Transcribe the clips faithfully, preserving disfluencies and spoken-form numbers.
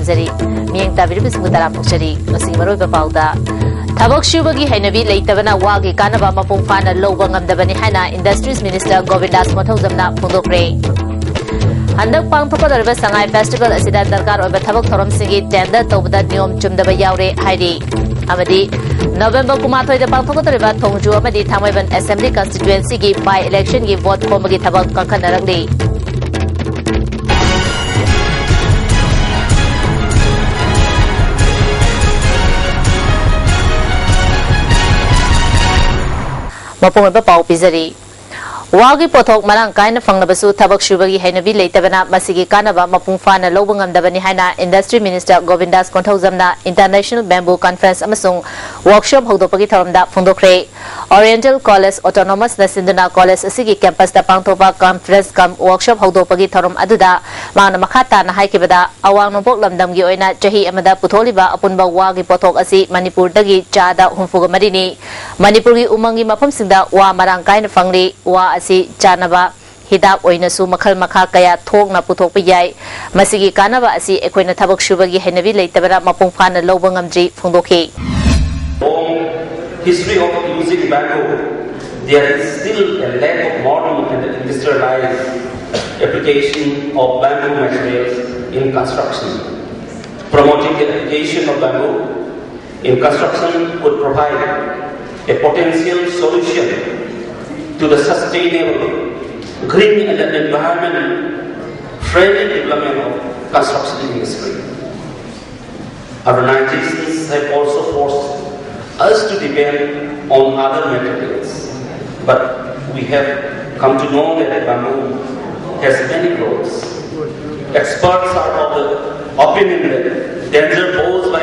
ꯖꯔꯤ꯫ ꯃꯤꯠꯌꯦꯡ ꯇꯥꯕꯤꯔꯤꯕꯁꯤꯡꯕꯨ ꯇꯔꯥꯝꯅ ꯑꯣꯛꯆꯔꯤ꯫ ꯉꯁꯤꯒꯤ ꯃꯔꯨꯑꯣꯏꯕ ꯄꯥꯎꯗ, ꯊꯕꯛ ꯁꯨꯕꯒꯤ ꯍꯩꯅꯕꯤ ꯂꯩꯇꯕꯅ ꯋꯥꯒꯤ ꯀꯥꯟꯅꯕ ꯃꯄꯨꯡ ꯐꯥꯅ ꯂꯧꯕ ꯉꯝꯗꯕꯅꯤ ꯍꯥꯏꯅ Industries Minister ꯒꯣꯕꯤꯟꯗꯥꯁ ꯀꯣꯟꯊꯧꯖꯝꯅ ꯐꯣꯡꯗꯣꯛꯈ꯭ꯔꯦ꯫ ꯍꯟꯗꯛ ꯄꯥꯡꯊꯣꯛꯀꯗꯧꯔꯤꯕ ꯁꯉꯥꯏ Festival ꯑꯁꯤꯗ ꯗꯔꯀꯥꯔ ꯑꯣꯏꯕ ꯊꯕꯛ ꯊꯧꯔꯝꯁꯤꯡꯒꯤ tender ꯇꯧꯕꯗ ꯅꯤꯌꯣꯝ ꯆꯨꯝꯗꯕ ꯌꯥꯎꯔꯦ ꯍꯥꯏꯔꯤ꯫ ꯑꯃꯗꯤ ꯅꯣꯕꯦꯝꯕꯔ ꯀꯨꯟꯃꯥꯊꯣꯏꯗ ꯄꯥꯡꯊꯣꯛꯀꯗꯧꯔꯤꯕ ꯊꯣꯡꯖꯨ ꯑꯃꯗꯤ ꯊꯥꯡꯃꯩꯕꯟ Assembly Constituency ꯒꯤ by election ꯒꯤ vote ꯈꯣꯝꯕꯒꯤ ꯊꯕꯛ ꯀꯟꯈꯠꯅꯔꯛꯂꯤ꯫ ꯃꯄꯨꯡ ꯑꯣꯏꯕ ꯄꯥꯎ ꯄꯤꯖꯔꯤ꯫ ꯋꯥꯒꯤ ꯄꯣꯠꯊꯣꯛ ꯃꯔꯥꯡ ꯀꯥꯏꯅ ꯐꯪꯂꯕꯁꯨ ꯊꯕꯛ ꯁꯨꯕꯒꯤ ꯍꯩꯅꯕꯤ ꯂꯩꯇꯕꯅ ꯃꯁꯤꯒꯤ ꯀꯥꯟꯅꯕ ꯃꯄꯨꯡ ꯐꯥꯅ ꯂꯧꯕ ꯉꯝꯗꯕꯅꯤ ꯍꯥꯏꯅ Industry Minister ꯒꯣꯕꯤꯟꯗꯥꯁ ꯀꯣꯟꯊꯧꯖꯝꯅ International Bamboo Conference ꯑꯃꯁꯨꯡ Workshop ꯍꯧꯗꯣꯛꯄꯒꯤ ꯊꯧꯔꯝꯗ ꯐꯣꯡꯗꯣꯛꯈ꯭ꯔꯦ꯫ Oriental College Autonomous ꯅ ꯁꯤꯟꯗꯨꯅ college ꯑꯁꯤꯒꯤ campus ꯇ ꯄꯥꯡꯊꯣꯛꯄ conference cum workshop ꯍꯧꯗꯣꯛꯄꯒꯤ ꯊꯧꯔꯝ ꯑꯗꯨꯗ ꯃꯍꯥꯛꯅ ꯃꯈꯥ ꯇꯥꯅ ꯍꯥꯏꯈꯤꯕꯗ, ꯑꯋꯥꯡ ꯅꯣꯡꯄꯣꯛ ꯂꯝꯗꯝꯒꯤ ꯑꯣꯏꯅ ꯆꯍꯤ ꯑꯃꯗ ꯄꯨꯊꯣꯛꯂꯤꯕ ꯑꯄꯨꯟꯕ ꯋꯥꯒꯤ ꯄꯣꯠꯊꯣꯛ ꯑꯁꯤ ꯃꯅꯤꯄꯨꯔꯗꯒꯤ ꯆꯥꯗ ꯍꯨꯝꯐꯨꯒ ꯃꯔꯤꯅꯤ꯫ ꯃꯅꯤꯄꯨꯔꯒꯤ ꯎꯃꯪꯒꯤ ꯃꯐꯝꯁꯤꯡꯗ ꯋꯥ ꯃꯔꯥꯡ ꯀꯥꯏꯅ ꯐꯪꯂꯤ꯫ ꯋꯥ ꯑꯁꯤ ꯆꯥꯅꯕ ꯍꯤꯗꯥꯛ ꯑꯣꯏꯅꯁꯨ ꯃꯈꯜ ꯃꯈꯥ ꯀꯌꯥ ꯊꯣꯛꯅ ꯄꯨꯊꯣꯛꯄ ꯌꯥꯏ꯫ ꯃꯁꯤꯒꯤ ꯀꯥꯟꯅꯕ ꯑꯁꯤ ꯑꯩꯈꯣꯏꯅ ꯊꯕꯛ ꯁꯨꯕꯒꯤ ꯍꯩꯅꯕꯤ ꯂꯩꯇꯕꯅ ꯃꯄꯨꯡ ꯐꯥꯅ ꯂꯧꯕ ꯉꯝꯗ꯭ꯔꯤ ꯐꯣꯡꯗꯣꯛꯈꯤ꯫ Long history of using bamboo, there is still a lack of modern and industrialized application of bamboo materials in construction. Promoting the application of bamboo in construction would provide a potential solution to the sustainable, green and environment friendly development of construction industry. Urbanization has also forced us to depend on other materials, but we have come to know that bamboo has many roles. Experts are of the opinion that danger posed by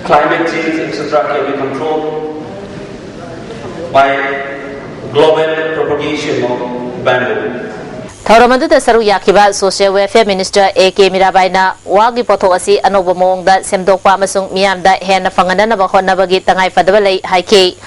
climate change, et cetera, can be controlled by global propagation of bamboo. ꯊꯧꯔꯝ ꯑꯗꯨꯗ ꯁꯔꯨꯛ ꯌꯥꯈꯤꯕ Social Welfare Minister A K ꯃꯤꯔꯥꯕꯥꯏꯅ ꯋꯥꯒꯤ ꯄꯣꯠꯊꯣꯛ ꯑꯁꯤ ꯑꯅꯧꯕ ꯃꯑꯣꯡꯗ ꯁꯦꯝꯗꯣꯛꯄ ꯑꯃꯁꯨꯡ ꯃꯤꯌꯥꯝꯗ ꯍꯦꯟꯅ ꯐꯪꯍꯟꯅꯅꯕ ꯍꯣꯠꯅꯕꯒꯤ ꯇꯉꯥꯏꯐꯗꯕ ꯂꯩ ꯍꯥꯏꯈꯤ꯫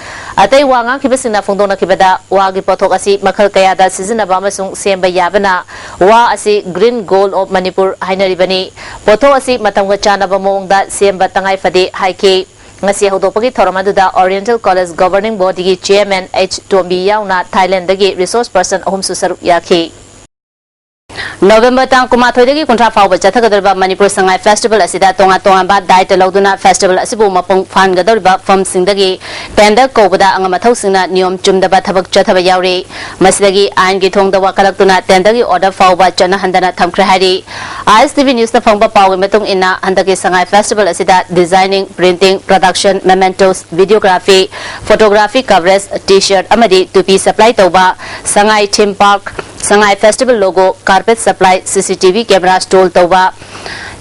ꯑꯇꯩ ꯋꯥ ꯉꯥꯡꯈꯤꯕꯁꯤꯡꯅ ꯐꯣꯡꯗꯣꯛꯅꯈꯤꯕꯗ ꯋꯥꯒꯤ ꯄꯣꯠꯊꯣꯛ ꯑꯁꯤ ꯃꯈꯜ ꯀꯌꯥꯗ ꯁꯤꯖꯤꯟꯅꯕ ꯑꯃꯁꯨꯡ ꯁꯦꯝꯕ ꯌꯥꯕꯅ ꯋꯥ ꯑꯁꯤ Green Gold of Manipur ꯍꯥꯏꯅꯔꯤꯕꯅꯤ꯫ ꯄꯣꯠꯊꯣꯛ ꯑꯁꯤ ꯃꯇꯝꯒ ꯆꯥꯟꯅꯕ ꯃꯑꯣꯡꯗ ꯁꯦꯝꯕ ꯇꯉꯥꯏ ꯐꯗꯦ ꯍꯥꯏꯈꯤ꯫ ꯉꯁꯤ ꯍꯧꯗꯣꯛꯄꯒꯤ ꯊꯧꯔꯝ ꯑꯗꯨꯗ Oriental College Governing Boardꯒꯤ Chairman H ꯇꯣꯝꯕꯤ ꯌꯥꯎꯅ Thailandꯗꯒꯤ resource person ꯑꯍꯨꯝꯁꯨ ꯁꯔꯨꯛ ꯌꯥꯈꯤ꯫ ꯅꯕꯦꯝꯕꯔ ꯇꯥꯡ ꯀꯨꯟꯃꯥꯊꯣꯏꯗꯒꯤ ꯀꯨꯟꯊ꯭ꯔꯥ ꯐꯥꯎꯕ ꯆꯠꯊꯒꯗꯧꯔꯤꯕ ꯃꯅꯤꯄꯨꯔ ꯁꯉꯥꯏ ꯐꯦꯁꯇꯤꯚꯦꯜ ꯑꯁꯤꯗ ꯇꯣꯉꯥꯟ ꯇꯣꯉꯥꯟꯕ ꯗꯥꯏꯇ ꯂꯧꯗꯨꯅ ꯐꯦꯁꯇꯤꯚꯦꯜ ꯑꯁꯤꯕꯨ ꯃꯄꯨꯡ ꯐꯥꯍꯟꯒꯗꯧꯔꯤꯕ ꯐꯔꯝꯁꯤꯡꯗꯒꯤ ꯇꯦꯟꯗꯔ ꯀꯧꯕꯗ ꯑꯉꯝ ꯑꯊꯧꯁꯤꯡꯅ ꯅꯤꯌꯣꯝ ꯆꯨꯝꯗꯕ ꯊꯕꯛ ꯆꯠꯊꯕ ꯌꯥꯎꯔꯤ꯫ ꯃꯁꯤꯗꯒꯤ ꯑꯥꯏꯟꯒꯤ ꯊꯣꯡꯗ ꯋꯥꯀꯠꯂꯛꯇꯨꯅ ꯇꯦꯟꯗꯔꯒꯤ ꯑꯣꯔꯗꯔ ꯐꯥꯎꯕ ꯆꯠꯅꯍꯟꯗꯅ ꯊꯝꯈ꯭ꯔꯦ ꯍꯥꯏꯔꯤ꯫ ꯑꯥꯏ ꯑꯦꯁ ꯇꯤ ꯚꯤ ꯅ꯭ꯌꯨꯁꯇ ꯐꯪꯕ ꯄꯥꯎꯒꯤ ꯃꯇꯨꯡ ꯏꯟꯅ, ꯍꯟꯗꯛꯀꯤ ꯁꯉꯥꯏ ꯐꯦꯁꯇꯤꯚꯦꯜ ꯑꯁꯤꯗ designing, printing, production, mementos, videography, photography coverage, T-shirt ꯑꯃꯗꯤ ꯇꯨꯄꯤ supply ꯇꯧꯕ, ꯁꯉꯥꯏ theme park, ꯁꯉꯥꯏ festival logo, carpet supply, C C T V camera stall ꯇꯧꯕ,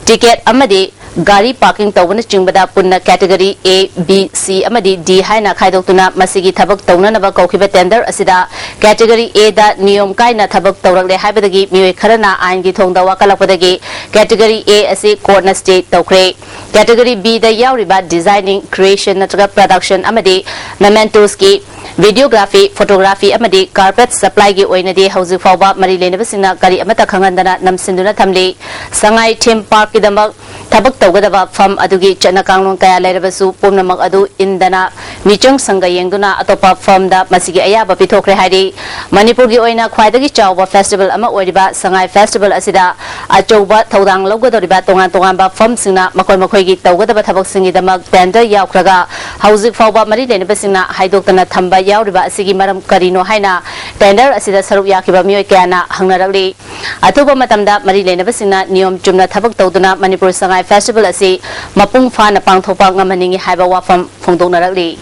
ꯇꯤꯀꯦꯠ ꯑꯃꯗꯤ ꯒꯥꯔꯤ parking ꯇꯧꯕꯅꯆꯤꯡꯕꯗ ꯄꯨꯟꯅ category A, B, C ꯑꯃꯗꯤ D ꯍꯥꯏꯅ ꯈꯥꯏꯗꯣꯛꯇꯨꯅ ꯃꯁꯤꯒꯤ ꯊꯕꯛ ꯇꯧꯅꯅꯕ ꯀꯧꯈꯤꯕ ꯇꯦꯟꯗꯔ ꯑꯁꯤꯗ category A ꯗ ꯅꯤꯌꯣꯝ ꯀꯥꯏꯅ ꯊꯕꯛ ꯇꯧꯔꯛꯂꯦ ꯍꯥꯏꯕꯗꯒꯤ ꯃꯤꯑꯣꯏ ꯈꯔꯅ ꯑꯥꯏꯟꯒꯤ ꯊꯣꯡꯗ ꯋꯥꯀꯠꯂꯛꯄꯗꯒꯤ category A ꯑꯁꯤ ꯀꯣꯔꯠꯅ stay ꯇꯧꯈ꯭ꯔꯦ꯫ Category B ꯗ ꯌꯥꯎꯔꯤꯕ designing, creation ꯅꯠꯇ꯭ꯔꯒ production ꯑꯃꯗꯤ mementosꯀꯤ videography, photography ꯑꯃꯗꯤ carpet supplyꯒꯤ ꯑꯣꯏꯅꯗꯤ ꯍꯧꯖꯤꯛ ꯐꯥꯎꯕ ꯃꯔꯤ ꯂꯩꯅꯕꯁꯤꯡꯅ ꯀꯔꯤ ꯑꯃꯠꯇ ꯈꯪꯍꯟꯗꯅ ꯅꯝꯁꯤꯟꯗꯨꯅ ꯊꯝꯂꯤ꯫ ꯁꯉꯥꯏ theme parkꯀꯤꯗꯃꯛ ꯊꯕꯛ ꯇꯧꯒꯗꯕ ꯐꯝ ꯑꯗꯨꯒꯤ ꯆꯠꯅ ꯀꯥꯡꯂꯣꯟ ꯀꯌꯥ ꯂꯩꯔꯕꯁꯨ ꯄꯨꯝꯅꯃꯛ ꯑꯗꯨ ꯏꯟꯗꯅ ꯃꯤꯆꯪ ꯁꯪꯒ ꯌꯦꯡꯗꯨꯅ ꯑꯇꯣꯞꯄ ꯐꯝꯗ ꯃꯁꯤꯒꯤ ꯑꯌꯥꯕ ꯄꯤꯊꯣꯛꯈ꯭ꯔꯦ ꯍꯥꯏꯔꯤ꯫ ꯃꯅꯤꯄꯨꯔꯒꯤ ꯑꯣꯏꯅ ꯈ꯭ꯋꯥꯏꯗꯒꯤ ꯆꯥꯎꯕ ꯐꯦꯁꯇꯤꯚꯦꯜ ꯑꯃ ꯑꯣꯏꯔꯤꯕ ꯁꯉꯥꯏ ꯐꯦꯁꯇꯤꯚꯦꯜ ꯑꯁꯤꯗ ꯑꯆꯧꯕ ꯊꯧꯗꯥꯡ ꯂꯧꯒꯗꯧꯔꯤꯕ ꯇꯣꯉꯥꯟ ꯇꯣꯉꯥꯟꯕ ꯐꯝꯁꯤꯡꯅ ꯃꯈꯣꯏ ꯃꯈꯣꯏꯒꯤ ꯇꯧꯒꯗꯕ ꯊꯕꯛꯁꯤꯡꯒꯤꯗꯃꯛ ꯇꯦꯟꯗꯔ ꯌꯥꯎꯈ꯭ꯔꯒ ꯍꯧꯖꯤꯛ ꯐꯥꯎꯕ ꯃꯔꯤ ꯂꯩꯅꯕꯁꯤꯡꯅ ꯍꯥꯏꯗꯣꯛꯇꯅ ꯊꯝꯕ ꯌꯥꯎꯔꯤꯕ ꯑꯁꯤꯒꯤ ꯃꯔꯝ ꯀꯔꯤꯅꯣ ꯍꯥꯏꯅ ꯇꯦꯟꯗꯔ ꯑꯁꯤꯗ ꯁꯔꯨꯛ ꯌꯥꯈꯤꯕ ꯃꯤꯑꯣꯏ ꯀꯌꯥꯅ ꯍꯪꯅꯔꯛꯂꯤ꯫ ꯑꯊꯨꯕ ꯃꯇꯝꯗ ꯃꯔꯤ ꯂꯩꯅꯕꯁꯤꯡꯅ ꯅꯤꯌꯣꯝ ꯆꯨꯝꯅ ꯊꯕꯛ ꯇꯧꯗꯨꯅ ꯃꯅꯤꯄꯨꯔ ꯁꯉꯥꯏ ꯐꯦꯁꯇꯤꯚꯦꯜ ꯑꯁꯤ ꯃꯄꯨꯡ ꯐꯥꯅ ꯄꯥꯡꯊꯣꯛꯄ ꯉꯝꯍꯟꯅꯤꯡꯏ ꯍꯥꯏꯕ ꯋꯥꯐꯝ ꯐꯣꯡꯗꯣꯛꯅꯔꯛꯂꯤ꯫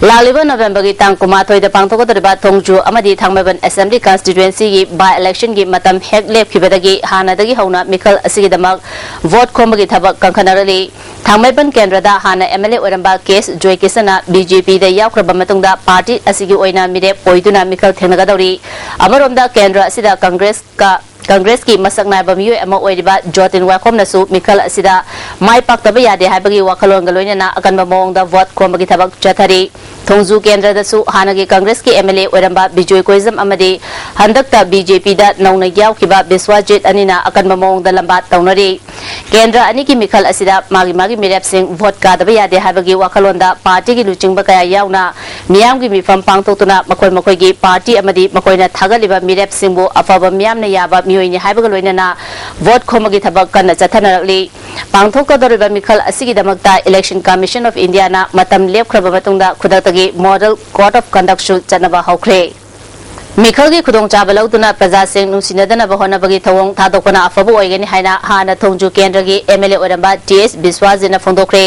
ꯂꯥꯛꯂꯤꯕ ꯅꯣꯚꯦꯝꯕꯔꯒꯤ ꯇꯥꯡ ꯀꯨꯟꯃꯥꯊꯣꯏꯗ ꯄꯥꯡꯊꯣꯛꯀꯗꯧꯔꯤꯕ ꯊꯣꯡꯖꯨ ꯑꯃꯗꯤ ꯊꯥꯡꯃꯩꯕꯟ ꯑꯦꯁꯦꯝꯕ꯭ꯂꯤ ꯀꯟꯁꯇꯤꯇ꯭ꯋꯦꯟꯁꯤꯒꯤ by electionꯒꯤ ꯃꯇꯝ ꯍꯦꯛ ꯂꯦꯞꯈꯤꯕꯗꯒꯤ ꯍꯥꯟꯅꯗꯒꯤ ꯍꯧꯅ ꯃꯤꯈꯜ ꯑꯁꯤꯒꯤꯗꯃꯛ ꯚꯣꯠ ꯈꯣꯝꯕꯒꯤ ꯊꯕꯛ ꯀꯟꯈꯠꯅꯔꯛꯂꯤ꯫ ꯊꯥꯡꯃꯩꯕꯟ ꯀꯦꯟꯗ꯭ꯔꯗ ꯍꯥꯟꯅ ꯑꯦꯝ ꯑꯦꯜ ꯑꯦ ꯑꯣꯏꯔꯝꯕ ꯀꯦ ꯑꯦꯁ ꯖꯣꯏꯀꯤꯁꯟꯅ ꯕꯤ ꯖꯦ ꯄꯤꯗ ꯌꯥꯎꯈ꯭ꯔꯕ ꯃꯇꯨꯡꯗ ꯄꯥꯔꯇꯤ ꯑꯁꯤꯒꯤ ꯑꯣꯏꯅ ꯃꯤꯔꯦꯞ ꯑꯣꯏꯗꯨꯅ ꯃꯤꯈꯜ ꯊꯦꯡꯅꯒꯗꯧꯔꯤ꯫ ꯑꯃꯔꯣꯝꯗ ꯀꯦꯟꯗ꯭ꯔ ꯑꯁꯤꯗ ꯀꯪꯒ꯭ꯔꯦꯁꯀ ꯀꯪꯒ꯭ꯔꯦꯁꯀꯤ ꯃꯁꯛ ꯅꯥꯏꯕ ꯃꯤꯑꯣꯏ ꯑꯃ ꯑꯣꯏꯔꯤꯕ ꯖꯣꯇꯤꯟ ꯋꯥꯏꯈꯣꯝꯅꯁꯨ ꯃꯤꯈꯜ ꯑꯁꯤꯗ ꯃꯥꯏ ꯄꯥꯛꯇꯕ ꯌꯥꯗꯦ ꯍꯥꯏꯕꯒꯤ ꯋꯥꯈꯜꯂꯣꯟꯒ ꯂꯣꯏꯅꯅ ꯑꯀꯟꯕ ꯃꯑꯣꯡꯗ ꯚꯣꯠ ꯈꯣꯝꯕꯒꯤ ꯊꯕꯛ ꯆꯠꯊꯔꯤ꯫ ꯊꯣꯡꯖꯨ ꯀꯦꯟꯗ꯭ꯔꯗꯁꯨ ꯍꯥꯟꯅꯒꯤ ꯀꯪꯒ꯭ꯔꯦꯁꯀꯤ ꯑꯦꯝ ꯑꯦꯜ ꯑꯦ ꯑꯣꯏꯔꯝꯕ ꯕꯤꯖꯣꯏ ꯀꯣꯏꯖꯝ ꯑꯃꯗꯤ ꯍꯟꯗꯛꯇ ꯕꯤ ꯖꯦ ꯄꯤꯗ ꯅꯧꯅ ꯌꯥꯎꯈꯤꯕ ꯕꯤꯁ꯭ꯋꯥꯖꯤꯠ ꯑꯅꯤꯅ ꯑꯀꯟꯕ ꯃꯑꯣꯡꯗ ꯂꯝꯕꯥ ꯇꯧꯅꯔꯤ꯫ ꯀꯦꯟꯗ꯭ꯔ ꯑꯅꯤꯒꯤ ꯃꯤꯈꯜ ꯑꯁꯤꯗ ꯃꯥꯒꯤ ꯃꯥꯒꯤ ꯃꯤꯔꯦꯞꯁꯤꯡ ꯚꯣꯠ ꯀꯥꯗꯕ ꯌꯥꯗꯦ ꯍꯥꯏꯕꯒꯤ ꯋꯥꯈꯜꯂꯣꯟꯗ ꯄꯥꯔꯇꯤꯒꯤ ꯂꯨꯆꯤꯡꯕ ꯀꯌꯥ ꯌꯥꯎꯅ ꯃꯤꯌꯥꯝꯒꯤ ꯃꯤꯐꯝ ꯄꯥꯡꯊꯣꯛꯇꯨꯅ ꯃꯈꯣꯏ ꯃꯈꯣꯏꯒꯤ ꯄꯥꯔꯇꯤ ꯑꯃꯗꯤ ꯃꯈꯣꯏꯅ ꯊꯥꯒꯠꯂꯤꯕ ꯃꯤꯔꯦꯞꯁꯤꯡꯕꯨ ꯑꯐꯕ ꯃꯤꯌꯥꯝꯅ ꯌꯥꯕ ꯃꯤꯑꯣꯏꯅꯤ ꯍꯥꯏꯕꯒ ꯂꯣꯏꯅꯅ ꯚꯣꯠ ꯈꯣꯝꯕꯒꯤ ꯊꯕꯛ ꯀꯟꯅ ꯆꯠꯊꯅꯔꯛꯂꯤ꯫ ꯄꯥꯡꯊꯣꯛꯀꯗꯧꯔꯤꯕ ꯃꯤꯈꯜ ꯑꯁꯤꯒꯤꯗꯃꯛꯇ Election Commission of Indiaꯅ ꯃꯇꯝ ꯂꯦꯞꯈ꯭ꯔꯕ ꯃꯇꯨꯡꯗ ꯈꯨꯗꯛꯇꯒꯤ Model Code of Conductꯁꯨ ꯆꯠꯅꯕ ꯍꯧꯈ꯭ꯔꯦ꯫ ꯃꯤꯈꯜꯒꯤ ꯈꯨꯗꯣꯡꯆꯥꯕ ꯂꯧꯗꯨꯅ ꯄ꯭ꯔꯖꯥꯁꯤꯡ ꯅꯨꯡꯁꯤꯅꯗꯅꯕ ꯍꯣꯠꯅꯕꯒꯤ ꯊꯧꯑꯣꯡ ꯊꯥꯗꯣꯛꯄꯅ ꯑꯐꯕ ꯑꯣꯏꯒꯅꯤ ꯍꯥꯏꯅ ꯍꯥꯟꯅ ꯊꯣꯡꯖꯨ ꯀꯦꯟꯗ꯭ꯔꯒꯤ ꯑꯦꯝ ꯑꯦꯜ ꯑꯦ ꯑꯣꯏꯔꯝꯕ ꯇꯤ ꯑꯦꯁ ꯕꯤꯁ꯭ꯋꯥꯖꯤꯠꯅ ꯐꯣꯡꯗꯣꯛꯈ꯭ꯔꯦ꯫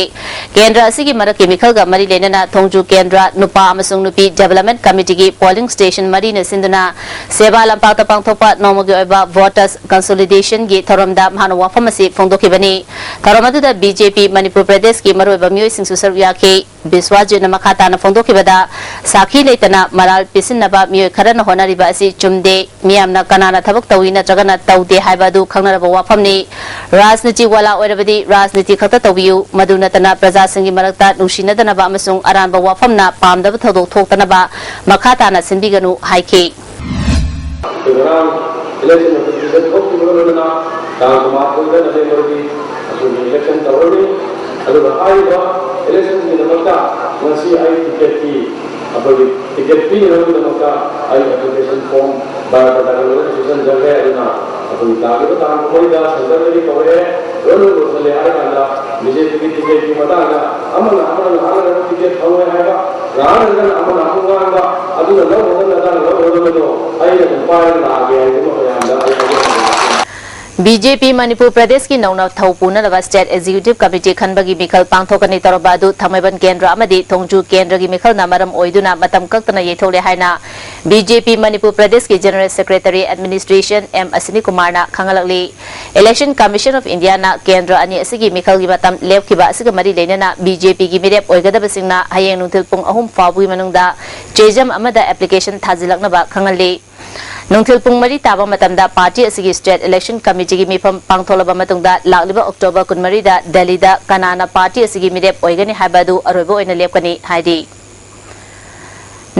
ꯀꯦꯟꯗ꯭ꯔ ꯑꯁꯤꯒꯤ ꯃꯔꯛꯀꯤ ꯃꯤꯈꯜꯒ ꯃꯔꯤ ꯂꯩꯅꯅ ꯊꯣꯡꯖꯨ ꯀꯦꯟꯗ꯭ꯔ ꯅꯨꯄꯥ ꯑꯃꯁꯨꯡ ꯅꯨꯄꯤ Development Committeeꯒꯤ polling station ꯃꯔꯤꯅ ꯁꯤꯟꯗꯨꯅ ꯁꯦꯕꯥ ꯂꯝꯄꯥꯛꯇ ꯄꯥꯡꯊꯣꯛꯄ ꯅꯣꯡꯃꯒꯤ ꯑꯣꯏꯕ Voters Consolidationꯒꯤ ꯊꯧꯔꯝꯗ ꯃꯍꯥꯛꯅ ꯋꯥꯐꯝ ꯑꯁꯤ ꯐꯣꯡꯗꯣꯛꯈꯤꯕꯅꯤ꯫ ꯊꯧꯔꯝ ꯑꯗꯨꯗ ꯕꯤ ꯖꯦ ꯄꯤ ꯃꯅꯤꯄꯨꯔ ꯄ꯭ꯔꯗꯦꯁꯀꯤ ꯃꯔꯨꯑꯣꯏꯕ ꯃꯤꯑꯣꯏꯁꯤꯡꯁꯨ ꯁꯔꯨꯛ ꯌꯥꯈꯤ꯫ ꯕꯤꯁ꯭ꯋꯥꯖꯤꯠꯅ ꯃꯈꯥ ꯇꯥꯅ ꯐꯣꯡꯗꯣꯛꯈꯤꯕꯗ, ꯁꯥꯈꯤ ꯂꯩꯇꯅ ꯃꯔꯥꯜ ꯄꯤꯁꯤꯟꯅꯕ ꯃꯤꯑꯣꯏ ꯈꯔꯅ ꯍꯣꯠꯅꯔꯤꯕ ꯑꯁꯤ ꯆꯨꯝꯗꯦ꯫ ꯃꯤꯌꯥꯝꯅ ꯀꯅꯥꯅ ꯊꯕꯛ ꯇꯧꯏ ꯅꯠꯇ꯭ꯔꯒꯅ ꯇꯧꯗꯦ ꯍꯥꯏꯕ ꯑꯗꯨ ꯈꯪꯅꯔꯕ ꯋꯥꯐꯝꯅꯤ꯫ ꯔꯥꯖꯅꯤꯇꯤ ꯋꯥꯂꯥ ꯑꯣꯏꯔꯕꯗꯤ ꯔꯥꯖꯅꯤꯇꯤ ꯈꯛꯇ ꯇꯧꯕꯤꯌꯨ, ꯃꯗꯨ ꯅꯠꯇꯅ ꯄ꯭ꯔꯖꯥꯁꯤꯡꯒꯤ ꯃꯔꯛꯇ ꯅꯨꯡꯁꯤꯅꯗꯅꯕ ꯑꯃꯁꯨꯡ ꯑꯔꯥꯟꯕ ꯋꯥꯐꯝꯅ ꯄꯥꯝꯗꯕ ꯊꯧꯗꯣꯛ ꯊꯣꯛꯇꯅꯕ ꯃꯈꯥ ꯇꯥꯅ ꯁꯤꯟꯕꯤꯒꯅꯨ ꯍꯥꯏꯈꯤ꯫ ꯑꯩꯈꯣꯏ ꯉꯔꯥꯡ election notification ꯊꯣꯛꯈꯤꯕꯒ ꯂꯣꯏꯅꯅ ꯇꯥꯡ ꯀꯨꯟꯃꯥꯊꯣꯏꯗ ꯅꯕꯦꯝꯕꯔꯒꯤ ꯑꯩꯈꯣꯏꯒꯤ election ꯇꯧꯔꯅꯤ꯫ ꯑꯗꯨꯒ ꯍꯥꯏꯔꯤꯕ electionꯒꯤꯗꯃꯛꯇ ꯉꯁꯤ ꯑꯩ ticketꯀꯤ, ꯑꯩꯈꯣꯏꯒꯤ ticket ꯄꯤꯅꯅꯕꯒꯤꯗꯃꯛꯇ ꯑꯩ application form, biodataꯒ ꯂꯣꯏꯅ ꯄꯤꯁꯤꯟꯖꯈ꯭ꯔꯦ꯫ ꯑꯗꯨꯅ ꯑꯩꯈꯣꯏꯒꯤ ꯂꯥꯛꯂꯤꯕ ꯇꯥꯡ ꯀꯨꯟꯃꯔꯤꯗ centreꯗꯒꯤ ꯀꯧꯔꯛꯑꯦ, ꯂꯣꯏꯅ ꯂꯣꯏꯁꯤꯜꯂꯦ ꯍꯥꯏꯔ ꯀꯥꯟꯗ BJPꯒꯤ ticketꯀꯤ ꯃꯇꯥꯡꯗ ꯑꯃꯅ ꯑꯃꯅ ꯉꯥꯡꯅꯔꯒ ticket ꯐꯪꯉꯣꯏ ꯍꯥꯏꯕ, ꯉꯥꯡꯅꯔꯒꯅ ꯑꯃꯅ ꯑꯃ ꯉꯥꯡꯕ, ꯑꯗꯨꯅ ꯂꯧꯒꯗꯕ ꯅꯠꯇ꯭ꯔꯒ ꯂꯧꯒꯗꯕꯗꯣ ꯑꯩꯅ ꯑꯗꯨꯝ ꯄꯥꯏꯔꯒ ꯂꯥꯛꯑꯒꯦ ꯍꯥꯏꯕꯗꯨꯃ ꯃꯌꯥꯝꯗ ꯑꯩ ꯍꯥꯏꯖꯅꯤꯡꯉꯤ꯫ ꯕꯤ ꯖꯦ ꯄꯤ ꯃꯅꯤꯄꯨꯔ ꯄ꯭ꯔꯗꯦꯁꯀꯤ ꯅꯧꯅ ꯊꯧ ꯄꯨꯅꯅꯕ ꯁ꯭ꯇꯦꯠ ꯑꯦꯛꯖꯤꯀ꯭ꯌꯨꯇꯤꯚ ꯀꯃꯤꯇꯤ ꯈꯟꯕꯒꯤ ꯃꯤꯈꯜ ꯄꯥꯡꯊꯣꯛꯀꯅꯤ ꯇꯧꯔꯕ ꯑꯗꯨ ꯊꯥꯡꯃꯩꯕꯟ ꯀꯦꯟꯗ꯭ꯔ ꯑꯃꯗꯤ ꯊꯣꯡꯖꯨ ꯀꯦꯟꯗ꯭ꯔꯒꯤ ꯃꯤꯈꯜꯅ ꯃꯔꯝ ꯑꯣꯏꯗꯨꯅ ꯃꯇꯝ ꯀꯛꯇꯅ ꯌꯩꯊꯣꯛꯂꯦ ꯍꯥꯏꯅ ꯕꯤ ꯖꯦ ꯄꯤ ꯃꯅꯤꯄꯨꯔ ꯄ꯭ꯔꯗꯦꯁꯀꯤ ꯖꯦꯅꯔꯦꯜ ꯁꯦꯀ꯭ꯔꯦꯇꯔꯤ ꯑꯦꯗꯃꯤꯅꯤꯁꯇ꯭ꯔꯦꯁꯟ ꯑꯦꯝ ꯑꯁꯤꯅꯤ ꯀꯨꯃꯥꯔꯅ ꯈꯪꯍꯜꯂꯛꯂꯤ꯫ ꯏꯂꯦꯛꯁꯟ ꯀꯃꯤꯁꯟ ꯑꯣꯐ ꯏꯟꯗꯤꯌꯥꯅ ꯀꯦꯟꯗ꯭ꯔ ꯑꯅꯤ ꯑꯁꯤꯒꯤ ꯃꯤꯈꯜꯒꯤ ꯃꯇꯝ ꯂꯦꯞꯈꯤꯕ ꯑꯁꯤꯒ ꯃꯔꯤ ꯂꯩꯅꯅ ꯕꯤ ꯖꯦ ꯄꯤꯒꯤ ꯃꯤꯔꯦꯞ ꯑꯣꯏꯒꯗꯕꯁꯤꯡꯅ ꯍꯌꯦꯡ ꯅꯨꯡꯊꯤꯜ ꯄꯨꯡ ꯑꯍꯨꯝ ꯐꯥꯎꯕꯒꯤ ꯃꯅꯨꯡꯗ ꯆꯦꯖꯝ ꯑꯃꯗ ꯑꯦꯄ꯭ꯂꯤꯀꯦꯁꯟ ꯊꯥꯖꯤꯜꯂꯛꯅꯕ ꯈꯪꯍꯜꯂꯤ꯫ ꯅꯨꯡꯊꯤꯜ ꯄꯨꯡ ꯃꯔꯤ ꯇꯥꯕ ꯃꯇꯝꯗ ꯄꯥꯔꯇꯤ ꯑꯁꯤꯒꯤ ꯁ꯭ꯇꯦꯠ ꯏꯂꯦꯛꯁꯟ ꯀꯃꯤꯇꯤꯒꯤ ꯃꯤꯐꯝ ꯄꯥꯡꯊꯣꯛꯂꯕ ꯃꯇꯨꯡꯗ ꯂꯥꯛꯂꯤꯕ ꯑꯣꯛꯇꯣꯕꯔ ꯀꯨꯟꯃꯔꯤꯗ ꯗꯦꯜꯂꯤꯗ ꯀꯅꯥꯅ ꯄꯥꯔꯇꯤ ꯑꯁꯤꯒꯤ ꯃꯤꯔꯦꯞ ꯑꯣꯏꯒꯅꯤ ꯍꯥꯏꯕ ꯑꯗꯨ ꯑꯔꯣꯏꯕ ꯑꯣꯏꯅ ꯂꯦꯞꯀꯅꯤ ꯍꯥꯏꯔꯤ꯫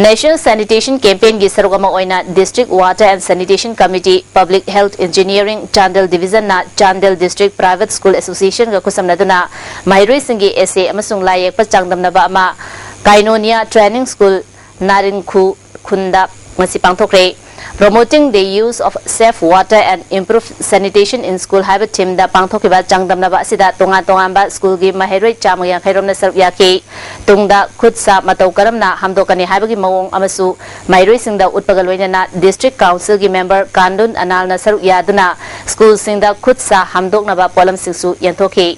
National Sanitation Campaignꯒꯤ ꯁꯔꯨꯛ ꯑꯃ ꯑꯣꯏꯅ District Water and Sanitation Committee, Public Health Engineering Chandel Divisionꯅ Chandel District Private School Associationꯒ ꯈꯨꯠꯁꯝꯅꯗꯨꯅ ꯃꯍꯩꯔꯣꯏꯁꯤꯡꯒꯤ essay ꯑꯃꯁꯨꯡ ꯂꯥꯏ ꯌꯦꯛꯄ ꯆꯥꯡꯗꯝꯅꯕ ꯑꯃ ꯀꯥꯏꯅꯣꯅꯤꯌꯥ ꯇ꯭ꯔꯦꯅꯤꯡ ꯁ꯭ꯀꯨꯜ ꯅꯥꯔꯤꯟꯈꯨ ꯈꯨꯟꯗ ꯉꯁꯤ ꯄꯥꯡꯊꯣꯛꯈ꯭ꯔꯦ꯫ Promoting the use of safe water and improve sanitation in school ꯍꯥꯏꯕ ꯊꯤꯝꯗ ꯄꯥꯡꯊꯣꯛꯈꯤꯕ ꯆꯥꯡꯗꯝꯅꯕ ꯑꯁꯤꯗ ꯇꯣꯉꯥꯟ ꯇꯣꯉꯥꯟꯕ ꯁ꯭ꯀꯨꯜꯒꯤ ꯃꯍꯩꯔꯣꯏ ꯆꯥꯝꯃ ꯌꯥꯡꯈꯩ ꯔꯣꯝꯅ ꯁꯔꯨꯛ ꯌꯥꯈꯤ꯫ ꯇꯨꯡꯗ ꯈꯨꯠ ꯁꯥ ꯃꯇꯧ ꯀꯔꯝꯅ ꯍꯥꯝꯗꯣꯛꯀꯅꯤ ꯍꯥꯏꯕꯒꯤ ꯃꯑꯣꯡ ꯑꯃꯁꯨ ꯃꯍꯩꯔꯣꯏꯁꯤꯡꯗ ꯎꯠꯄꯒ ꯂꯣꯏꯅꯅ District Councilꯒꯤ member ꯀꯥꯟꯗꯨꯟ ꯑꯅꯥꯜꯅ ꯁꯔꯨꯛ ꯌꯥꯗꯨꯅ ꯁ꯭ꯀꯨꯜꯁꯤꯡꯗ ꯈꯨꯠ ꯁꯥ ꯍꯥꯝꯗꯣꯛꯅꯕ ꯄꯣꯠꯂꯝꯁꯤꯡꯁꯨ ꯌꯦꯟꯊꯣꯛꯈꯤ꯫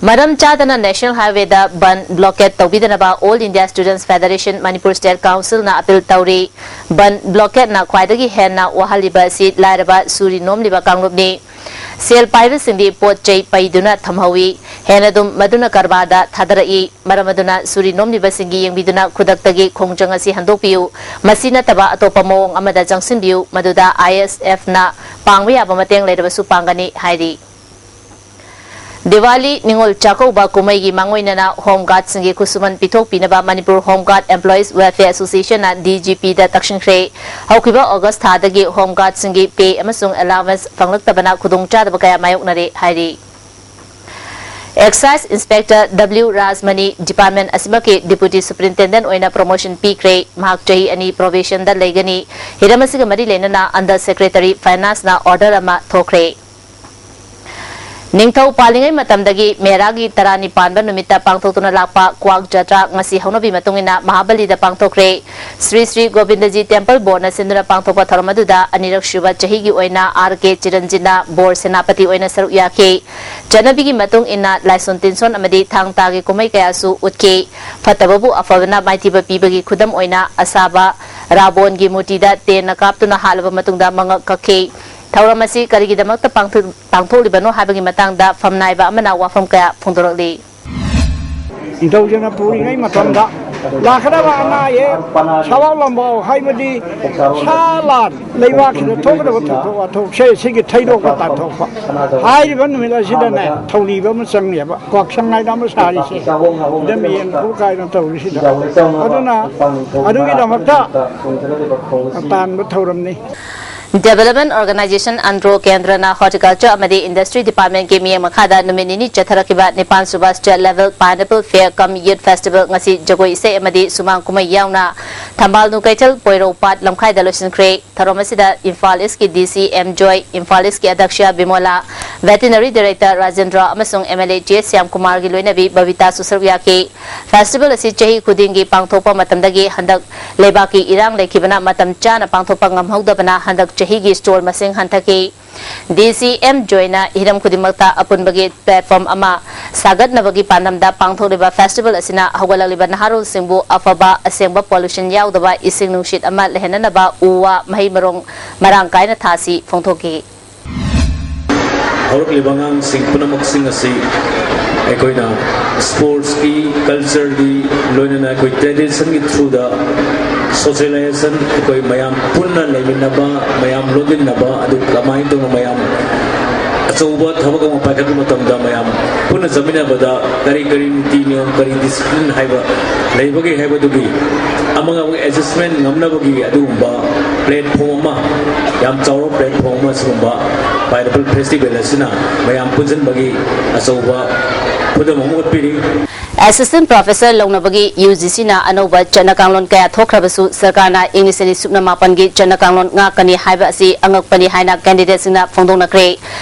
ꯃꯔꯝ ꯆꯥꯗꯅ National Highwayꯗ ꯕꯟ blockade ꯇꯧꯕꯤꯗꯅꯕ All India Students Federation Manipur State Councilꯅ appeal ꯇꯧꯔꯤ꯫ ꯕꯟ blockade ꯈ꯭ꯋꯥꯏꯗꯒꯤ ꯍꯦꯟꯅ ꯋꯥꯍꯜꯂꯤꯕ ꯑꯁꯤ ꯂꯥꯏꯔꯕ ꯁꯨꯔꯤ ꯅꯣꯝꯂꯤꯕ ꯀꯥꯡꯂꯨꯞꯅꯤ꯫ ꯁꯦꯜ ꯄꯥꯏꯕꯁꯤꯡꯗꯤ ꯄꯣꯠ ꯆꯩ ꯄꯩꯗꯨꯅ ꯊꯝꯍꯧꯏ꯫ ꯍꯦꯟꯅ ꯑꯗꯨꯝ ꯃꯗꯨꯅ ꯀꯔꯕꯥꯔꯗ ꯊꯥꯗꯔꯛꯏ꯫ ꯃꯔꯝ ꯑꯗꯨꯅ ꯁꯨꯔꯤ ꯅꯣꯝꯂꯤꯕꯁꯤꯡꯒꯤ ꯌꯦꯡꯕꯤꯗꯨꯅ ꯈꯨꯗꯛꯇꯒꯤ ꯈꯣꯡꯖꯪ ꯑꯁꯤ ꯍꯟꯗꯣꯛꯄꯤꯌꯨ꯫ ꯃꯁꯤ ꯅꯠꯇꯕ ꯑꯇꯣꯞꯄ ꯃꯑꯣꯡ ꯑꯃꯗ ꯆꯪꯁꯤꯟꯕꯤꯌꯨ, ꯃꯗꯨꯗ ISFꯅ ꯄꯥꯡꯕ ꯌꯥꯕ ꯃꯇꯦꯡ ꯂꯩꯔꯕꯁꯨ ꯄꯥꯡꯒꯅꯤ ꯍꯥꯏꯔꯤ꯫ ꯗꯤꯋꯥꯂꯤ ꯅꯤꯉꯣꯜ ꯆꯥꯛꯀꯧꯕ ꯀꯨꯝꯍꯩꯒꯤ ꯃꯥꯡꯑꯣꯏꯅꯅ Home Guardꯁꯤꯡꯒꯤ ꯈꯨꯠꯁꯨꯃꯟ ꯄꯤꯊꯣꯛꯄꯤꯅꯕ Manipur Home Guard Employees Welfare Associationꯅ DGPꯗ ꯇꯛꯁꯤꯟꯈ꯭ꯔꯦ꯫ ꯍꯧꯈꯤꯕ August ꯊꯥꯗꯒꯤ Home Guardꯁꯤꯡꯒꯤ pay ꯑꯃꯁꯨꯡ allowance ꯐꯪꯂꯛꯇꯕꯅ ꯈꯨꯗꯣꯡꯆꯥꯗꯕ ꯀꯌꯥ ꯃꯥꯌꯣꯛꯅꯔꯦ ꯍꯥꯏꯔꯤ꯫ Excise Inspector W Rajmani department ꯑꯁꯤꯃꯛꯀꯤ Deputy Superintendent ꯑꯣꯏꯅ promotion ꯄꯤꯈ꯭ꯔꯦ꯫ ꯃꯍꯥꯛ ꯆꯍꯤ ꯑꯅꯤ probationꯗ ꯂꯩꯒꯅꯤ꯫ ꯍꯤꯔꯝ ꯑꯁꯤꯒ ꯃꯔꯤ ꯂꯩꯅꯅ Under Secretary Financeꯅ order ꯑꯃ ꯊꯣꯛꯈ꯭ꯔꯦ꯫ ꯅꯤꯡꯊꯧ ꯄꯥꯜꯂꯤꯉꯩ ꯃꯇꯝꯗꯒꯤ ꯃꯦꯔꯥꯒꯤ ꯇꯔꯥꯅꯤꯄꯥꯟꯕ ꯅꯨꯃꯤꯠꯇ ꯄꯥꯡꯊꯣꯛꯇꯨꯅ ꯂꯥꯛꯄ ꯀ꯭ꯋꯥꯛ ꯖꯇ꯭ꯔꯥ ꯉꯁꯤ ꯍꯧꯅꯕꯤ ꯃꯇꯨꯡ ꯏꯟꯅ ꯃꯍꯥꯕꯂꯤꯗ ꯄꯥꯡꯊꯣꯛꯈ꯭ꯔꯦ꯫ ꯁ꯭ꯔꯤ ꯁ꯭ꯔꯤ ꯒꯣꯕꯤꯟꯗꯖꯤ ꯇꯦꯝꯄꯜ ꯕꯣꯔꯗꯅ ꯁꯤꯟꯗꯨꯅ ꯄꯥꯡꯊꯣꯛꯄ ꯊꯧꯔꯝ ꯑꯗꯨꯗ ꯑꯅꯤꯔꯛ ꯁꯨꯕ ꯆꯍꯤꯒꯤ ꯑꯣꯏꯅ ꯑꯥꯔ ꯀꯦ ꯆꯤꯔꯟꯖꯤꯠꯅ ꯕꯣꯔ ꯁꯦꯅꯥꯄꯇꯤ ꯑꯣꯏꯅ ꯁꯔꯨꯛ ꯌꯥꯈꯤ꯫ ꯆꯠꯅꯕꯤꯒꯤ ꯃꯇꯨꯡ ꯏꯟꯅ ꯂꯥꯏꯁꯣꯟ ꯇꯤꯟꯁꯣꯟ ꯑꯃꯗꯤ ꯊꯥꯡ ꯇꯥꯒꯤ ꯀꯨꯝꯍꯩ ꯀꯌꯥꯁꯨ ꯎꯠꯈꯤ꯫ ꯐꯠꯇꯕꯕꯨ ꯑꯐꯕꯅ ꯃꯥꯏꯊꯤꯕ ꯄꯤꯕꯒꯤ ꯈꯨꯗꯝ ꯑꯣꯏꯅ ꯑꯁꯥꯕ ꯔꯥꯕꯣꯟꯒꯤ ꯃꯨꯔꯇꯤꯗ ꯇꯦꯟꯅ ꯀꯥꯞꯇꯨꯅ ꯍꯥꯠꯂꯕ ꯃꯇꯨꯡꯗ ꯃꯉꯛ ꯀꯛꯈꯤ꯫ ꯊꯧꯔꯝ ꯑꯁꯤ ꯀꯔꯤꯒꯤꯗꯃꯛꯇ ꯄꯥꯡꯊꯣꯛ-, ꯄꯥꯡꯊꯣꯛꯂꯤꯕꯅꯣ ꯍꯥꯏꯕꯒꯤ ꯃꯇꯥꯡꯗ ꯐꯝꯅꯥꯏꯕ ꯑꯃꯅ ꯋꯥꯐꯝ ꯀꯌꯥ ꯐꯣꯡꯗꯣꯔꯛꯂꯤ꯫ ꯅꯤꯡꯊꯧꯖꯅ ꯄꯨꯔꯤꯉꯩ ꯃꯇꯝꯗ ꯂꯥꯛꯀꯗꯕ ꯑꯅꯥ ꯑꯌꯦꯛ, ꯁꯥꯋꯥꯎ ꯂꯝꯕꯥꯎ ꯍꯥꯏꯕꯗꯤ ꯁꯥ ꯂꯥꯟ ꯂꯩꯕꯥꯛꯁꯤꯗ ꯊꯣꯛꯀꯗꯕ ꯊꯧꯗꯣꯛ ꯋꯥꯊꯣꯛꯁꯦ ꯁꯤꯒꯤ ꯊꯩꯗꯣꯛꯄ ꯇꯥꯟꯊꯣꯛꯄ ꯍꯥꯏꯔꯤꯕ ꯅꯨꯃꯤꯠ ꯑꯁꯤꯗꯅꯦ ꯊꯧꯅꯤꯕ ꯑꯃ ꯆꯪꯉꯦꯕ꯫ ꯀ꯭ꯋꯥꯛꯁꯪ ꯍꯥꯏꯅ ꯑꯃ ꯁꯥꯔꯤꯁꯦ ꯁꯤꯗ ꯃꯤꯌꯦꯡ ꯈꯨ ꯀꯥꯏꯅ ꯇꯧꯔꯤꯁꯤꯗ꯫ ꯑꯗꯨꯅ ꯑꯗꯨꯒꯤꯗꯃꯛꯇ ꯇꯥꯟꯕ ꯊꯧꯔꯝꯅꯤ꯫ Development Organization ꯑꯟꯗ꯭ꯔꯣ ꯀꯦꯟꯗ꯭ꯔꯅ Horticulture ꯑꯃꯗꯤ Industry Departmentꯀꯤ ꯃꯤꯠꯌꯦꯡ ꯃꯈꯥꯗ ꯅꯨꯃꯤꯠ ꯅꯤꯅꯤ ꯆꯠꯊꯔꯛꯈꯤꯕ ꯅꯤꯄꯥꯟ ꯁꯨꯕ State Level Pineapple Fair cum Youth Festival ꯉꯁꯤ ꯖꯒꯣꯏ ꯏꯁꯩ ꯑꯃꯗꯤ ꯁꯨꯃꯥꯡ ꯀꯨꯝꯍꯩ ꯌꯥꯎꯅ ꯊꯝꯕꯥꯜ ꯅꯨꯡ ꯀꯩꯊꯦꯜ ꯄꯣꯏꯔꯧ ꯄꯥꯠ ꯂꯝꯈꯥꯏꯗ ꯂꯣꯏꯁꯤꯟꯈ꯭ꯔꯦ꯫ ꯊꯧꯔꯝ ꯑꯁꯤꯗ ꯏꯝꯐꯥꯜ ꯏꯁꯀꯤ ꯗꯤ ꯁꯤ ꯑꯦꯝ ꯖꯣꯏ, ꯏꯝꯐꯥꯜ ꯏꯁꯀꯤ ꯑꯗ꯭ꯌꯛꯁ ꯕꯤꯃꯣꯂꯥ, Veterinary Director ꯔꯥꯖꯦꯟꯗ꯭ꯔ ꯑꯃꯁꯨꯡ ꯑꯦꯝ ꯑꯦꯜ ꯑꯦ ꯖꯦ ꯁ꯭ꯌꯥꯝꯀꯨꯃꯥꯔꯒꯤ ꯂꯣꯏꯅꯕꯤ ꯕꯕꯤꯇꯥꯁꯨ ꯁꯔꯨꯛ ꯌꯥꯈꯤ꯫ Festival ꯑꯁꯤ ꯆꯍꯤ ꯈꯨꯗꯤꯡꯒꯤ ꯄꯥꯡꯊꯣꯛꯄ ꯃꯇꯝꯗꯒꯤ ꯍꯟꯗꯛ ꯂꯩꯕꯥꯛꯀꯤ ꯏꯔꯥꯡ ꯂꯩꯈꯤꯕꯅ ꯃꯇꯝ ꯆꯥꯅ ꯄꯥꯡꯊꯣꯛꯄ ꯉꯝꯍꯧꯗꯕꯅ ꯍꯟꯗꯛ ꯆꯍꯤꯒꯤ stall ꯃꯁꯤꯡ ꯍꯟꯊꯈꯤ꯫ ꯗꯤ ꯁꯤ ꯑꯦꯝ ꯖꯣꯏꯅ ꯍꯤꯔꯝ ꯈꯨꯗꯤꯡꯃꯛꯇ ꯑꯄꯨꯟꯕꯒꯤ platform ꯑꯃ ꯁꯥꯒꯠꯅꯕꯒꯤ ꯄꯥꯟꯗꯝꯗ ꯄꯥꯡꯊꯣꯛꯂꯤꯕ festival ꯑꯁꯤꯅ ꯍꯧꯒꯠꯂꯛꯂꯤꯕ ꯅꯍꯥꯔꯣꯜꯁꯤꯡꯕꯨ ꯑꯐꯕ, ꯑꯁꯦꯡꯕ, pollution ꯌꯥꯎꯗꯕ ꯏꯁꯤꯡ ꯅꯨꯡꯁꯤꯠ ꯑꯃ ꯂꯩꯍꯟꯅꯅꯕ ꯎ ꯋꯥ, ꯃꯍꯩ ꯃꯔꯣꯡ ꯃꯔꯥꯡ ꯀꯥꯏꯅ ꯊꯥꯁꯤ ꯐꯣꯡꯗꯣꯛꯈꯤ꯫ ꯍꯧꯔꯛꯂꯤꯕ ꯑꯉꯥꯡꯁꯤꯡ ꯄꯨꯝꯅꯃꯛꯁꯤꯡ ꯑꯁꯤ ꯑꯩꯈꯣꯏꯅ sportsꯀꯤ, cultureꯒꯤ, ꯂꯣꯏꯅꯅ ꯑꯩꯈꯣꯏ traditionꯒꯤ throughꯗ socialization, ꯑꯩꯈꯣꯏ ꯃꯌꯥꯝ ꯄꯨꯟꯅ ꯂꯩꯃꯤꯟꯅꯕ, ꯃꯌꯥꯝ ꯂꯣꯟꯃꯤꯟꯅꯕ, ꯑꯗꯨ ꯀꯃꯥꯏꯅ ꯇꯧꯅ ꯃꯌꯥꯝ ꯑꯆꯧꯕ ꯊꯕꯛ ꯑꯃ ꯄꯥꯏꯈꯠꯄ ꯃꯇꯝꯗ ꯃꯌꯥꯝ ꯄꯨꯟꯅ ꯆꯠꯃꯤꯟꯅꯕꯗ ꯀꯔꯤ ꯀꯔꯤ ꯅꯤꯇꯤ ꯅꯤꯌꯣꯝ, ꯀꯔꯤ discipline ꯍꯥꯏꯕ ꯂꯩꯕꯒꯦ ꯍꯥꯏꯕꯗꯨꯒꯤ ꯑꯃꯒ ꯑꯃꯒ adjustment ꯉꯝꯅꯕꯒꯤ ꯑꯗꯨꯒꯨꯝꯕ platform ꯑꯃ, ꯌꯥꯝ ꯆꯥꯎꯔꯕ platform ꯑꯃ ꯁꯤꯒꯨꯝꯕ Pineapple Festival ꯑꯁꯤꯅ ꯃꯌꯥꯝ ꯄꯨꯟꯁꯤꯟꯕꯒꯤ ꯑꯆꯧꯕ ꯈꯨꯗꯝ ꯑꯃ ꯎꯠꯄꯤꯔꯤ꯫ Assistant Professor ꯂꯧꯅꯕꯒꯤ UGCꯅ ꯑꯅꯧꯕ ꯆꯠꯅ ꯀꯥꯡꯂꯣꯟ ꯀꯌꯥ ꯊꯣꯛꯈ꯭ꯔꯕꯁꯨ ꯁꯔꯀꯥꯔꯅ ꯏꯪ ꯂꯤꯁꯤꯡ ꯑꯅꯤ ꯁꯨꯞꯅ ꯃꯥꯄꯟꯒꯤ ꯆꯠꯅ ꯀꯥꯡꯂꯣꯟ ꯉꯥꯛꯀꯅꯤ ꯍꯥꯏꯕ ꯑꯁꯤ ꯑꯉꯛꯄꯅꯤ ꯍꯥꯏꯅ candidateꯁꯤꯡꯅ ꯐꯣꯡꯗꯣꯛꯅꯈ꯭ꯔꯦ꯫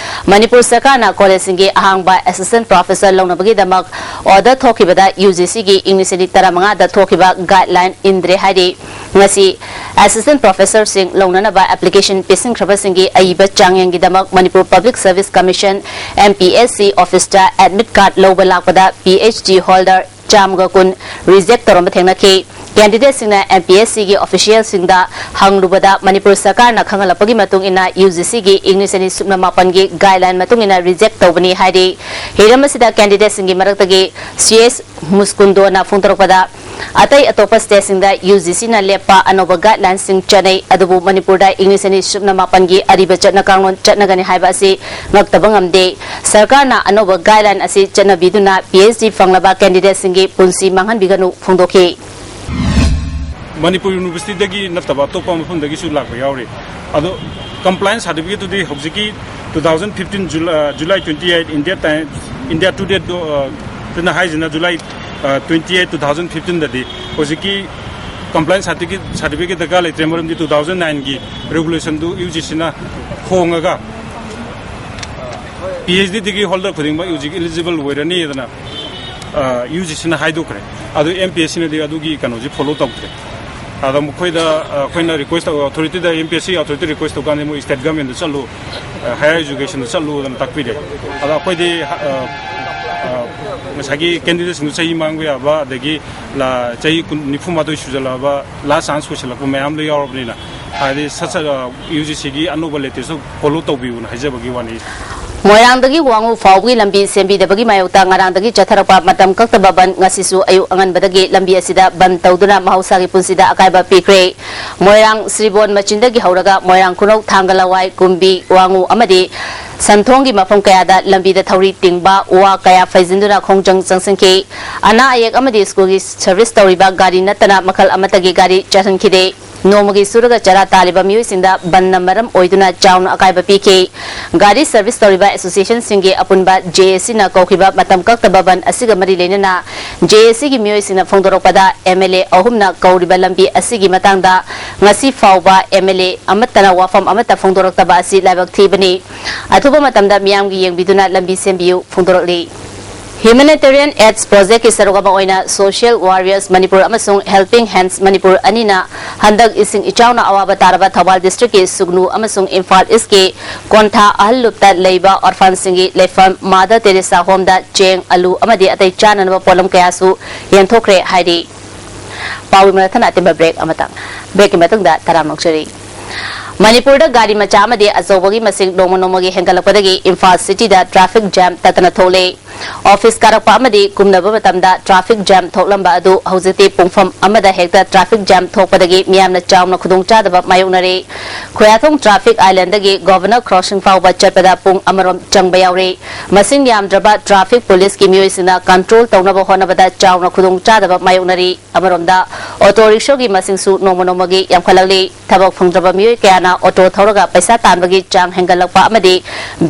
ꯃꯅꯤꯄꯨꯔ ꯁꯔꯀꯥꯔꯅ collegeꯁꯤꯡꯒꯤ ꯑꯍꯥꯡꯕ Assistant Professor ꯂꯧꯅꯕꯒꯤꯗꯃꯛ order ꯊꯣꯛꯈꯤꯕꯗ UGCꯒꯤ ꯏꯪ ꯂꯤꯁꯤꯡ ꯑꯅꯤ ꯇꯔꯥꯃꯉꯥꯗ ꯊꯣꯛꯈꯤꯕ guideline ꯏꯟꯗ꯭ꯔꯦ ꯍꯥꯏꯔꯤ꯫ ꯉꯁꯤ Assistant Professorꯁꯤꯡ ꯂꯧꯅꯅꯕ application ꯄꯤꯁꯤꯟꯈ꯭ꯔꯕꯁꯤꯡꯒꯤ ꯑꯏꯕ ꯆꯥꯡꯌꯦꯡꯒꯤꯗꯃꯛ Manipur Public Service Commission, MPSC officeꯇ admit card ꯂꯧꯕ ꯂꯥꯛꯄꯗ PhD holder ꯆꯥꯝꯃꯒ ꯀꯨꯟ reject ꯇꯧꯔꯝꯕ ꯊꯦꯡꯅꯈꯤ꯫ Candidateꯁꯤꯡꯅ MPSCꯒꯤ officialꯁꯤꯡꯗ ꯍꯪꯂꯨꯕꯗ ꯃꯅꯤꯄꯨꯔ ꯁꯔꯀꯥꯔꯅ ꯈꯪꯍꯜꯂꯛꯄꯒꯤ ꯃꯇꯨꯡ ꯏꯟꯅ UGCꯒꯤ ꯏꯪ ꯂꯤꯁꯤꯡ ꯑꯅꯤ ꯁꯨꯞꯅ ꯃꯥꯄꯟꯒꯤ guideline ꯃꯇꯨꯡ ꯏꯟꯅ reject ꯇꯧꯕꯅꯤ ꯍꯥꯏꯔꯤ꯫ ꯍꯤꯔꯝ ꯑꯁꯤꯗ candidateꯁꯤꯡꯒꯤ ꯃꯔꯛꯇꯒꯤ ꯁꯤ ꯑꯦꯁ ꯃꯨꯁꯀꯨꯟꯗꯣꯅ ꯐꯣꯡꯗꯣꯔꯛꯄꯗ, ꯑꯇꯩ ꯑꯇꯣꯞꯄ stateꯁꯤꯡꯗ UGCꯅ ꯂꯦꯞꯄ ꯑꯅꯧꯕ guidelineꯁꯤꯡ ꯆꯠꯅꯩ, ꯑꯗꯨꯕꯨ ꯃꯅꯤꯄꯨꯔꯗ ꯏꯪ ꯂꯤꯁꯤꯡ ꯑꯅꯤ ꯁꯨꯞꯅ ꯃꯥꯄꯟꯒꯤ ꯑꯔꯤꯕ ꯆꯠꯅ ꯀꯥꯡꯂꯣꯟ ꯆꯠꯅꯒꯅꯤ ꯍꯥꯏꯕ ꯑꯁꯤ ꯉꯛꯇꯕ ꯉꯝꯗꯦ꯫ ꯁꯔꯀꯥꯔꯅ ꯑꯅꯧꯕ guideline ꯑꯁꯤ ꯆꯠꯅꯕꯤꯗꯨꯅ PhD ꯐꯪꯂꯕ candidateꯁꯤꯡꯒꯤ ꯄꯨꯟꯁꯤ ꯃꯥꯡꯍꯟꯕꯤꯒꯅꯨ ꯐꯣꯡꯗꯣꯛꯈꯤ꯫ ꯃꯅꯤꯄꯨꯔ ꯌꯨꯅꯤꯚꯔꯁꯤꯇꯤꯗꯒꯤ ꯅꯠꯇꯕ ꯑꯇꯣꯞꯄ ꯃꯐꯝꯗꯒꯤꯁꯨ ꯂꯥꯛꯄ ꯌꯥꯎꯔꯤ꯫ ꯑꯗꯣ compliance certificateꯇꯨꯗꯤ ꯍꯧꯖꯤꯛꯀꯤ two thousand fifteen July, July twenty eight India Times, India Today ꯗꯣ, ꯑ, ꯇꯅ ꯍꯥꯏꯁꯤꯅ July, ꯑ, twenty eight two thousand fifteenꯗꯗꯤ ꯍꯧꯖꯤꯛꯀꯤ compliance certificate, certificate ꯗꯔꯀꯥꯔ ꯂꯩꯇ꯭ꯔꯦ, ꯃꯔꯝꯗꯤ two thousand nineꯒꯤ regulationꯗꯨ UGCꯅ ꯍꯣꯡꯉꯒ PhDꯗꯒꯤ holder ꯈꯨꯗꯤꯡꯃꯛ ꯍꯧꯖꯤꯛ eligible ꯑꯣꯏꯔꯅꯤꯗꯅ, ꯑ, UGCꯅ ꯍꯥꯏꯗꯣꯛꯈ꯭ꯔꯦ꯫ ꯑꯗꯨ MPSCꯅꯗꯤ ꯑꯗꯨꯒꯤ ꯀꯩꯅꯣꯁꯤ follow ꯇꯧꯗ꯭ꯔꯦ꯫ ꯑꯗ ꯃꯈꯣꯏꯗ, ꯑ, ꯑꯩꯈꯣꯏꯅ request ꯇꯧ-, authorityꯗ, MPSC authority request ꯇꯧꯀꯥꯟꯗ ꯃꯣꯏ state governmentꯗ ꯆꯠꯂꯨ, ꯑ, higher educationꯗ ꯆꯠꯂꯨ ꯑꯗꯨꯝ ꯇꯥꯛꯄꯤꯔꯦ꯫ ꯑꯗ ꯑꯩꯈꯣꯏꯗꯤ, ꯑ, ꯑ, ꯉꯁꯥꯏꯒꯤ candidateꯁꯤꯡꯗꯨ ꯆꯍꯤ ꯃꯥꯡꯕ ꯌꯥꯕ, ꯑꯗꯒꯤ ꯂꯥ-, ꯆꯍꯤ ꯀꯨꯟ, ꯅꯤꯐꯨ ꯃꯥꯊꯣꯏ ꯁꯨꯖꯜꯂꯛꯑꯕ, last chance ꯑꯣꯏꯁꯜꯂꯛꯄ ꯃꯌꯥꯝꯗꯣ ꯌꯥꯎꯔꯕꯅꯤꯅ, ꯍꯥꯏꯗꯤ ꯁꯠ ꯁꯠ, ꯑ, UGCꯒꯤ ꯑꯅꯧꯕ latest follow ꯇꯧꯕꯤꯌꯨꯅ ꯍꯥꯏꯖꯕꯒꯤ ꯋꯥꯅꯤ꯫ ꯃꯣꯏꯔꯥꯡꯗꯒꯤ ꯋꯥꯉꯨ ꯐꯥꯎꯕꯒꯤ ꯂꯝꯕꯤ ꯁꯦꯝꯕꯤꯗꯕꯒꯤ ꯃꯥꯌꯣꯛꯇ ꯉꯔꯥꯡꯗꯒꯤ ꯆꯠꯊꯔꯛꯄ ꯃꯇꯝ ꯀꯛꯇꯕ ꯕꯟ ꯉꯁꯤꯁꯨ ꯑꯌꯨꯛ ꯑꯉꯟꯕꯗꯒꯤ ꯂꯝꯕꯤ ꯑꯁꯤꯗ ꯕꯟ ꯇꯧꯗꯨꯅ ꯃꯍꯧꯁꯥꯒꯤ ꯄꯨꯟꯁꯤꯗ ꯑꯀꯥꯏꯕ ꯄꯤꯈ꯭ꯔꯦ꯫ ꯃꯣꯏꯔꯥꯡ ꯁ꯭ꯔꯤꯕꯣꯟ ꯃꯆꯤꯟꯗꯒꯤ ꯍꯧꯔꯒ ꯃꯣꯏꯔꯥꯡ ꯈꯨꯅꯧ, ꯊꯥꯡꯒ ꯂꯋꯥꯏ, ꯀꯨꯝꯕꯤ, ꯋꯥꯉꯨ ꯑꯃꯗꯤ ꯁꯟꯊꯣꯡꯒꯤ ꯃꯐꯝ ꯀꯌꯥꯗ ꯂꯝꯕꯤꯗ ꯊꯧꯔꯤ ꯇꯤꯡꯕ, ꯋꯥ ꯀꯌꯥ ꯐꯩꯖꯤꯟꯗꯨꯅ ꯈꯣꯡꯖꯪ ꯆꯪꯁꯤꯟꯈꯤ꯫ ꯑꯅꯥ ꯑꯌꯦꯛ ꯑꯃꯗꯤ ꯁ꯭ꯀꯨꯜꯒꯤ service ꯇꯧꯔꯤꯕ ꯒꯥꯔꯤ ꯅꯠꯇꯅ ꯃꯈꯜ ꯑꯃꯠꯇꯒꯤ ꯒꯥꯔꯤ ꯆꯠꯍꯟꯈꯤꯗꯦ꯫ ꯅꯣꯡꯃꯒꯤ ꯁꯨꯔꯒ ꯆꯔꯥ ꯇꯥꯜꯂꯤꯕ ꯃꯤꯑꯣꯏꯁꯤꯡꯗ ꯕꯟꯅ ꯃꯔꯝ ꯑꯣꯏꯗꯨꯅ ꯆꯥꯎꯅ ꯑꯀꯥꯏꯕ ꯄꯤꯈꯤ꯫ ꯒꯥꯔꯤ service ꯇꯧꯔꯤꯕ associationꯁꯤꯡꯒꯤ ꯑꯄꯨꯟꯕ JACꯅ ꯀꯧꯈꯤꯕ ꯃꯇꯝ ꯀꯛꯇꯕ ꯕꯟ ꯑꯁꯤꯒ ꯃꯔꯤ ꯂꯩꯅꯅ ꯖꯦ ꯑꯦ ꯁꯤꯒꯤ ꯃꯤꯑꯣꯏꯁꯤꯡꯅ ꯐꯣꯡꯗꯣꯔꯛꯄꯗ, ꯑꯦꯝ ꯑꯦꯜ ꯑꯦ ꯑꯍꯨꯝꯅ ꯀꯧꯔꯤꯕ ꯂꯝꯕꯤ ꯑꯁꯤꯒꯤ ꯃꯇꯥꯡꯗ ꯉꯁꯤ ꯐꯥꯎꯕ ꯑꯦꯝ ꯑꯦꯜ ꯑꯦ ꯑꯃꯠꯇꯅ ꯋꯥꯐꯝ ꯑꯃꯠꯇ ꯐꯣꯡꯗꯣꯔꯛꯇꯕ ꯑꯁꯤ ꯂꯥꯏꯕꯛ ꯊꯤꯕꯅꯤ꯫ ꯑꯊꯨꯕ ꯃꯇꯝꯗ ꯃꯤꯌꯥꯝꯒꯤ ꯌꯦꯡꯕꯤꯗꯨꯅ ꯂꯝꯕꯤ ꯁꯦꯝꯕꯤꯌꯨ ꯐꯣꯡꯗꯣꯔꯛꯂꯤ꯫ Humanitarian AIDS Projectꯀꯤ ꯁꯔꯨꯛ ꯑꯃ ꯑꯣꯏꯅ Social Warriors ꯃꯅꯤꯄꯨꯔ ꯑꯃꯁꯨꯡ Helping Hands ꯃꯅꯤꯄꯨꯔ ꯑꯅꯤꯅ ꯍꯟꯗꯛ ꯏꯁꯤꯡ ꯏꯆꯥꯎꯅ ꯑꯋꯥꯕ ꯇꯥꯔꯕ ꯊꯧꯕꯥꯜ districtꯀꯤ ꯁꯨꯒꯅꯨ ꯑꯃꯁꯨꯡ ꯏꯝꯐꯥꯜ Eastꯀꯤ ꯀꯣꯟꯊꯥ ꯑꯍꯜ ꯂꯨꯞꯇ ꯂꯩꯕ orphanꯁꯤꯡꯒꯤ ꯂꯩꯐꯝ Mother Teresa Homeꯗ ꯆꯦꯡ, ꯑꯂꯨ ꯑꯃꯗꯤ ꯑꯇꯩ ꯆꯥꯅꯅꯕ ꯄꯣꯠꯂꯝ ꯀꯌꯥꯁꯨ ꯌꯦꯟꯊꯣꯛꯈ꯭ꯔꯦ ꯍꯥꯏꯔꯤ꯫ ꯄꯥꯎꯒꯤ ꯃꯊꯪ ꯑꯇꯦꯟꯕ break ꯑꯃꯇꯪ꯫ Breakꯀꯤ ꯃꯇꯨꯡꯗ ꯇꯔꯥꯝꯅ ꯑꯣꯛꯆꯔꯤ꯫ ꯃꯅꯤꯄꯨꯔꯗ ꯒꯥꯔꯤ ꯃꯆꯥ ꯑꯃꯗꯤ ꯑꯆꯧꯕꯒꯤ ꯃꯁꯤꯡ ꯅꯣꯡꯃ ꯅꯣꯡꯃꯒꯤ ꯍꯦꯟꯒꯠꯂꯛꯄꯗꯒꯤ ꯏꯝꯐꯥꯜ cityꯗ traffic jam ꯇꯠꯇꯅ ꯊꯣꯛꯂꯦ꯫ Office ꯀꯥꯔꯛꯄ ꯑꯃꯗꯤ ꯀꯨꯝꯅꯕ ꯃꯇꯝꯗ traffic jam ꯊꯣꯛꯂꯝꯕ ꯑꯗꯨ ꯍꯧꯖꯤꯛꯇꯤ ꯄꯨꯡꯐꯝ ꯑꯃꯗ ꯍꯦꯛꯇ traffic jam ꯊꯣꯛꯄꯗꯒꯤ ꯃꯤꯌꯥꯝꯅ ꯆꯥꯎꯅ ꯈꯨꯗꯣꯡꯆꯥꯗꯕ ꯃꯥꯌꯣꯛꯅꯔꯦ꯫ ꯈꯨꯌꯥꯊꯣꯡ traffic islandꯗꯒꯤ Governor Crossing ꯐꯥꯎꯕ ꯆꯠꯄꯗ ꯄꯨꯡ ꯑꯃꯔꯣꯝ ꯆꯪꯕ ꯌꯥꯎꯔꯦ꯫ ꯃꯁꯤꯡ ꯌꯥꯝꯗ꯭ꯔꯕ traffic policeꯀꯤ ꯃꯤꯑꯣꯏꯁꯤꯡꯅ control ꯇꯧꯅꯕ ꯍꯣꯠꯅꯕꯗ ꯆꯥꯎꯅ ꯈꯨꯗꯣꯡꯆꯥꯗꯕ ꯃꯥꯌꯣꯛꯅꯔꯤ꯫ ꯑꯃꯔꯣꯝꯗ, auto rickshawꯒꯤ ꯃꯁꯤꯡꯁꯨ ꯅꯣꯡꯃ ꯅꯣꯡꯃꯒꯤ ꯌꯥꯝꯈꯠꯂꯛꯂꯤ꯫ ꯊꯕꯛ ꯐꯪꯗ꯭ꯔꯕ ꯃꯤꯑꯣꯏ ꯀꯌꯥꯅ auto ꯊꯧꯔꯒ ꯄꯩꯁꯥ ꯇꯥꯟꯕꯒꯤ ꯆꯥꯡ ꯍꯦꯟꯒꯠꯂꯛꯄ ꯑꯃꯗꯤ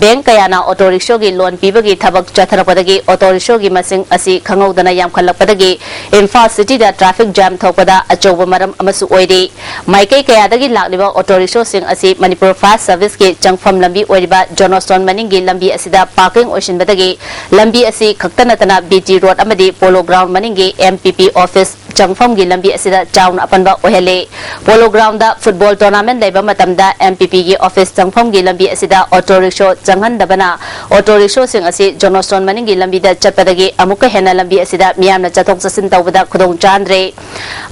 bank ꯀꯌꯥꯅ auto rickshawꯒꯤ loan ꯄꯤꯕꯒꯤ ꯊꯕꯛ ꯆꯠꯊꯔꯛꯄꯗꯒꯤ auto rickshawꯒꯤ ꯃꯁꯤꯡ ꯑꯁꯤ ꯈꯪꯍꯧꯗꯅ ꯌꯥꯝꯈꯠꯂꯛꯄꯗꯒꯤ ꯏꯝꯐꯥꯜ cityꯗ traffic jam ꯊꯣꯛꯄꯗ ꯑꯆꯧꯕ ꯃꯔꯝ ꯑꯃꯁꯨ ꯑꯣꯏꯔꯤ꯫ ꯃꯥꯏꯀꯩ ꯀꯌꯥꯗꯒꯤ ꯂꯥꯛꯂꯤꯕ auto rickshawꯁꯤꯡ ꯑꯁꯤ ꯃꯅꯤꯄꯨꯔ Fire Serviceꯀꯤ ꯆꯪꯐꯝ ꯂꯝꯕꯤ ꯑꯣꯏꯔꯤꯕ Johnston ꯃꯅꯤꯡꯒꯤ ꯂꯝꯕꯤ ꯑꯁꯤꯗ parking ꯑꯣꯏꯁꯤꯟꯕꯗꯒꯤ ꯂꯝꯕꯤ ꯑꯁꯤ ꯈꯛꯇ ꯅꯠꯇꯅ B T Road ꯑꯃꯗꯤ Polo Ground ꯃꯅꯤꯡꯒꯤ M P P office ꯆꯪꯐꯝꯒꯤ ꯂꯝꯕꯤ ꯑꯁꯤꯗ ꯆꯥꯎꯅ ꯑꯄꯟꯕ ꯑꯣꯏꯍꯜꯂꯦ꯫ Polo Groundꯗ football tournament ꯂꯩꯕ ꯃꯇꯝꯗ M P Pꯒꯤ office ꯆꯪꯐꯝꯒꯤ ꯂꯝꯕꯤ ꯑꯁꯤꯗ auto rickshaw ꯆꯪꯍꯟꯗꯕꯅ auto rickshawꯁꯤꯡ ꯑꯁꯤ Johnston ꯃꯅꯤꯡꯒꯤ ꯂꯝꯕꯤꯗ ꯆꯠꯄꯗꯒꯤ ꯑꯃꯨꯛꯀ ꯍꯦꯟꯅ ꯂꯝꯕꯤ ꯑꯁꯤꯗ ꯃꯤꯌꯥꯝꯅ ꯆꯠꯊꯣꯛ ꯆꯠꯁꯤꯟ ꯇꯧꯕꯗ ꯈꯨꯗꯣꯡ ꯆꯥꯍꯟꯗ꯭ꯔꯦ꯫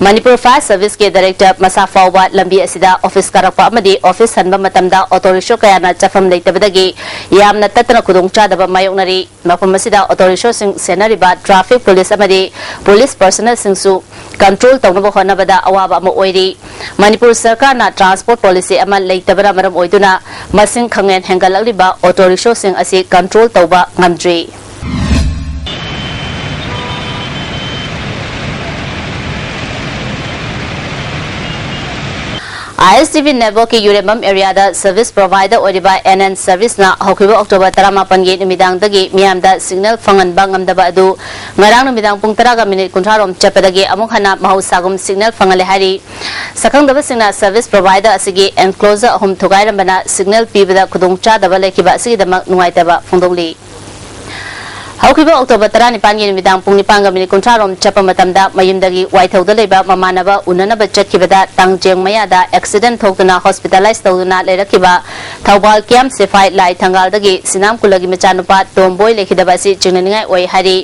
ꯃꯅꯤꯄꯨꯔ Fire Serviceꯀꯤ director ꯃꯁꯥ ꯐꯥꯎꯕ ꯂꯝꯕꯤ ꯑꯁꯤꯗ office ꯀꯥꯔꯛꯄ ꯑꯃꯗꯤ office ꯍꯟꯕ ꯃꯇꯝꯗ auto rickshaw ꯀꯌꯥꯅ ꯆꯠꯐꯝ ꯂꯩꯇꯕꯗꯒꯤ ꯌꯥꯝꯅ ꯇꯠꯇꯅ ꯈꯨꯗꯣꯡ ꯆꯥꯗꯕ ꯃꯥꯌꯣꯛꯅꯔꯤ꯫ ꯃꯐꯝ ꯑꯁꯤꯗ auto rickshawꯁꯤꯡ ꯁꯦꯟꯅꯔꯤꯕ traffic police ꯑꯃꯗꯤ police personnelꯁꯤꯡꯁꯨ control ꯇꯧꯅꯕ ꯍꯣꯠꯅꯕꯗ ꯑꯋꯥꯕ ꯑꯃ ꯑꯣꯏꯔꯤ꯫ ꯃꯅꯤꯄꯨꯔ ꯁꯔꯀꯥꯔꯅ transport policy ꯑꯃ ꯂꯩꯇꯕꯅ ꯃꯔꯝ ꯑꯣꯏꯗꯨꯅ ꯃꯁꯤꯡ ꯈꯪꯍꯦꯟ ꯍꯦꯟꯒꯠꯂꯛꯂꯤꯕ auto rickshawꯁꯤꯡ ꯑꯁꯤ control ꯇꯧꯕ ꯉꯝꯗ꯭ꯔꯤ꯫ ꯑꯥꯏ ꯑꯦꯁ ꯇꯤ ꯚꯤ network ꯀꯤ ꯌꯨꯔꯦꯝꯕꯝ area ꯗ service provider ꯑꯣꯏꯔꯤꯕ ꯑꯦꯟ ꯑꯦꯟ ꯁꯔꯚꯤꯁꯅ ꯍꯧꯈꯤꯕ ꯑꯣꯛꯇꯣꯕꯔ ꯇꯔꯥꯃꯥꯄꯟꯒꯤ ꯅꯨꯃꯤꯗꯥꯡꯗꯒꯤ ꯃꯤꯌꯥꯝꯗ signal ꯐꯪꯍꯟꯕ ꯉꯝꯗꯕ ꯑꯗꯨ ꯉꯔꯥꯡ ꯅꯨꯃꯤꯗꯥꯡ ꯄꯨꯡ ꯇꯔꯥꯒ ꯃꯤꯅꯤꯠ ꯀꯨꯟꯊ꯭ꯔꯥ ꯔꯣꯝ ꯆꯠꯄꯗꯒꯤ ꯑꯃꯨꯛ ꯍꯟꯅ ꯃꯍꯧꯁꯥꯒꯨꯝ signal ꯐꯪꯍꯜꯂꯦ ꯍꯥꯏꯔꯤ꯫ ꯁꯛꯈꯪꯗꯕꯁꯤꯡꯅ service provider ꯑꯁꯤꯒꯤ enclosure ꯑꯍꯨꯝ ꯊꯨꯒꯥꯏꯔꯝꯕꯅ signal ꯄꯤꯕꯗ ꯈꯨꯗꯣꯡꯆꯥꯗꯕ ꯂꯩꯈꯤꯕ ꯑꯁꯤꯒꯤꯗꯃꯛ ꯅꯨꯡꯉꯥꯏꯇꯕ ꯐꯣꯡꯗꯣꯛꯂꯤ꯫ ꯍꯧꯈꯤꯕ ꯑꯣꯛꯇꯣꯕꯔ ꯇꯔꯥꯅꯤꯄꯥꯟꯒꯤ ꯅꯨꯃꯤꯗꯥꯡ ꯄꯨꯡ ꯅꯤꯄꯥꯟꯒ ꯃꯤꯅꯤꯠ ꯀꯨꯟꯊ꯭ꯔꯥ ꯔꯣꯝ ꯆꯠꯄ ꯃꯇꯝꯗ ꯃꯌꯨꯝꯗꯒꯤ ꯋꯥꯏꯊꯧꯗ ꯂꯩꯕ ꯃꯃꯥꯟꯅꯕ ꯎꯅꯅꯕ ꯆꯠꯈꯤꯕꯗ ꯇꯥꯡꯖꯦꯡ ꯃꯌꯥꯗ accident ꯊꯣꯛꯇꯨꯅ hospitalize ꯇꯧꯗꯨꯅ ꯂꯩꯔꯛꯈꯤꯕ ꯊꯧꯕꯥꯜ camp ꯁꯤꯐꯥꯏ ꯂꯥꯏ ꯊꯪꯒꯥꯜꯗꯒꯤ ꯁꯤꯅꯥꯝ ꯀꯨꯂꯒꯤ ꯃꯆꯥꯅꯨꯄꯥ ꯇꯣꯝꯕꯣꯏ ꯂꯩꯈꯤꯗꯕ ꯑꯁꯤ ꯆꯤꯡꯅꯅꯤꯡꯉꯥꯏ ꯑꯣꯏ ꯍꯥꯏꯔꯤ꯫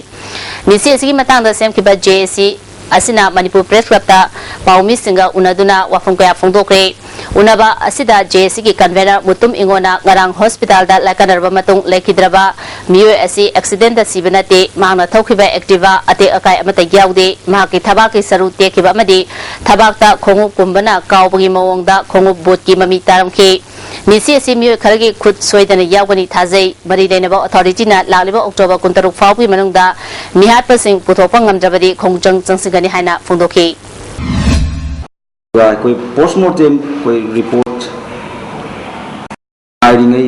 ꯃꯤꯁꯤ ꯑꯁꯤꯒꯤ ꯃꯇꯥꯡꯗ ꯁꯦꯝꯈꯤꯕ ꯖꯦ ꯑꯦ ꯁꯤ ꯑꯁꯤꯅ ꯃꯅꯤꯄꯨꯔ Press Club ꯇ ꯄꯥꯎꯃꯤꯁꯤꯡꯒ ꯎꯅꯗꯨꯅ ꯋꯥꯐꯝ ꯀꯌꯥ ꯐꯣꯡꯗꯣꯛꯈ꯭ꯔꯦ꯫ ꯎꯅꯕ ꯑꯁꯤꯗ ꯖꯦ ꯑꯦ ꯁꯤ ꯒꯤ convener ꯃꯨꯇꯨꯝ ꯏꯉꯣꯅ ꯉꯔꯥꯡ hospital ꯗ ꯂꯥꯏꯀꯠꯅꯔꯕ ꯃꯇꯨꯡ ꯂꯩꯈꯤꯗ꯭ꯔꯕ ꯃꯤꯑꯣꯏ ꯑꯁꯤ accident ꯇ ꯁꯤꯕ ꯅꯠꯇꯦ, ꯃꯍꯥꯛꯅ ꯊꯧꯈꯤꯕ Activa ꯑꯇꯦꯛ ꯑꯀꯥꯏ ꯑꯃꯠꯇ ꯌꯥꯎꯗꯦ, ꯃꯍꯥꯛꯀꯤ ꯊꯕꯥꯛꯀꯤ ꯁꯔꯨ ꯇꯦꯛꯈꯤꯕ ꯑꯃꯗꯤ ꯊꯕꯥꯛꯇ ꯈꯣꯡꯎꯞ ꯀꯨꯝꯕꯅ ꯀꯥꯎꯕꯒꯤ ꯃꯑꯣꯡꯗ ꯈꯣꯡꯎꯞ boot ꯀꯤ ꯃꯃꯤ ꯇꯥꯔꯝꯈꯤ꯫ ꯃꯤꯁꯤ ꯑꯁꯤ ꯃꯤꯑꯣꯏ ꯈꯔꯒꯤ ꯈꯨꯠ ꯁꯣꯏꯗꯅ ꯌꯥꯎꯒꯅꯤ ꯊꯥꯖꯩ꯫ ꯃꯔꯤ ꯂꯩꯅꯕ authority ꯅ ꯂꯥꯛꯂꯤꯕ ꯑꯣꯛꯇꯣꯕꯔ ꯀꯨꯟꯇꯔꯨꯛ ꯐꯥꯎꯕꯒꯤ ꯃꯅꯨꯡꯗ ꯃꯤꯍꯥꯠꯄꯁꯤꯡ ꯄꯨꯊꯣꯛꯄ ꯉꯝꯗ꯭ꯔꯕꯗꯤ ꯈꯣꯡꯖꯪ ꯆꯪꯁꯤꯟꯒꯅꯤ ꯍꯥꯏꯅ ꯐꯣꯡꯗꯣꯛꯈꯤ꯫ ꯑꯩꯈꯣꯏ post mortem ꯑꯩꯈꯣꯏ report ꯉꯥꯏꯔꯤꯉꯩ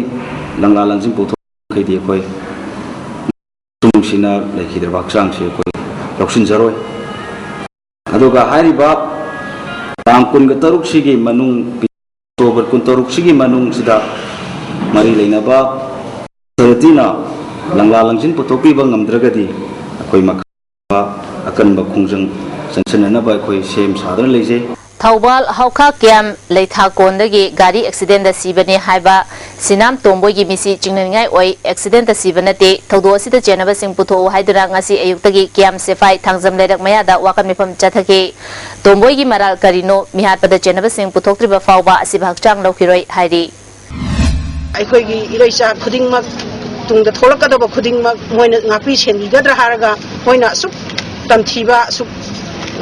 ꯂꯪꯂꯥ ꯂꯪꯖꯤꯟ ꯄꯨꯊꯣꯛꯈꯩꯗꯤ ꯑꯩꯈꯣꯏ ꯅꯨꯡꯁꯤꯅ ꯂꯩꯈꯤꯗ꯭ꯔꯕ ꯍꯛꯆꯥꯡꯁꯤ ꯑꯩꯈꯣꯏ ꯂꯧꯁꯤꯟꯖꯔꯣꯏ꯫ ꯑꯗꯨꯒ ꯍꯥꯏꯔꯤꯕ ꯇꯥꯡ ꯀꯨꯟꯒ ꯇꯔꯨꯛꯁꯤꯒꯤ ꯃꯅꯨꯡ, ꯑꯣꯛꯇꯣꯕꯔ ꯀꯨꯟꯇꯔꯨꯛꯁꯤꯒꯤ ꯃꯅꯨꯡꯁꯤꯗ ꯃꯔꯤ ꯂꯩꯅꯕ authority ꯅ ꯂꯪꯂꯥ ꯂꯪꯖꯤꯟ ꯄꯨꯊꯣꯛꯄꯤꯕ ꯉꯝꯗ꯭ꯔꯒꯗꯤ ꯑꯩꯈꯣꯏ ꯃꯈꯥ ꯑꯀꯟꯕ ꯈꯣꯡꯖꯪ ꯆꯪꯁꯤꯟꯅꯅꯕ ꯑꯩꯈꯣꯏ ꯁꯦꯝ ꯁꯥꯗꯨꯅ ꯂꯩꯖꯩ꯫ ꯊꯧꯕꯥꯜ ꯍꯧꯈꯥ camp ꯂꯩꯊꯥꯀꯣꯟꯗꯒꯤ ꯒꯥꯔꯤ accident ꯇ ꯁꯤꯕꯅꯤ ꯍꯥꯏꯕ ꯁꯤꯅꯥꯝ ꯇꯣꯝꯕꯣꯏꯒꯤ ꯃꯤꯁꯤ ꯆꯤꯡꯅꯅꯤꯡꯉꯥꯏ ꯑꯣꯏ꯫ Accident ꯇ ꯁꯤꯕ ꯅꯠꯇꯦ꯫ ꯊꯧꯗꯣꯛ ꯑꯁꯤꯗ ꯆꯦꯟꯅꯕꯁꯤꯡ ꯄꯨꯊꯣꯛꯎ ꯍꯥꯏꯗꯨꯅ ꯉꯁꯤ ꯑꯌꯨꯛꯇꯒꯤ camp ꯁꯤꯐꯥꯏ ꯊꯥꯡꯖꯝ ꯂꯩꯔꯛ ꯃꯌꯥꯗ ꯋꯥꯀꯠ ꯃꯤꯐꯝ ꯆꯠꯊꯈꯤ꯫ ꯇꯣꯝꯕꯣꯏꯒꯤ ꯃꯔꯥꯜ ꯀꯔꯤꯅꯣ? ꯃꯤꯍꯥꯠꯄꯗ ꯆꯦꯟꯅꯕꯁꯤꯡ ꯄꯨꯊꯣꯛꯇ꯭ꯔꯤꯕ ꯐꯥꯎꯕ ꯑꯁꯤꯕ ꯍꯛꯆꯥꯡ ꯂꯧꯈꯤꯔꯣꯏ ꯍꯥꯏꯔꯤ꯫ ꯑꯩꯈꯣꯏꯒꯤ ꯏꯔꯩꯆꯥ ꯈꯨꯗꯤꯡꯃꯛ, ꯇꯨꯡꯗ ꯊꯣꯛꯂꯛꯀꯗꯕ ꯈꯨꯗꯤꯡꯃꯛ ꯃꯣꯏꯅ ꯉꯥꯛꯄꯤ ꯁꯦꯟꯕꯤꯒꯗ꯭ꯔꯥ ꯍꯥꯏꯔꯒ ꯃꯣꯏꯅ ꯑꯁꯨꯛ ꯇꯝꯊꯤꯕ, ꯑꯁꯨꯛ,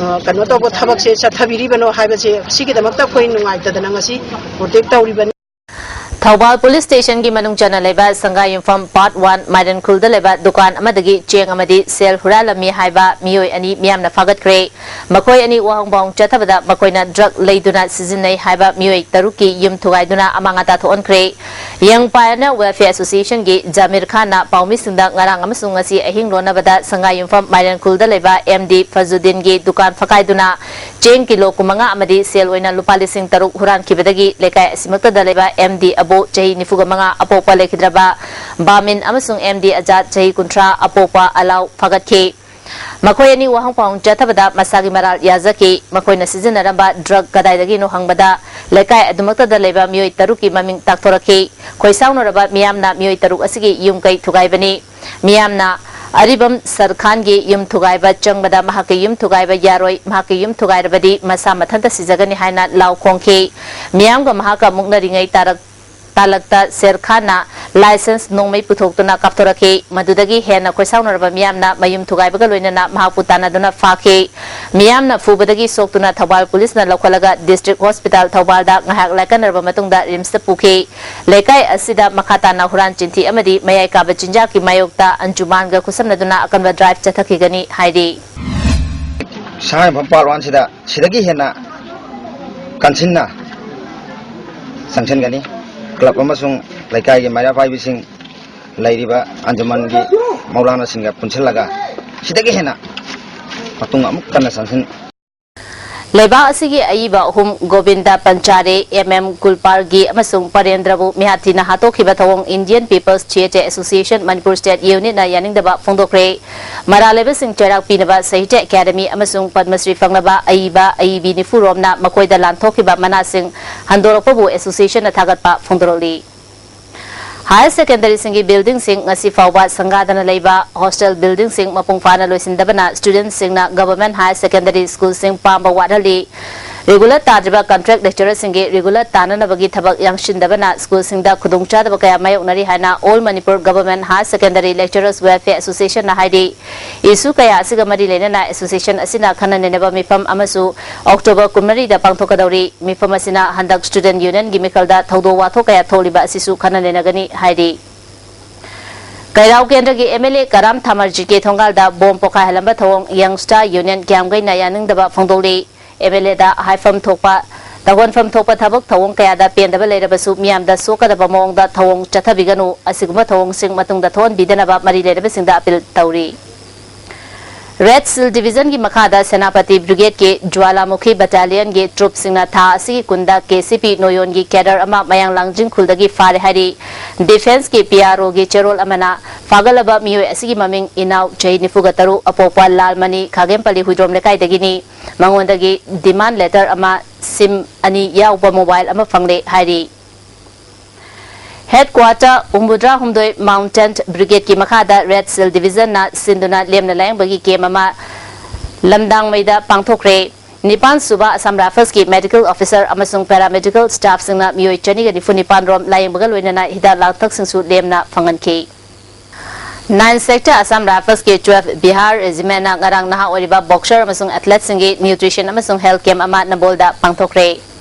ꯑ, ꯀꯩꯅꯣ ꯇꯧꯕ ꯊꯕꯛꯁꯦ ꯆꯠꯊꯕꯤꯔꯤꯕꯅꯣ ꯍꯥꯏꯕꯁꯦ, ꯁꯤꯒꯤꯗꯃꯛꯇ ꯑꯩꯈꯣꯏ ꯅꯨꯡꯉꯥꯏꯇꯗꯅ ꯉꯁꯤ protest ꯇꯧꯔꯤꯕꯅꯤ꯫ ꯊꯧꯕꯥꯜ ꯄꯨꯂꯤꯁ ꯁ꯭ꯇꯦꯁꯟꯒꯤ ꯃꯅꯨꯡ ꯆꯟꯅ ꯂꯩꯕ ꯁꯪꯒꯥꯏꯌꯨꯝꯐꯝ ꯄꯥꯔꯠ ꯋꯥꯟ ꯃꯥꯏꯔꯦꯟꯈꯨꯜꯗ ꯂꯩꯕ ꯗꯨꯀꯥꯟ ꯑꯃꯗꯒꯤ ꯆꯦꯡ ꯑꯃꯗꯤ ꯁꯦꯜ ꯍꯨꯔꯥꯜꯂꯝꯃꯤ ꯍꯥꯏꯕ ꯃꯤꯑꯣꯏ ꯑꯅꯤ ꯃꯤꯌꯥꯝꯅ ꯐꯥꯒꯠꯈ꯭ꯔꯦ꯫ ꯃꯈꯣꯏ ꯑꯅꯤ ꯋꯥꯍꯪ ꯄꯥꯎꯍꯪ ꯆꯠꯊꯕꯗ ꯃꯈꯣꯏꯅ ꯗ꯭ꯔꯒ ꯂꯩꯗꯨꯅ ꯁꯤꯖꯤꯟꯅꯩ ꯍꯥꯏꯕ ꯃꯤꯑꯣꯏ ꯇꯔꯨꯛꯀꯤ ꯌꯨꯝ ꯊꯨꯒꯥꯏꯗꯨꯅ ꯑꯃꯥꯡ ꯑꯇꯥ ꯊꯣꯛꯍꯟꯈ꯭ꯔꯦ꯫ ꯌꯪ ꯄꯥꯌꯅꯤꯌꯔ ꯋꯦꯜꯐꯤꯌꯔ ꯑꯦꯁꯣꯁꯤꯌꯦꯁꯟꯒꯤ ꯖꯥꯃꯤꯔ ꯈꯥꯟꯅ ꯄꯥꯎꯃꯤꯁꯤꯡꯗ ꯉꯔꯥꯡ ꯑꯃꯁꯨꯡ ꯉꯁꯤ ꯑꯍꯤꯡ ꯂꯣꯟꯅꯕꯗ ꯁꯪꯒꯥꯏꯌꯨꯝꯐꯝ ꯃꯥꯏꯔꯦꯟꯈꯨꯜꯗ ꯂꯩꯕ ꯑꯦꯝ ꯗꯤ ꯐꯖꯨꯗꯤꯟꯒꯤ ꯗꯨꯀꯥꯟ ꯐꯛꯀꯥꯏꯗꯨꯅ ꯆꯦꯡ ꯀꯤꯂꯣ ꯀꯨꯟꯃꯉꯥ ꯑꯃꯗꯤ ꯁꯦꯜ ꯑꯣꯏꯅ ꯂꯨꯄꯥ ꯂꯤꯁꯤꯡ ꯇꯔꯨꯛ ꯍꯨꯔꯥꯟꯈꯤꯕꯗꯒꯤ ꯂꯩꯀꯥꯏ ꯑꯁꯤꯃꯛꯇꯗ ꯂꯩꯕ ꯑꯦꯝ ꯗꯤ ꯑꯕꯣ ꯆꯍꯤ ꯅꯤꯐꯨꯒ ꯃꯉꯥ ꯑꯄꯣꯛꯄ ꯂꯩꯈꯤꯗ꯭ꯔꯕ ꯕꯥꯃꯤꯟ ꯑꯃꯁꯨꯡ ꯑꯦꯝ ꯗꯤ ꯑꯖꯥꯗ ꯆꯍꯤ ꯀꯨꯟꯊ꯭ꯔꯥ ꯑꯄꯣꯛꯄ ꯑꯂꯥꯎ ꯐꯥꯒꯠꯈꯤ꯫ ꯃꯈꯣꯏ ꯑꯅꯤ ꯋꯥꯍꯪ ꯄꯥꯎꯍꯪ ꯆꯠꯊꯕꯗ ꯃꯁꯥꯒꯤ ꯃꯔꯥꯜ ꯌꯥꯖꯈꯤ꯫ ꯃꯈꯣꯏꯅ ꯁꯤꯖꯤꯟꯅꯔꯝꯕ ꯗ꯭ꯔꯒ ꯀꯗꯥꯏꯗꯒꯤꯅꯣ ꯍꯪꯕꯗ ꯂꯩꯀꯥꯏ ꯑꯗꯨꯃꯛꯇꯗ ꯂꯩꯕ ꯃꯤꯑꯣꯏ ꯇꯔꯨꯛꯀꯤ ꯃꯃꯤꯡ ꯇꯥꯛꯊꯣꯔꯛꯈꯤ꯫ ꯈꯣꯏꯁꯥꯎꯅꯔꯕ ꯃꯤꯌꯥꯝꯅ ꯃꯤꯑꯣꯏ ꯇꯔꯨꯛ ꯑꯁꯤꯒꯤ ꯌꯨꯝ ꯀꯩ ꯊꯨꯒꯥꯏꯕꯅꯤ꯫ ꯃꯤꯌꯥꯝꯅ ꯑꯔꯤꯕꯝ ꯁꯔꯈꯥꯟꯒꯤ ꯌꯨꯝ ꯊꯨꯒꯥꯏꯕ ꯆꯪꯕꯗ ꯃꯍꯥꯛꯀꯤ ꯌꯨꯝ ꯊꯨꯒꯥꯏꯕ ꯌꯥꯔꯣꯏ, ꯃꯍꯥꯛꯀꯤ ꯌꯨꯝ ꯊꯨꯒꯥꯏꯔꯕꯗꯤ ꯃꯁꯥ ꯃꯊꯟꯇ ꯁꯤꯖꯒꯅꯤ ꯍꯥꯏꯅ ꯂꯥꯎ ꯈꯣꯡꯈꯤ꯫ ꯃꯤꯌꯥꯝꯒ ꯃꯍꯥꯛꯀ ꯃꯨꯛꯅꯔꯤꯉꯩ ꯇꯥꯔꯛ-, ꯇꯥꯂꯛꯇ ꯁꯦꯔ ꯈꯥꯟꯅ ꯂꯥꯏꯁꯦꯟꯁ ꯅꯣꯡꯃꯩ ꯄꯨꯊꯣꯛꯇꯨꯅ ꯀꯥꯞꯊꯣꯔꯛꯈꯤ꯫ ꯃꯗꯨꯗꯒꯤ ꯍꯦꯟꯅ ꯈꯣꯏꯁꯥꯎꯅꯔꯕ ꯃꯤꯌꯥꯝꯅ ꯃꯌꯨꯝ ꯊꯨꯒꯥꯏꯕꯒ ꯂꯣꯏꯅꯅ ꯃꯍꯥꯛꯄꯨ ꯇꯥꯟꯅꯗꯨꯅ ꯐꯥꯈꯤ꯫ ꯃꯤꯌꯥꯝꯅ ꯐꯨꯕꯗꯒꯤ ꯁꯣꯛꯇꯨꯅ ꯊꯧꯕꯥꯜ ꯄꯨꯂꯤꯁꯅ ꯂꯧꯈꯠꯂꯒ ꯗꯤꯁꯇ꯭ꯔꯤꯛ ꯍꯣꯁꯄꯤꯇꯥꯜ ꯊꯧꯕꯥꯜꯗ ꯉꯥꯏꯍꯥꯛ ꯂꯥꯏꯀꯠꯅꯔꯕ ꯃꯇꯨꯡꯗ ꯔꯤꯝꯁꯇ ꯄꯨꯈꯤ꯫ ꯂꯩꯀꯥꯏ ꯑꯁꯤꯗ ꯃꯈꯥ ꯇꯥꯅ ꯍꯨꯔꯥꯟ ꯆꯤꯟꯊꯤ ꯑꯃꯗꯤ ꯃꯌꯥꯏ ꯀꯥꯕ ꯆꯤꯟꯖꯥꯛꯀꯤ ꯃꯥꯌꯣꯛꯇ ꯑꯟꯖꯨꯃꯥꯟꯒ ꯈꯨꯠꯁꯝꯅꯗꯨꯅ ꯑꯀꯟꯕ ꯗ꯭ꯔꯥꯏꯚ ꯆꯠꯊꯈꯤꯒꯅꯤ ꯍꯥꯏꯔꯤ꯫ ꯁꯉꯥꯏꯌꯨꯝꯐꯝ ꯄꯥꯔꯠ ꯋꯥꯟꯁꯤꯗ ꯁꯤꯗꯒꯤ ꯍꯦꯟꯅ ꯀꯟꯁꯤꯟꯅ ꯆꯪꯁꯤꯟꯒꯅꯤ꯫ ꯀ꯭ꯂꯕ ꯑꯃꯁꯨꯡ ꯂꯩꯀꯥꯏꯒꯤ ꯃꯩꯔꯥ ꯄꯥꯏꯕꯤꯁꯤꯡ, ꯂꯩꯔꯤꯕ ꯑꯟꯖꯨꯃꯟꯒꯤ ꯃꯧꯂꯥꯅꯥꯁꯤꯡꯒ ꯄꯨꯟꯁꯤꯜꯂꯒ ꯁꯤꯗꯒꯤ ꯍꯦꯟꯅ ꯃꯇꯨꯡ ꯑꯃꯨꯛ ꯀꯟꯅ ꯆꯪꯁꯤꯟ ꯂꯩꯕꯥꯛ ꯑꯁꯤꯒꯤ ꯑꯏꯕ ꯑꯍꯨꯝ ꯒꯣꯕꯤꯟꯗ ꯄꯟꯆꯥꯔꯦ, ꯑꯦꯝ ꯑꯦꯝ ꯒꯨꯜꯄꯥꯔꯒꯤ ꯑꯃꯁꯨꯡ ꯄꯔꯦꯟꯗ꯭ꯔꯕꯨ ꯃꯤꯍꯥꯠꯊꯤꯅ ꯍꯥꯠꯇꯣꯛꯈꯤꯕ ꯊꯧꯑꯣꯡ Indian People's Theatre Association Manipur State Unit ꯅ ꯌꯥꯅꯤꯡꯗꯕ ꯐꯣꯡꯗꯣꯛꯈ꯭ꯔꯦ꯫ ꯃꯔꯥꯜ ꯂꯩꯕꯁꯤꯡ ꯆꯩꯔꯥꯛ ꯄꯤꯅꯕ ꯁꯥꯍꯤꯇ꯭ꯌ ꯑꯦꯀꯥꯗꯃꯤ ꯑꯃꯁꯨꯡ ꯄꯗꯃꯁ꯭ꯔꯤ ꯐꯪꯂꯕ ꯑꯏꯕ ꯑꯏꯕꯤ ꯅꯤꯐꯨ ꯔꯣꯝꯅ ꯃꯈꯣꯏꯗ ꯂꯥꯟꯊꯣꯛꯈꯤꯕ ꯃꯅꯥꯁꯤꯡ ꯍꯟꯗꯣꯔꯛꯄꯕꯨ association ꯅ ꯊꯥꯒꯠꯄ ꯐꯣꯡꯗꯣꯔꯛꯂꯤ꯫ ꯍꯥꯌꯔ ꯁꯦꯀꯦꯟꯗꯔꯤꯁꯤꯡꯒꯤ ꯕꯤꯜꯗꯤꯡꯁꯤꯡ ꯉꯁꯤ ꯐꯥꯎꯕ ꯁꯪꯒꯥꯗꯅ ꯂꯩꯕ ꯍꯣꯁꯇꯦꯜ ꯕꯤꯜꯗꯤꯡꯁꯤꯡ ꯃꯄꯨꯡ ꯐꯥꯅ ꯂꯣꯏꯁꯤꯟꯗꯕꯅ ꯁ꯭ꯇꯨꯗꯦꯟꯠꯁꯤꯡꯅ ꯒꯚꯔꯟꯃꯦꯟꯠ ꯍꯥꯌꯔ ꯁꯦꯀꯦꯟꯗꯔꯤ ꯁ꯭ꯀꯨꯜꯁꯤꯡ ꯄꯥꯝꯕ ꯋꯥꯠꯍꯜꯂꯤ꯫ Regular ꯇꯥꯗ꯭ꯔꯤꯕ contract lecturerꯁꯤꯡꯒꯤ regular ꯇꯥꯅꯅꯕꯒꯤ ꯊꯕꯛ ꯌꯥꯡꯁꯤꯟꯗꯕꯅ ꯁ꯭ꯀꯨꯜꯁꯤꯡꯗ ꯈꯨꯗꯣꯡꯆꯥꯗꯕ ꯀꯌꯥ ꯃꯥꯌꯣꯛꯅꯔꯤ ꯍꯥꯏꯅ All Manipur Government Higher Secondary Lecturers Welfare Associationꯅ ꯍꯥꯏꯔꯤ꯫ Issue ꯀꯌꯥ ꯑꯁꯤꯒ ꯃꯔꯤ ꯂꯩꯅꯅ association ꯑꯁꯤꯅ ꯈꯟꯅ ꯅꯩꯅꯕ ꯃꯤꯐꯝ ꯑꯃꯁꯨ October ꯀꯨꯟꯃꯔꯤꯗ ꯄꯥꯡꯊꯣꯛꯀꯗꯧꯔꯤ꯫ ꯃꯤꯐꯝ ꯑꯁꯤꯅ ꯍꯟꯗꯛ student unionꯒꯤ ꯃꯤꯈꯜꯗ ꯊꯧꯗꯣꯛ ꯋꯥꯊꯣꯛ ꯀꯌꯥ ꯊꯣꯛꯂꯤꯕ ꯑꯁꯤꯁꯨ ꯈꯟꯅ ꯅꯩꯅꯒꯅꯤ ꯍꯥꯏꯔꯤ꯫ ꯀꯩꯔꯥꯎ ꯀꯦꯟꯗ꯭ꯔꯒꯤ MLA ꯀꯔꯥꯝ ꯊꯥꯃꯔꯖꯤꯠꯀꯤ ꯊꯣꯡꯒꯥꯜꯗ bomb ꯄꯣꯈꯥꯏꯍꯜꯂꯝꯕ ꯊꯧꯑꯣꯡ Young Star Union ꯀꯤꯌꯥꯝꯒꯩꯅ ꯌꯥꯅꯤꯡꯗꯕ ꯐꯣꯡꯗꯣꯛꯂꯤ꯫ MLAꯗ ꯍꯥꯏꯐꯝ ꯊꯣꯛꯄ, ꯇꯧꯍꯟꯐꯝ ꯊꯣꯛꯄ ꯊꯕꯛ ꯊꯧꯑꯣꯡ ꯀꯌꯥꯗ ꯄꯦꯟꯗꯕ ꯂꯩꯔꯕꯁꯨ ꯃꯤꯌꯥꯝꯗ ꯁꯣꯛꯀꯗꯕ ꯃꯑꯣꯡꯗ ꯊꯧꯑꯣꯡ ꯆꯠꯊꯕꯤꯒꯅꯨ, ꯑꯁꯤꯒꯨꯝꯕ ꯊꯧꯑꯣꯡꯁꯤꯡ ꯃꯇꯨꯡꯗ ꯊꯣꯛꯍꯟꯕꯤꯗꯅꯕ ꯃꯔꯤ ꯂꯩꯅꯕꯁꯤꯡꯗ appeal ꯇꯧꯔꯤ꯫ Red Shield Divisionꯒꯤ ꯃꯈꯥꯗ ꯁꯦꯅꯥꯄꯇꯤ Brigadeꯀꯤ ꯖ꯭ꯋꯥꯂꯥꯃꯨꯈꯤ Battalionꯒꯤ troopꯁꯤꯡꯅ ꯊꯥ ꯑꯁꯤꯒꯤ ꯀꯨꯟꯗ KCP ꯅꯣꯌꯣꯟꯒꯤ cadre ꯑꯃ ꯃꯌꯥꯡ ꯂꯥꯡꯖꯤꯡ ꯈꯨꯜꯗꯒꯤ ꯐꯥꯔꯦ ꯍꯥꯏꯔꯤ꯫ Defenceꯀꯤ PROꯒꯤ ꯆꯦꯔꯣꯜ ꯑꯃꯅ ꯐꯥꯒꯠꯂꯕ ꯃꯤꯑꯣꯏ ꯑꯁꯤꯒꯤ ꯃꯃꯤꯡ ꯏꯅꯥꯎ, ꯆꯍꯤ ꯅꯤꯐꯨꯒ ꯇꯔꯨꯛ, ꯑꯄꯣꯛꯄ ꯂꯥꯜꯃꯅꯤ, ꯈꯥꯒꯦꯝꯄꯜꯂꯤ ꯍꯨꯏꯗ꯭ꯔꯣꯝ ꯂꯩꯀꯥꯏꯗꯒꯤꯅꯤ꯫ ꯃꯉꯣꯟꯗꯒꯤ demand letter ꯑꯃ, SIM ꯑꯅꯤ ꯌꯥꯎꯕ mobile ꯑꯃ ꯐꯪꯂꯦ ꯍꯥꯏꯔꯤ꯫ Headquarter ꯍꯨꯝꯐꯨꯇꯔꯥ ꯍꯨꯝꯗꯣꯏ Mountain Brigadeꯀꯤ ꯃꯈꯥꯗ Red Shield Divisionꯅ ꯁꯤꯟꯗꯨꯅ ꯂꯦꯝꯅ ꯂꯥꯌꯦꯡꯕꯒꯤ camp ꯑꯃ ꯂꯝꯗꯥꯡꯃꯩꯗ ꯄꯥꯡꯊꯣꯛꯈ꯭ꯔꯦ꯫ ꯅꯤꯄꯥꯟ ꯁꯨꯕ Assam Riflesꯀꯤ medical officer ꯑꯃꯁꯨꯡ paramedical staffꯁꯤꯡꯅ ꯃꯤꯑꯣꯏ ꯆꯅꯤꯒ ꯅꯤꯐꯨ ꯅꯤꯄꯥꯟ ꯔꯣꯝ ꯂꯥꯌꯦꯡꯕꯒ ꯂꯣꯏꯅꯅ ꯍꯤꯗꯥꯛ ꯂꯥꯡꯊꯛꯁꯤꯡꯁꯨ ꯂꯦꯝꯅ ꯐꯪꯍꯟꯈꯤ꯫ Nine Sector Assam Riflesꯀꯤ twelve Bihar Regimentꯅ ꯉꯔꯥꯡ ꯅꯍꯥ ꯑꯣꯏꯔꯤꯕ boxer ꯑꯃꯁꯨꯡ athleteꯁꯤꯡꯒꯤ nutrition ꯑꯃꯁꯨꯡ health camp ꯑꯃ ꯅꯝꯕꯣꯜꯗ ꯄꯥꯡꯊꯣꯛꯈ꯭ꯔꯦ꯫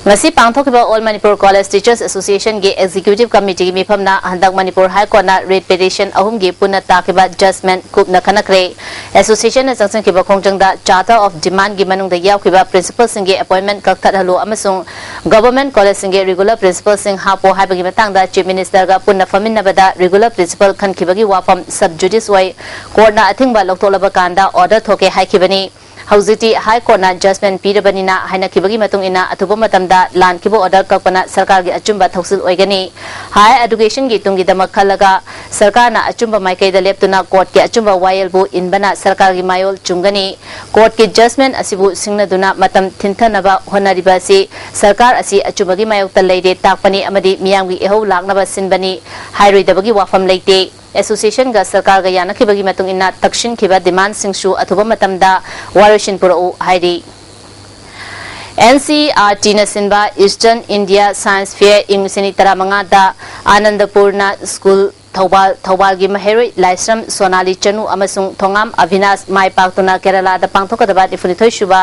ꯉꯁꯤ ꯄꯥꯡꯊꯣꯛꯈꯤꯕ All Manipur College Teachers Associationꯒꯤ Executive Committeeꯒꯤ ꯃꯤꯐꯝꯅ ꯍꯟꯗꯛ Manipur High Courtꯅ writ petition ꯑꯍꯨꯝꯒꯤ ꯄꯨꯟꯅ ꯇꯥꯈꯤꯕ judgment ꯀꯨꯞꯅ ꯈꯟꯅꯈ꯭ꯔꯦ꯫ Associationꯅ ꯆꯪꯁꯤꯟꯈꯤꯕ ꯈꯣꯡꯖꯪꯗ Charter of Demandꯒꯤ ꯃꯅꯨꯡꯗ ꯌꯥꯎꯈꯤꯕ principalꯁꯤꯡꯒꯤ appointment ꯀꯛꯊꯠꯍꯜꯂꯨ ꯑꯃꯁꯨꯡ government collegeꯁꯤꯡꯒꯤ regular principalꯁꯤꯡ ꯍꯥꯞꯄꯣ ꯍꯥꯏꯕꯒꯤ ꯃꯇꯥꯡꯗ Chief Ministerꯒ ꯄꯨꯟꯅ ꯐꯝꯃꯤꯟꯅꯕꯗ regular principal ꯈꯟꯈꯤꯕꯒꯤ ꯋꯥꯐꯝ sub judice ꯑꯣꯏ꯫ Courtꯅ ꯑꯊꯤꯡꯕ ꯂꯧꯊꯣꯛꯂꯕ ꯀꯥꯟꯗ order ꯊꯣꯛꯀꯦ ꯍꯥꯏꯈꯤꯕꯅꯤ꯫ ꯍꯧꯖꯤꯛꯇꯤ High Courtꯅ judgment ꯄꯤꯔꯕꯅꯤꯅ ꯍꯥꯏꯅꯈꯤꯕꯒꯤ ꯃꯇꯨꯡ ꯏꯟꯅ ꯑꯊꯨꯕ ꯃꯇꯝꯗ ꯂꯥꯟꯈꯤꯕ order ꯀꯛꯄꯅ ꯁꯔꯀꯥꯔꯒꯤ ꯑꯆꯨꯝꯕ ꯊꯧꯁꯤꯜ ꯑꯣꯏꯒꯅꯤ꯫ Higher Educationꯒꯤ ꯇꯨꯡꯒꯤꯗꯃꯛ ꯈꯜꯂꯒ ꯁꯔꯀꯥꯔꯅ ꯑꯆꯨꯝꯕ ꯃꯥꯏꯀꯩꯗ ꯂꯦꯞꯇꯨꯅ courtꯀꯤ ꯑꯆꯨꯝꯕ ꯋꯥꯌꯦꯜꯕꯨ ꯏꯟꯕꯅ ꯁꯔꯀꯥꯔꯒꯤ ꯃꯥꯌꯣꯜ ꯆꯨꯝꯒꯅꯤ꯫ Courtꯀꯤ judgment ꯑꯁꯤꯕꯨ ꯁꯤꯡꯅꯗꯨꯅ ꯃꯇꯝ ꯊꯤꯟꯊꯅꯕ ꯍꯣꯠꯅꯔꯤꯕ ꯑꯁꯤ ꯁꯔꯀꯥꯔ ꯑꯁꯤ ꯑꯆꯨꯝꯕꯒꯤ ꯃꯥꯌꯣꯛꯇ ꯂꯩꯔꯦ ꯇꯥꯛꯄꯅꯤ ꯑꯃꯗꯤ ꯃꯤꯌꯥꯝꯒꯤ ꯏꯍꯧ ꯂꯥꯛꯅꯕ ꯁꯤꯟꯕꯅꯤ ꯍꯥꯏꯔꯣꯏꯗꯕꯒꯤ ꯋꯥꯐꯝ ꯂꯩꯇꯦ꯫ Associationꯒ ꯁꯔꯀꯥꯔꯒ ꯌꯥꯅꯈꯤꯕꯒꯤ ꯃꯇꯨꯡ ꯏꯟꯅ ꯇꯛꯁꯤꯟꯈꯤꯕ demandꯁꯤꯡꯁꯨ ꯑꯊꯨꯕ ꯃꯇꯝꯗ ꯋꯥꯔꯣꯏꯁꯤꯟ ꯄꯨꯔꯛꯎ ꯍꯥꯏꯔꯤ꯫ ꯑꯦꯟ ꯁꯤ ꯏ ꯑꯥꯔ ꯇꯤꯅ ꯁꯤꯟꯕ Eastern India Science Fair ꯏꯪ ꯂꯤꯁꯤꯡ ꯑꯅꯤ ꯇꯔꯥꯃꯉꯥꯗ ꯑꯥꯅꯟꯗꯄꯨꯔꯅ ꯁ꯭ꯀꯨꯜ ꯊꯧꯕꯥꯜ, ꯊꯧꯕꯥꯜꯒꯤ ꯃꯍꯩꯔꯣꯏ ꯂꯥꯏꯁ꯭ꯔꯝ ꯁꯣꯅꯥꯂꯤ ꯆꯅꯨ ꯑꯃꯁꯨꯡ ꯊꯣꯉꯥꯝ ꯑꯚꯤꯅꯥꯁ ꯃꯥꯏ ꯄꯥꯛꯇꯨꯅ ꯀꯦꯔꯂꯥꯗ ꯄꯥꯡꯊꯣꯛꯀꯗꯕ ꯅꯤꯐꯨꯅꯤꯊꯣꯏ ꯁꯨꯕ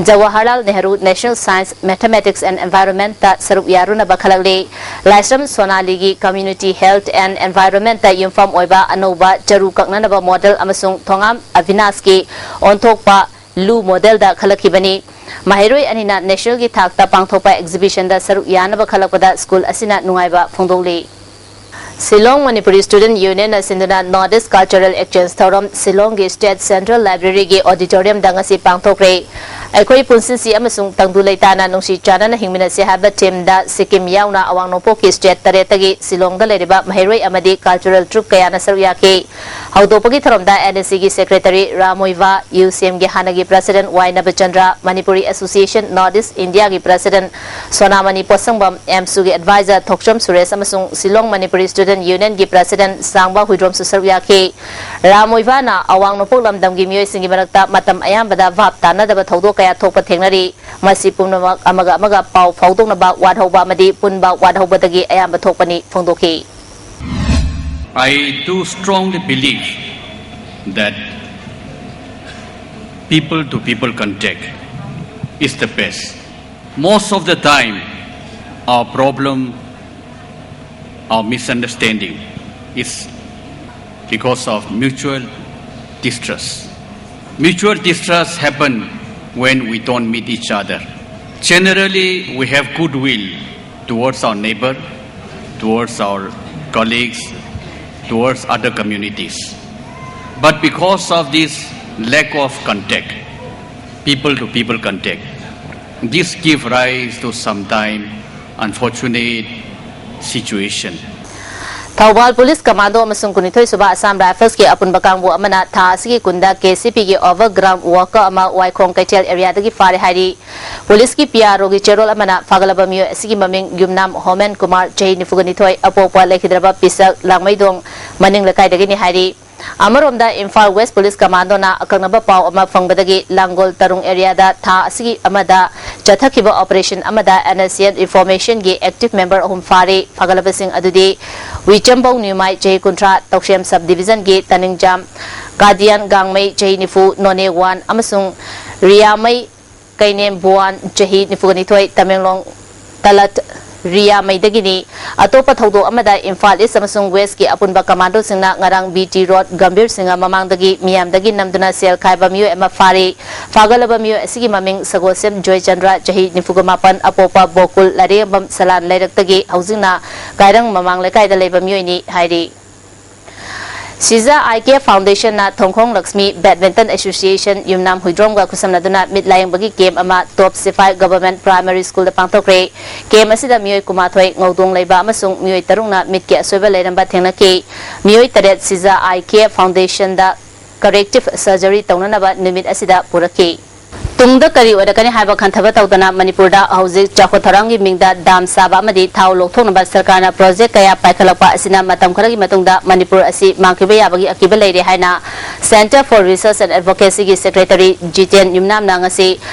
Jawaharlal Nehru National Science, Mathematics and Environmentꯇ ꯁꯔꯨꯛ ꯌꯥꯔꯨꯅꯕ ꯈꯜꯂꯛꯂꯤ꯫ ꯂꯥꯏꯁ꯭ꯔꯝ ꯁꯣꯅꯥꯂꯤꯒꯤ Community Health and Environmentꯇ ꯌꯨꯝꯐꯝ ꯑꯣꯏꯕ ꯑꯅꯧꯕ ꯆꯔꯨ ꯀꯛꯅꯅꯕ ꯃꯣꯗꯦꯜ ꯑꯃꯁꯨꯡ ꯊꯣꯉꯥꯝ ꯑꯚꯤꯅꯥꯁꯀꯤ ꯑꯣꯟꯊꯣꯛꯄ ꯂꯨ ꯃꯣꯗꯦꯜꯗ ꯈꯜꯂꯛꯈꯤꯕꯅꯤ꯫ ꯃꯍꯩꯔꯣꯏ ꯑꯅꯤꯅ ꯅꯦꯁꯅꯦꯜꯒꯤ ꯊꯥꯛꯇ ꯄꯥꯡꯊꯣꯛꯄ ꯑꯦꯛꯖꯤꯕꯤꯁꯟꯗ ꯁꯔꯨꯛ ꯌꯥꯅꯕ ꯈꯜꯂꯛꯄꯗ ꯁ꯭ꯀꯨꯜ ꯑꯁꯤꯅ ꯅꯨꯡꯉꯥꯏꯕ ꯐꯣꯡꯗꯣꯛꯂꯤ꯫ ꯁꯤꯂꯣꯡ ꯃꯅꯤꯄꯨꯔꯤ ꯁ꯭ꯇꯨꯗꯦꯟꯠ ꯌꯨꯅꯤꯌꯟꯅ ꯁꯤꯟꯗꯨꯅ North East Cultural Exchange ꯊꯧꯔꯝ ꯁꯤꯂꯣꯡꯒꯤ ꯁ꯭ꯇꯦꯠ ꯁꯦꯟꯇ꯭ꯔꯦꯜ ꯂꯥꯏꯕ꯭ꯔꯦꯔꯤꯒꯤ ꯑꯣꯗꯤꯇꯣꯔꯤꯌꯝꯗ ꯉꯁꯤ ꯄꯥꯡꯊꯣꯛꯈ꯭ꯔꯦ꯫ ꯑꯩꯈꯣꯏ ꯄꯨꯟꯁꯤꯁꯤ ꯑꯃꯁꯨꯡ ꯇꯪꯗꯨ ꯂꯩꯇꯥꯅ ꯅꯨꯡꯁꯤ ꯆꯥꯟꯅꯅ ꯍꯤꯡꯃꯤꯟꯅꯁꯤ ꯍꯥꯏꯕ ꯊꯤꯝꯗ ꯁꯤꯛꯀꯤꯝ ꯌꯥꯎꯅ ꯑꯋꯥꯡ ꯅꯣꯡꯄꯣꯛꯀꯤ ꯁ꯭ꯇꯦꯠ ꯇꯔꯦꯠꯇꯒꯤ ꯁꯤꯂꯣꯡꯗ ꯂꯩꯔꯤꯕ ꯃꯍꯩꯔꯣꯏ ꯑꯃꯗꯤ ꯀꯜꯆꯔꯦꯜ ꯇ꯭ꯔꯨꯞ ꯀꯌꯥꯅ ꯁꯔꯨꯛ ꯌꯥꯈꯤ꯫ ꯍꯧꯗꯣꯛꯄꯒꯤ ꯊꯧꯔꯝꯗ ꯑꯦꯟ ꯑꯦꯁ ꯁꯤꯒꯤ ꯁꯦꯀ꯭ꯔꯦꯇꯔꯤ ꯔꯥꯝ ꯃꯣꯏꯚꯥ, ꯌꯨ ꯁꯤ ꯑꯦꯝꯒꯤ ꯍꯥꯟꯅꯒꯤ president Y Nabachandra, Manipuri association North East Indiaꯒꯤ ꯄ꯭ꯔꯁꯤꯗꯦꯟꯠ ꯁꯣꯅꯥꯃꯅꯤ ꯄꯣꯠꯁꯪꯕꯝ, ꯑꯦꯝꯁꯨꯒꯤ ꯑꯦꯗꯚꯥꯏꯖꯔ ꯊꯣꯛꯆꯝ ꯁꯨꯔꯦꯁ ꯑꯃꯁꯨꯡ ꯁꯤꯂꯣꯡ ꯃꯅꯤꯄꯨꯔꯤ ꯁ꯭ꯇꯨꯗꯦꯟꯠ ꯌꯨꯅꯤꯌꯟꯒꯤ ꯄ꯭ꯔꯁꯤꯗꯦꯟꯠ ꯁꯥꯡꯕ ꯍꯨꯏꯗ꯭ꯔꯣꯝꯁꯨ ꯁꯔꯨꯛ ꯌꯥꯈꯤ꯫ ꯔꯥꯝ ꯃꯣꯏꯚꯥꯅ ꯑꯋꯥꯡ ꯅꯣꯡꯄꯣꯛ ꯂꯝꯗꯝꯒꯤ ꯃꯤꯑꯣꯏꯁꯤꯡꯒꯤ ꯃꯔꯛꯇ ꯃꯇꯝ ꯑꯌꯥꯝꯕꯗ ꯚꯥꯞ ꯇꯥꯅꯗꯕ ꯊꯧꯗꯣꯛ ꯀꯌꯥ ꯊꯣꯛꯄ ꯊꯦꯡꯅꯔꯤ꯫ ꯃꯁꯤ ꯄꯨꯝꯅꯃꯛ ꯑꯃꯒ ꯑꯃꯒ ꯄꯥꯎ ꯐꯥꯎꯗꯣꯛꯅꯕ ꯋꯥꯠꯍꯧꯕ ꯑꯃꯗꯤ ꯄꯨꯟꯕ ꯋꯥꯠꯍꯧꯕꯗꯒꯤ ꯑꯌꯥꯝꯕ ꯊꯣꯛꯄꯅꯤ ꯐꯣꯡꯗꯣꯛꯈꯤ꯫ I do strongly believe that people to people contact is the best. Most of the time, our problem, our misunderstanding is because of mutual distrust. Mutual distrust happen when we don't meet each other. Generally, we have goodwill towards our neighbor, towards our colleagues, towards other communities. But because of this lack of contact, people to people contact, this give rise to sometime unfortunate situation. Thoubal police commando ꯑꯃꯁꯨꯡ ꯀꯨꯟꯅꯤꯊꯣꯏ ꯁꯨꯕ ꯑꯁꯥꯝ ꯔꯥꯏꯐꯜꯁꯀꯤ ꯑꯄꯨꯟꯕ ꯀꯥꯡꯕꯨ ꯑꯃꯅ ꯊꯥ ꯑꯁꯤꯒꯤ ꯀꯨꯟꯗ K C ꯄꯤꯒꯤ ꯑꯣꯚꯔ ꯒ꯭ꯔꯥꯎꯟ ꯋꯥꯔꯀꯔ ꯑꯃ ꯋꯥꯏꯈꯣꯡ ꯀꯩꯊꯦꯜ ꯑꯦꯔꯤꯌꯥꯗꯒꯤ ꯐꯥꯔꯦ ꯍꯥꯏꯔꯤ꯫ ꯄꯨꯂꯤꯁꯀꯤ ꯄꯤ ꯑꯥꯔ ꯑꯣꯒꯤ ꯆꯦꯔꯣꯜ ꯑꯃꯅ ꯐꯥꯒꯠꯂꯕ ꯃꯤꯑꯣꯏ ꯑꯁꯤꯒꯤ ꯃꯃꯤꯡ ꯌꯨꯝꯅꯥꯝ ꯍꯣꯃꯦꯟ ꯀꯨꯃꯥꯔ, ꯆꯍꯤ ꯅꯤꯐꯨꯒ ꯅꯤꯊꯣꯏ, ꯑꯄꯣꯛꯄ ꯂꯩꯈꯤꯗ꯭ꯔꯕ ꯄꯤꯁꯛ ꯂꯥꯡꯃꯩꯗꯣꯡ ꯃꯅꯤꯡ ꯂꯩꯀꯥꯏꯗꯒꯤꯅꯤ ꯍꯥꯏꯔꯤ꯫ ꯑꯃꯔꯣꯝꯗ, ꯏꯝꯐꯥꯜ ꯋꯦꯁ ꯄꯨꯂꯤꯁ ꯀꯃꯥꯟꯗꯣꯅ ꯑꯀꯛꯅꯕ ꯄꯥꯎ ꯑꯃ ꯐꯪꯕꯗꯒꯤ ꯂꯥꯡꯒꯣꯜ ꯇꯔꯨꯡ ꯑꯦꯔꯤꯌꯥꯗ ꯊꯥ ꯑꯁꯤꯒꯤ ꯑꯃꯗ ꯆꯠꯊꯈꯤꯕ ꯑꯣꯄꯔꯦꯁꯟ ꯑꯃꯗ and S C and ꯏꯟꯐꯣꯔꯃꯦꯁꯟꯒꯤ active member ꯑꯍꯨꯝ ꯐꯥꯔꯤ꯫ ꯐꯥꯒꯠꯂꯕꯁꯤꯡ ꯑꯗꯨꯗꯤ ꯋꯤꯆꯝꯕꯧ ꯅ꯭ꯌꯨꯃꯥꯏ, ꯆꯍꯤ ꯀꯨꯟꯊ꯭ꯔꯥ, ꯇꯧꯁꯦꯝ ꯁꯕ ꯗꯤꯚꯤꯖꯟꯒꯤ ꯇꯅꯤꯡꯖꯥꯝ ꯀꯥꯗꯤꯌꯥꯟ ꯒꯥꯡꯃꯩ, ꯆꯍꯤ ꯅꯤꯐꯨ, ꯅꯣꯅꯦ ꯋꯥꯟ, ꯑꯃꯁꯨꯡ ꯔꯤꯌꯥꯃꯩ ꯀꯩꯅꯦꯝ ꯕꯨꯋꯥꯟ, ꯆꯍꯤ ꯅꯤꯐꯨꯒ ꯅꯤꯊꯣꯏ, ꯇꯃꯦꯡꯂꯣꯡ ꯇꯂꯠ ꯔꯤꯌꯥꯃꯩꯗꯒꯤꯅꯤ꯫ ꯑꯇꯣꯞꯄ ꯊꯧꯗꯣꯛ ꯑꯃꯗ ꯏꯝꯐꯥꯜ ꯏꯁ ꯑꯃꯁꯨꯡ ꯋꯦꯁꯀꯤ ꯑꯄꯨꯟꯕ ꯀꯃꯥꯟꯗꯣꯁꯤꯡꯅ ꯉꯔꯥꯡ B T road Gambhir Singh ꯃꯃꯥꯡꯗꯒꯤ ꯃꯤꯌꯥꯝꯗꯒꯤ ꯅꯝꯗꯨꯅ ꯁꯦꯜ ꯈꯥꯏꯕ ꯃꯤꯑꯣꯏ ꯑꯃ ꯐꯥꯔꯤ꯫ ꯐꯥꯒꯠꯂꯕ ꯃꯤꯑꯣꯏ ꯑꯁꯤꯒꯤ ꯃꯃꯤꯡ ꯁꯒꯣꯜꯁꯦꯝ ꯖꯣꯏꯆꯟꯗ꯭ꯔ, ꯆꯍꯤ ꯅꯤꯐꯨꯒ ꯃꯥꯄꯟ, ꯑꯄꯣꯛꯄ ꯕꯣꯀꯨꯜ, ꯂꯥꯏꯔꯦꯝꯕꯝ ꯁꯂꯥꯟ ꯂꯩꯔꯛꯇꯒꯤ, ꯍꯧꯖꯤꯛꯅ ꯀꯥꯏꯔꯪ ꯃꯃꯥꯡ ꯂꯩꯀꯥꯏꯗ ꯂꯩꯕ ꯃꯤꯑꯣꯏꯅꯤ ꯍꯥꯏꯔꯤ꯫ ꯁꯤꯖꯥ ꯑꯥꯏ ꯀꯦ ꯐꯥꯎꯟꯗꯦꯁꯟꯅ ꯊꯣꯡꯈꯣꯡ ꯂꯛꯁꯃꯤ ꯕꯦꯗꯃꯤꯟꯇꯟ ꯑꯦꯁꯣꯁꯤꯌꯦꯁꯟ ꯌꯨꯝꯅꯥꯝ ꯍꯨꯏꯗ꯭ꯔꯣꯝꯒ ꯈꯨꯠꯁꯝꯅꯗꯨꯅ ꯃꯤꯠ ꯂꯥꯌꯦꯡꯕꯒꯤ ꯀꯦꯝ ꯑꯃ ꯇꯣꯞ ꯁꯤꯐꯥꯏ ꯒꯚꯔꯟꯃꯦꯟꯠ ꯄ꯭ꯔꯥꯏꯃꯥꯔꯤ ꯁ꯭ꯀꯨꯜꯗ ꯄꯥꯡꯊꯣꯛꯈ꯭ꯔꯦ꯫ ꯀꯦꯝ ꯑꯁꯤꯗ ꯃꯤꯑꯣꯏ ꯀꯨꯟꯃꯥꯊꯣꯏ ꯉꯧꯗꯣꯡ ꯂꯩꯕ ꯑꯃꯁꯨꯡ ꯃꯤꯑꯣꯏ ꯇꯔꯨꯛꯅ ꯃꯤꯠꯀꯤ ꯑꯁꯣꯏꯕ ꯂꯩꯔꯝꯕ ꯊꯦꯡꯅꯈꯤ꯫ ꯃꯤꯑꯣꯏ ꯇꯔꯦꯠ ꯁꯤꯖꯥ ꯑꯥꯏ ꯀꯦ ꯐꯥꯎꯟꯗꯦꯁꯟꯗ ꯀꯔꯦꯛꯇꯤꯚ ꯁꯔꯖꯔꯤ ꯇꯧꯅꯅꯕ ꯅꯨꯃꯤꯠ ꯑꯁꯤꯗ ꯄꯨꯔꯛꯈꯤ꯫ ꯇꯨꯡꯗ ꯀꯔꯤ ꯑꯣꯏꯔꯛꯀꯅꯤ ꯍꯥꯏꯕ ꯈꯟꯊꯕ ꯇꯧꯗꯅ ꯃꯅꯤꯄꯨꯔꯗ ꯍꯧꯖꯤꯛ ꯆꯥꯎꯈꯠ ꯊꯧꯔꯥꯡꯒꯤ ꯃꯤꯡꯗ ꯗꯥꯝ ꯁꯥꯕ ꯑꯃꯗꯤ ꯊꯥꯎ ꯂꯧꯊꯣꯛꯅꯕ ꯁꯔꯀꯥꯔꯅ ꯄ꯭ꯔꯣꯖꯦꯛ ꯀꯌꯥ ꯄꯥꯏꯈꯠꯂꯛꯄ ꯑꯁꯤꯅ ꯃꯇꯝ ꯈꯔꯒꯤ ꯃꯇꯨꯡꯗ ꯃꯅꯤꯄꯨꯔ ꯑꯁꯤ ꯃꯥꯡꯈꯤꯕ ꯌꯥꯕꯒꯤ ꯑꯀꯤꯕ ꯂꯩꯔꯦ ꯍꯥꯏꯅ Centre for Research and Advocacyꯒꯤ ꯁꯦꯀ꯭ꯔꯦꯇꯔꯤ ꯖꯤꯇꯦꯟ ꯌꯨꯝꯅꯥꯝꯅ ꯉꯁꯤ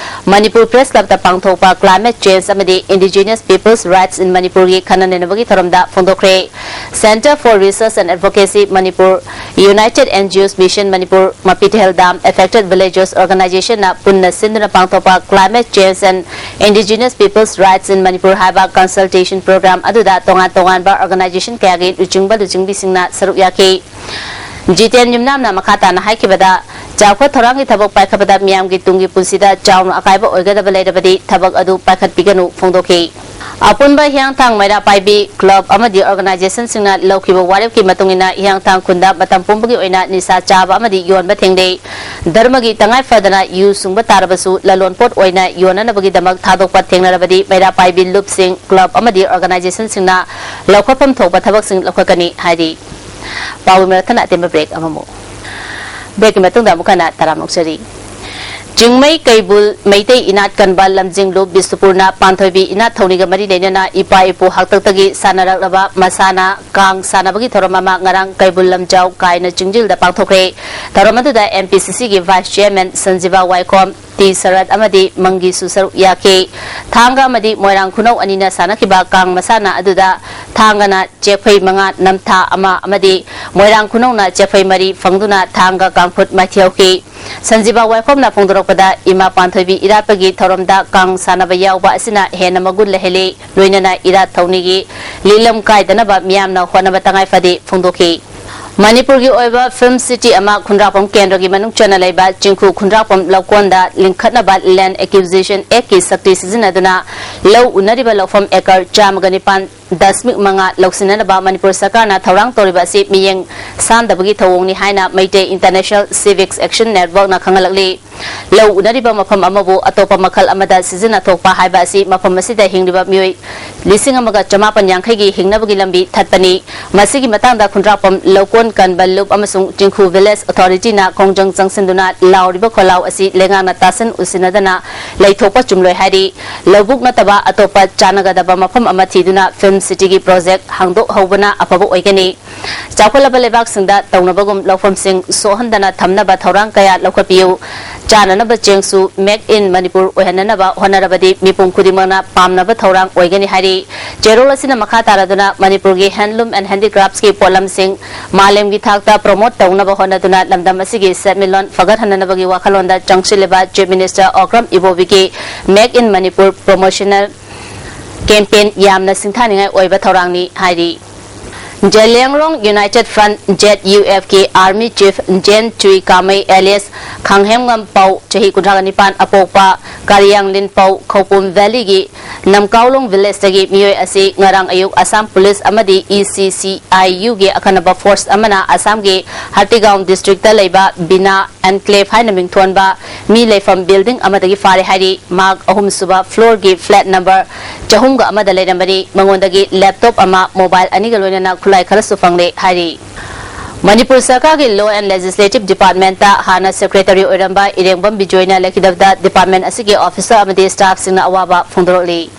ꯃꯅꯤꯄꯨꯔ ꯄ꯭ꯔꯦꯁ ꯀ꯭ꯂꯕꯇ ꯄꯥꯡꯊꯣꯛꯄ Climate Change ꯑꯃꯗꯤ Indigenous Peoples' Rights in Manipurꯒꯤ ꯈꯟꯅ ꯅꯩꯅꯕꯒꯤ ꯊꯧꯔꯝꯗ ꯐꯣꯡꯗꯣꯛꯈ꯭ꯔꯦ꯫ Centre for Research and Advocacy Manipur, United N G Os Mission Manipur, Mapithel dam Affected Villagers Organizationꯅ ꯄꯨꯟꯅ ꯁꯤꯟꯗꯨꯅ ꯄꯥꯡꯊꯣꯛꯄ Climate Change and Indigenous Peoples' Rights in Manipur ꯍꯥꯏꯕ consultation program ꯑꯗꯨꯗ ꯇꯣꯉꯥꯟ ꯇꯣꯉꯥꯟꯕ organization ꯀꯌꯥꯒꯤ ꯂꯨꯆꯤꯡꯕ ꯂꯨꯆꯤꯡꯕꯤꯁꯤꯡꯅ ꯁꯔꯨꯛ ꯌꯥꯈꯤ꯫ ꯖꯤꯇꯦꯟ ꯌꯨꯝꯅꯥꯝꯅ ꯃꯈꯥ ꯇꯥꯅ ꯍꯥꯏꯈꯤꯕꯗ, ꯆꯥꯎꯈꯠ ꯊꯧꯔꯥꯡꯒꯤ ꯊꯕꯛ ꯄꯥꯏꯈꯠꯄꯗ ꯃꯤꯌꯥꯝꯒꯤ ꯇꯨꯡꯒꯤ ꯄꯨꯟꯁꯤꯗ ꯆꯥꯎꯅ ꯑꯀꯥꯏꯕ ꯑꯣꯏꯒꯗꯕ ꯂꯩꯔꯕꯗꯤ ꯊꯕꯛ ꯑꯗꯨ ꯄꯥꯏꯈꯠꯄꯤꯒꯅꯨ ꯐꯣꯡꯗꯣꯛꯈꯤ꯫ ꯑꯄꯨꯟꯕ ꯍꯤꯌꯥꯡꯊꯥꯡ ꯃꯩꯔꯥ ꯄꯥꯏꯕꯤ ꯀ꯭ꯂꯕ ꯑꯃꯗꯤ organizationꯁꯤꯡꯅ ꯂꯧꯈꯤꯕ ꯋꯥꯔꯦꯞꯀꯤ ꯃꯇꯨꯡ ꯏꯟꯅ ꯍꯤꯌꯥꯡꯊꯥꯡ ꯈꯨꯟꯗ ꯃꯇꯝ ꯄꯨꯝꯕꯒꯤ ꯑꯣꯏꯅ ꯅꯤꯁꯥ ꯆꯥꯕ ꯑꯃꯗꯤ ꯌꯣꯟꯕ ꯊꯦꯡꯅꯩ꯫ ꯙꯔꯃꯒꯤ ꯇꯉꯥꯏ ꯐꯗꯅ ꯌꯨ ꯁꯨꯡꯕ ꯇꯥꯔꯕꯁꯨ ꯂꯂꯣꯟꯄꯣꯠ ꯑꯣꯏꯅ ꯌꯣꯟꯅꯅꯕꯒꯤꯗꯃꯛ ꯊꯥꯗꯣꯛꯄ ꯊꯦꯡꯅꯔꯕꯗꯤ ꯃꯩꯔꯥ ꯄꯥꯏꯕꯤ ꯂꯨꯞꯁꯤꯡ, ꯀ꯭ꯂꯕ ꯑꯃꯗꯤ organizationꯁꯤꯡꯅ ꯂꯧꯈꯠꯐꯝ ꯊꯣꯛꯄ ꯊꯕꯛꯁꯤꯡ ꯂꯧꯈꯠꯀꯅꯤ ꯍꯥꯏꯔꯤ꯫ ꯄꯥꯎꯒꯤ ꯃꯔꯛ ꯊꯠꯅ ꯑꯇꯦꯟꯕ break ꯑꯃꯃꯨꯛ꯫ Breakꯀꯤ ꯃꯇꯨꯡꯗ ꯑꯃꯨꯛ ꯍꯟꯅ ꯇꯔꯥꯝꯅ ꯑꯣꯛꯆꯔꯤ꯫ ꯆꯤꯡꯃꯩ ꯀꯩꯕꯨꯜ ꯃꯩꯇꯩ ꯏꯅꯥꯠ ꯀꯟꯕ ꯂꯝꯖꯤꯡꯂꯨꯞ ꯕꯤꯁꯅꯨꯄꯨꯔꯅ ꯄꯥꯟꯊꯣꯏꯕꯤ ꯏꯅꯥꯠ ꯊꯧꯅꯤꯒ ꯃꯔꯤ ꯂꯩꯅꯅ ꯏꯄꯥ ꯏꯄꯨ ꯍꯥꯛꯇꯛꯇꯒꯤ ꯁꯥꯟꯅꯔꯛꯂꯕ ꯃꯁꯥꯟꯅ ꯀꯥꯡ ꯁꯥꯟꯅꯕꯒꯤ ꯊꯧꯔꯝ ꯑꯃ ꯉꯔꯥꯡ ꯀꯩꯕꯨꯜ ꯂꯝꯖꯥꯎ ꯀꯥꯏꯅ ꯆꯤꯡꯖꯤꯜꯗ ꯄꯥꯡꯊꯣꯛꯈ꯭ꯔꯦ꯫ ꯊꯧꯔꯝ ꯑꯗꯨꯗ ꯑꯦꯝ ꯄꯤ ꯁꯤ ꯁꯤꯒꯤ ꯚꯥꯏꯁ ꯆꯤꯌꯔꯃꯦꯟ ꯁꯟꯖꯤꯕꯥ ꯋꯥꯏꯈꯣꯝ, ꯇꯤ ꯁꯔꯠ ꯑꯃꯗꯤ ꯃꯪꯒꯤꯁꯨ ꯁꯔꯨꯛ ꯌꯥꯈꯤ꯫ ꯊꯥꯡꯒ ꯑꯃꯗꯤ ꯃꯣꯏꯔꯥꯡ ꯈꯨꯅꯧ ꯑꯅꯤꯅ ꯁꯥꯟꯅꯈꯤꯕ ꯀꯥꯡ ꯃꯁꯥꯟꯅ ꯑꯗꯨꯗ ꯊꯥꯡꯒꯅ ꯆꯦꯛꯐꯩ ꯃꯉꯥ, ꯅꯝꯊꯥ ꯑꯃ ꯑꯃꯗꯤ ꯃꯣꯏꯔꯥꯡ ꯈꯨꯅꯧꯅ ꯆꯦꯛꯐꯩ ꯃꯔꯤ ꯐꯪꯗꯨꯅ ꯊꯥꯡꯒ ꯀꯥꯡꯐꯨꯠ ꯃꯥꯏꯊꯤꯍꯧꯈꯤ꯫ ꯁꯟꯖꯤꯕꯥ ꯋꯥꯏꯈꯣꯝꯅ ꯐꯣꯡꯗꯣꯔꯛꯄꯗ, ꯏꯃꯥ ꯄꯥꯟꯊꯣꯏꯕꯤ ꯏꯔꯥꯠꯄꯒꯤ ꯊꯧꯔꯝꯗ ꯀꯥꯡ ꯁꯥꯟꯅꯕ ꯌꯥꯎꯕ ꯑꯁꯤꯅ ꯍꯦꯟꯅ ꯃꯒꯨꯟ ꯂꯩꯍꯜꯂꯤ, ꯂꯣꯏꯅꯅ ꯏꯔꯥꯠ ꯊꯧꯅꯤꯒꯤ ꯂꯤꯂꯝ ꯀꯥꯏꯗꯅꯕ ꯃꯤꯌꯥꯝꯅ ꯍꯣꯠꯅꯕ ꯇꯉꯥꯏ ꯐꯗꯦ ꯐꯣꯡꯗꯣꯛꯈꯤ꯫ ꯃꯅꯤꯄꯨꯔꯒꯤ ꯑꯣꯏꯕ ꯐꯤꯜꯝ ꯁꯤꯇꯤ ꯑꯃ ꯈꯨꯟꯗ꯭ꯔꯥꯛꯄꯝ ꯀꯦꯟꯗ꯭ꯔꯒꯤ ꯃꯅꯨꯡ ꯆꯟꯅ ꯂꯩꯕ ꯆꯤꯡꯈꯨ ꯈꯨꯟꯗ꯭ꯔꯥꯛꯄꯝ ꯂꯧꯀꯣꯟꯗ ꯂꯤꯡꯈꯠꯅꯕ ꯂꯦꯟꯗ ꯑꯦꯀ꯭ꯌꯨꯖꯤꯁꯟ ꯑꯦꯛꯀꯤ ꯁꯛꯇꯤ ꯁꯤꯖꯤꯟꯅꯗꯨꯅ ꯂꯧ ꯎꯅꯔꯤꯕ ꯂꯧꯐꯝ ꯑꯦꯀꯔ ꯆꯥꯝꯃꯒ ꯅꯤꯄꯥꯟ ꯗꯁꯃꯤꯛ ꯃꯉꯥ ꯂꯧꯁꯤꯟꯅꯅꯕ ꯃꯅꯤꯄꯨꯔ ꯁꯔꯀꯥꯔꯅ ꯊꯧꯔꯥꯡ ꯇꯧꯔꯤꯕ ꯑꯁꯤ ꯃꯤꯠꯌꯦꯡ ꯁꯥꯟꯗꯕꯒꯤ ꯊꯧꯑꯣꯡꯅꯤ ꯍꯥꯏꯅ ꯃꯩꯇꯩ ꯏꯟꯇꯔꯅꯦꯁꯅꯦꯜ ꯁꯤꯚꯤꯛꯁ ꯑꯦꯛꯁꯟ ꯅꯦꯠꯋꯥꯔꯛꯅ ꯈꯪꯍꯜꯂꯛꯂꯤ꯫ ꯂꯧ ꯎꯅꯔꯤꯕ ꯃꯐꯝ ꯑꯃꯕꯨ ꯑꯇꯣꯞꯄ ꯃꯈꯜ ꯑꯃꯗ ꯁꯤꯖꯤꯟꯅꯊꯣꯛꯄ ꯍꯥꯏꯕ ꯑꯁꯤ ꯃꯐꯝ ꯑꯁꯤꯗ ꯍꯤꯡꯂꯤꯕ ꯃꯤꯑꯣꯏ ꯂꯤꯁꯤꯡ ꯑꯃꯒ ꯆꯃꯥꯄꯟ ꯌꯥꯡꯈꯩꯒꯤ ꯍꯤꯡꯅꯕꯒꯤ ꯂꯝꯕꯤ ꯊꯠꯄꯅꯤ꯫ ꯃꯁꯤꯒꯤ ꯃꯇꯥꯡꯗ ꯈꯨꯟꯗ꯭ꯔꯥꯛꯄꯝ ꯂꯧꯀꯣꯟ ꯀꯟꯕ ꯂꯨꯞ ꯑꯃꯁꯨꯡ ꯆꯤꯡꯈꯨ ꯚꯤꯂꯦꯖ ꯑꯣꯊꯣꯔꯤꯇꯤꯅ ꯈꯣꯡꯖꯪ ꯆꯪꯁꯤꯟꯗꯨꯅ ꯂꯥꯎꯔꯤꯕ ꯈꯣꯜꯂꯥꯎ ꯑꯁꯤ ꯂꯩꯉꯥꯛꯅ ꯇꯥꯁꯤꯟ ꯎꯁꯤꯟꯅꯗꯅ ꯂꯩꯊꯣꯛꯄ ꯆꯨꯝꯂꯣꯏ ꯍꯥꯏꯔꯤ꯫ ꯂꯧꯕꯨꯛ ꯅꯠꯇꯕ ꯑꯇꯣꯞꯄ ꯆꯥꯟꯅꯒꯗꯕ ꯃꯐꯝ ꯑꯃ ꯊꯤꯗꯨꯅ ꯐꯤꯜꯝ ꯁꯤꯇꯤꯒꯤ ꯄ꯭ꯔꯣꯖꯦꯛ ꯍꯥꯡꯗꯣꯛꯍꯧꯕꯅ ꯑꯐꯕ ꯑꯣꯏꯒꯅꯤ꯫ ꯆꯥꯎꯈꯠꯂꯕ ꯂꯩꯕꯥꯛꯁꯤꯡꯗ ꯇꯧꯅꯕꯒꯨꯝ ꯂꯧꯐꯝꯁꯤꯡ ꯁꯣꯛꯍꯟꯗꯅ ꯊꯝꯅꯕ ꯊꯧꯔꯥꯡ ꯀꯌꯥ ꯂꯧꯈꯠꯄꯤꯌꯨ꯫ ꯆꯥꯅꯅꯕ ꯆꯦꯡꯁꯨ made in ꯃꯅꯤꯄꯨꯔ ꯑꯣꯏꯍꯟꯅꯅꯕ ꯍꯣꯠꯅꯔꯕꯗꯤ ꯃꯤꯄꯨꯝ ꯈꯨꯗꯤꯡꯃꯛꯅ ꯄꯥꯝꯅꯕ ꯊꯧꯔꯥꯡ ꯑꯣꯏꯒꯅꯤ ꯍꯥꯏꯔꯤ꯫ ꯆꯦꯔꯣꯜ ꯑꯁꯤꯅ ꯃꯈꯥ ꯇꯥꯔꯗꯨꯅ ꯃꯅꯤꯄꯨꯔꯒꯤ handloom and handicraftsꯀꯤ ꯄꯣꯠꯂꯝꯁꯤꯡ ꯃꯥꯂꯦꯝꯒꯤ ꯊꯥꯛꯇ promote ꯇꯧꯅꯕ ꯍꯣꯠꯅꯗꯨꯅ ꯂꯝꯗꯝ ꯑꯁꯤꯒꯤ ꯁꯦꯟꯃꯤꯠꯂꯣꯟ ꯐꯒꯠꯍꯟꯅꯅꯕꯒꯤ ꯋꯥꯈꯜꯂꯣꯟꯗ ꯆꯪꯁꯤꯜꯂꯤꯕ Chief Minister Okram Ibobiꯒꯤ Make in Manipur promotional campaign ꯌꯥꯝꯅ ꯁꯤꯡꯊꯥꯅꯤꯡꯉꯥꯏ ꯑꯣꯏꯕ ꯊꯧꯔꯥꯡꯅꯤ ꯍꯥꯏꯔꯤ꯫ Zeliangrong United Front, JUFꯀꯤ Army Chief Gen Chui Kamei alias ꯈꯥꯡꯍꯦꯝꯉꯝ ꯄꯥꯎ, ꯆꯍꯤ ꯀꯨꯟꯊ꯭ꯔꯥ ꯅꯤꯄꯥꯟ, ꯑꯄꯣꯛꯄ ꯀꯥꯔꯤꯌꯥꯡꯂꯤꯟ ꯄꯥꯎ, ꯈꯧꯄꯨꯝ ꯚꯦꯂꯤꯒꯤ ꯅꯝꯀꯥꯎꯂꯣꯡ ꯚꯤꯂꯦꯖꯇꯒꯤ ꯃꯤꯑꯣꯏ ꯑꯁꯤ ꯉꯔꯥꯡ ꯑꯌꯨꯛ ꯑꯁꯥꯝ ꯄꯨꯂꯤꯁ ꯑꯃꯗꯤ ECCIUꯒꯤ ꯑꯈꯟꯅꯕ ꯐꯣꯔꯁ ꯑꯃꯅ ꯑꯁꯥꯝꯒꯤ ꯍꯇꯤꯒꯥꯎꯟ ꯗꯤꯁꯇ꯭ꯔꯤꯛꯇ ꯂꯩꯕ ꯕꯤꯅꯥ ꯑꯦꯟꯀ꯭ꯂꯦꯚ ꯍꯥꯏꯅ ꯃꯤꯡꯊꯣꯟꯕ ꯃꯤ ꯂꯩꯐꯝ ꯕꯤꯜꯗꯤꯡ ꯑꯃꯗꯒꯤ ꯐꯥꯔꯦ ꯍꯥꯏꯔꯤ꯫ ꯃꯍꯥꯛ ꯑꯍꯨꯝꯁꯨꯕ ꯐ꯭ꯂꯣꯔꯒꯤ ꯐ꯭ꯂꯦꯠ ꯅꯝꯕꯔ ꯆꯍꯨꯝꯒ ꯑꯃꯗ ꯂꯩꯔꯝꯕꯅꯤ꯫ ꯃꯉꯣꯟꯗꯒꯤ ꯂꯦꯞꯇꯣꯞ ꯑꯃ, ꯃꯣꯕꯥꯏꯜ ꯑꯅꯤꯒ ꯂꯣꯏꯅꯅ ꯈꯨꯠꯂꯥꯏ ꯈꯔꯁꯨ ꯐꯪꯂꯦ ꯍꯥꯏꯔꯤ꯫ ꯃꯅꯤꯄꯨꯔ ꯁꯔꯀꯥꯔꯒꯤ Law and Legislative Department ꯇ ꯍꯥꯟꯅ Secretary ꯑꯣꯏꯔꯝꯕ ꯏꯔꯦꯡꯕꯝ ꯕꯤꯖꯣꯏꯅ ꯂꯩꯈꯤꯗꯕꯗ department ꯑꯁꯤꯒꯤ officer ꯑꯃꯗꯤ staff ꯁꯤꯡꯅ ꯑꯋꯥꯕ ꯐꯣꯡꯗꯣꯔꯛꯂꯤ꯫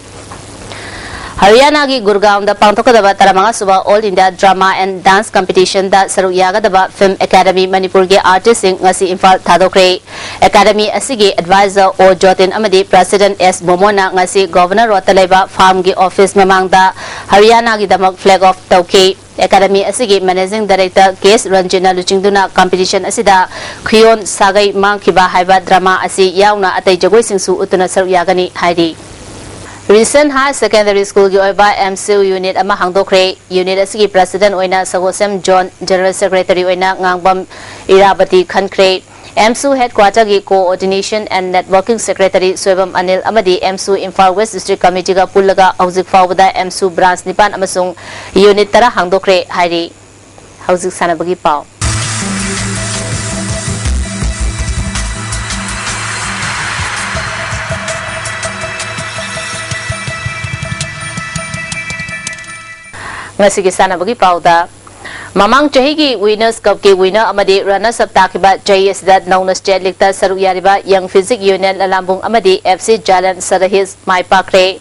ꯍꯔꯤꯌꯥꯅꯥꯒꯤ ꯒꯨꯔꯒꯥꯎꯟꯗ ꯄꯥꯡꯊꯣꯛꯀꯗꯕ ꯇꯔꯥꯃꯉꯥ ꯁꯨꯕ All India Drama and Dance Competition ꯗ ꯁꯔꯨꯛ ꯌꯥꯒꯗꯕ Film Academy ꯃꯅꯤꯄꯨꯔꯒꯤ artist ꯁꯤꯡ ꯉꯁꯤ ꯏꯝꯐꯥꯜ ꯊꯥꯗꯣꯛꯈ꯭ꯔꯦ꯫ Academy ꯑꯁꯤꯒꯤ advisor ꯑꯣ ꯖꯣꯇꯤꯟ ꯑꯃꯗꯤ president ꯑꯦꯁ ꯃꯣꯃꯣꯟꯅ ꯉꯁꯤ Governor Road ꯇ ꯂꯩꯕ farm ꯒꯤ office ꯃꯃꯥꯡꯗ ꯍꯔꯤꯌꯥꯅꯥꯒꯤꯗꯃꯛ flag off ꯇꯧꯈꯤ꯫ Academy ꯑꯁꯤꯒꯤ Managing Director ꯀꯦ ꯑꯦꯁ ꯔꯟꯖꯤꯠꯅ ꯂꯨꯆꯤꯡꯗꯨꯅ competition ꯑꯁꯤꯗ ꯈꯨꯌꯣꯟ ꯁꯥꯒꯩ ꯃꯥꯡꯈꯤꯕ ꯍꯥꯏꯕ drama ꯑꯁꯤ ꯌꯥꯎꯅ ꯑꯇꯩ ꯖꯒꯣꯏꯁꯤꯡꯁꯨ ꯎꯠꯇꯨꯅ ꯁꯔꯨꯛ ꯌꯥꯒꯅꯤ ꯍꯥꯏꯔꯤ꯫ Risen High Secondary School ꯒꯤ ꯑꯣꯏꯕ ꯑꯦꯝꯁꯨ unit ꯑꯃ ꯍꯥꯡꯗꯣꯛꯈ꯭ꯔꯦ꯫ Unit ꯑꯁꯤꯒꯤ president ꯑꯣꯏꯅ ꯁꯒꯣꯁꯦꯝ ꯖꯣꯟ, general secretary ꯑꯣꯏꯅ ꯉꯥꯡꯕꯝ ꯏꯔꯥꯕꯇꯤ ꯈꯟꯈ꯭ꯔꯦ꯫ ꯑꯦꯝꯁꯨ headquarter ꯒꯤ Coordination and Networking Secretary Soibam Anil ꯑꯃꯗꯤ ꯑꯦꯝꯁꯨ ꯏꯝꯐꯥꯜ West District Committee ꯒ ꯄꯨꯜꯂꯒ ꯍꯧꯖꯤꯛ ꯐꯥꯎꯕꯗ ꯑꯦꯝꯁꯨ branch ꯅꯤꯄꯥꯟ ꯑꯃꯁꯨꯡ unit ꯇꯔꯥ ꯍꯥꯡꯗꯣꯛꯈ꯭ꯔꯦ ꯍꯥꯏꯔꯤ꯫ ꯍꯧꯖꯤꯛ ꯁꯥꯟꯅꯕꯒꯤ ꯄꯥꯎ꯫ ꯉꯁꯤꯒꯤ ꯁꯥꯟꯅꯕꯒꯤ ꯄꯥꯎꯗ, ꯃꯃꯥꯡ ꯆꯍꯤꯒꯤ Winners Cup ꯀꯤ winner ꯑꯃꯗꯤ runners up ꯇꯥꯈꯤꯕ ꯆꯍꯤ ꯑꯁꯤꯗ ꯅꯧꯅ state league ꯇ ꯁꯔꯨꯛ ꯌꯥꯔꯤꯕ Young Physique Union ꯂꯂꯥꯝꯕꯨꯡ ꯑꯃꯗꯤ ꯑꯦꯐ ꯁꯤ ꯖꯥꯂꯟ ꯁꯔꯍꯤꯁ ꯃꯥꯏ ꯄꯥꯛꯈ꯭ꯔꯦ꯫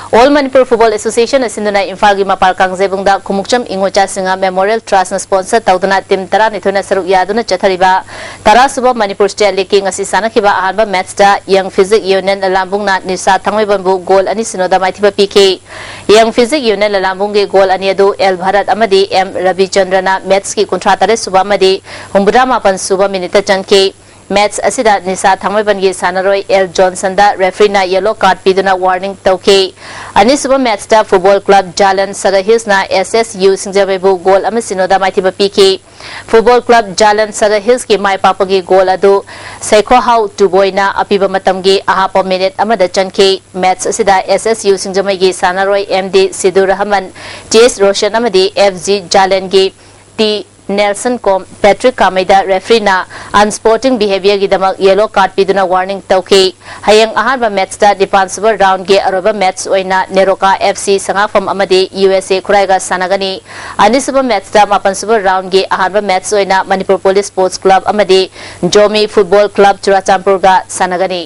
All Manipur Football Association ꯅ ꯁꯤꯟꯗꯨꯅ ꯏꯝꯐꯥꯜꯒꯤ ꯃꯄꯥꯜ ꯀꯥꯡꯖꯩꯕꯨꯡꯗ ꯈꯨꯃꯨꯛꯆꯝ ꯏꯉꯣꯆꯥ ꯁꯤꯡꯍ Memorial Trust ꯅ sponsor ꯇꯧꯗꯨꯅ team ꯇꯔꯥꯅꯤꯊꯣꯏꯅ ꯁꯔꯨꯛ ꯌꯥꯗꯨꯅ ꯆꯠꯊꯔꯤꯕ ꯇꯔꯥ ꯁꯨꯕ ꯃꯅꯤꯄꯨꯔ state league ꯀꯤ ꯉꯁꯤ ꯁꯥꯟꯅꯈꯤꯕ ꯑꯍꯥꯟꯕ match ꯇ Young Physique Union ꯂꯂꯥꯝꯕꯨꯡꯅ ꯅꯤꯁꯥ ꯊꯥꯡꯃꯩꯕꯟꯕꯨ goal ꯑꯅꯤ ꯁꯤꯅꯣꯗ ꯃꯥꯏꯊꯤꯕ ꯄꯤꯈꯤ꯫ Young Physique Union ꯂꯂꯥꯝꯕꯨꯡꯒꯤ goal ꯑꯅꯤ ꯑꯗꯨ ꯑꯦꯜ ꯚꯥꯔꯠ ꯑꯃꯗꯤ ꯑꯦꯝ ꯔꯕꯤꯆꯟꯗ꯭ꯔꯅ match ꯀꯤ ꯀꯨꯟꯊ꯭ꯔꯥ ꯇꯔꯦꯠ ꯁꯨꯕ ꯑꯃꯗꯤ ꯍꯨꯝꯐꯨꯇꯔꯥ ꯃꯥꯄꯟ ꯁꯨꯕ minute ꯇ ꯆꯟꯈꯤ꯫ Match ꯑꯁꯤꯗ ꯅꯤꯁꯥ ꯊꯥꯡꯃꯩꯕꯟꯒꯤ ꯁꯥꯟꯅꯔꯣꯏ ꯑꯦꯜ ꯖꯣꯟꯁꯟꯗ referee ꯅ yellow card ꯄꯤꯗꯨꯅ warning ꯇꯧꯈꯤ꯫ ꯑꯅꯤꯁꯨꯕ match ꯇ Football Club ꯖꯥꯂꯟ ꯁꯔꯍꯤꯁꯅ ꯑꯦꯁ ꯑꯦꯁ ꯌꯨ ꯁꯤꯡꯖꯃꯩꯕꯨ goal ꯑꯃ ꯁꯤꯅꯣꯗ ꯃꯥꯏꯊꯤꯕ ꯄꯤꯈꯤ꯫ Football Club ꯖꯥꯂꯟ ꯁꯔꯍꯤꯁꯀꯤ ꯃꯥꯏ ꯄꯥꯛꯄꯒꯤ goal ꯑꯗꯨ ꯁꯩꯈꯣꯍꯥꯎ ꯇꯨꯕꯣꯏꯅ ꯑꯄꯤꯕ ꯃꯇꯝꯒꯤ ꯑꯍꯥꯞꯄ minute ꯑꯃꯗ ꯆꯟꯈꯤ꯫ Match ꯑꯁꯤꯗ ꯑꯦꯁ ꯑꯦꯁ ꯌꯨ ꯁꯤꯡꯖꯃꯩꯒꯤ ꯁꯥꯟꯅꯔꯣꯏ ꯑꯦꯝ ꯗꯤ ꯁꯤꯗꯨꯔ ꯔꯍꯃꯟ, ꯇꯤ ꯑꯦꯁ ꯔꯣꯁꯟ ꯑꯃꯗꯤ ꯑꯦꯐ ꯖꯤ ꯖꯥꯂꯟꯒꯤ ꯇꯤ ꯅꯦꯜꯁꯟ ꯀꯣꯝ ꯄꯦꯇ꯭ꯔꯤꯛ ꯀꯥꯃꯩꯗ ꯔꯦꯐ꯭ꯔꯤꯅ unsporting behaviourꯒꯤꯗꯃꯛ yellow card ꯄꯤꯗꯨꯅ warning ꯇꯧꯈꯤ꯫ ꯍꯌꯦꯡ ꯑꯍꯥꯟꯕ ꯃꯦꯠꯁꯇ ꯅꯤꯄꯥꯟ ꯁꯨꯕ roundꯒꯤ ꯑꯔꯣꯏꯕ ꯃꯦꯠꯁ ꯑꯣꯏꯅ ꯅꯦꯔꯣꯀꯥ F C ꯁꯉꯥꯛꯐꯝ ꯑꯃꯗꯤ U S A ꯈꯨꯔꯥꯏꯒ ꯁꯥꯟꯅꯒꯅꯤ꯫ ꯑꯅꯤꯁꯨꯕ ꯃꯦꯠꯁꯇ ꯃꯥꯄꯟ ꯁꯨꯕ roundꯒꯤ ꯑꯍꯥꯟꯕ ꯃꯦꯠꯁ ꯑꯣꯏꯅ ꯃꯅꯤꯄꯨꯔ ꯄꯨꯂꯤꯁ ꯁ꯭ꯄꯣꯔꯠꯁ ꯀ꯭ꯂꯕ ꯑꯃꯗꯤ ꯖꯣꯃꯤ ꯐꯨꯠꯕꯣꯜ ꯀ꯭ꯂꯕ ꯆꯨꯔꯥꯆꯥꯟꯄꯨꯔꯒ ꯁꯥꯟꯅꯒꯅꯤ꯫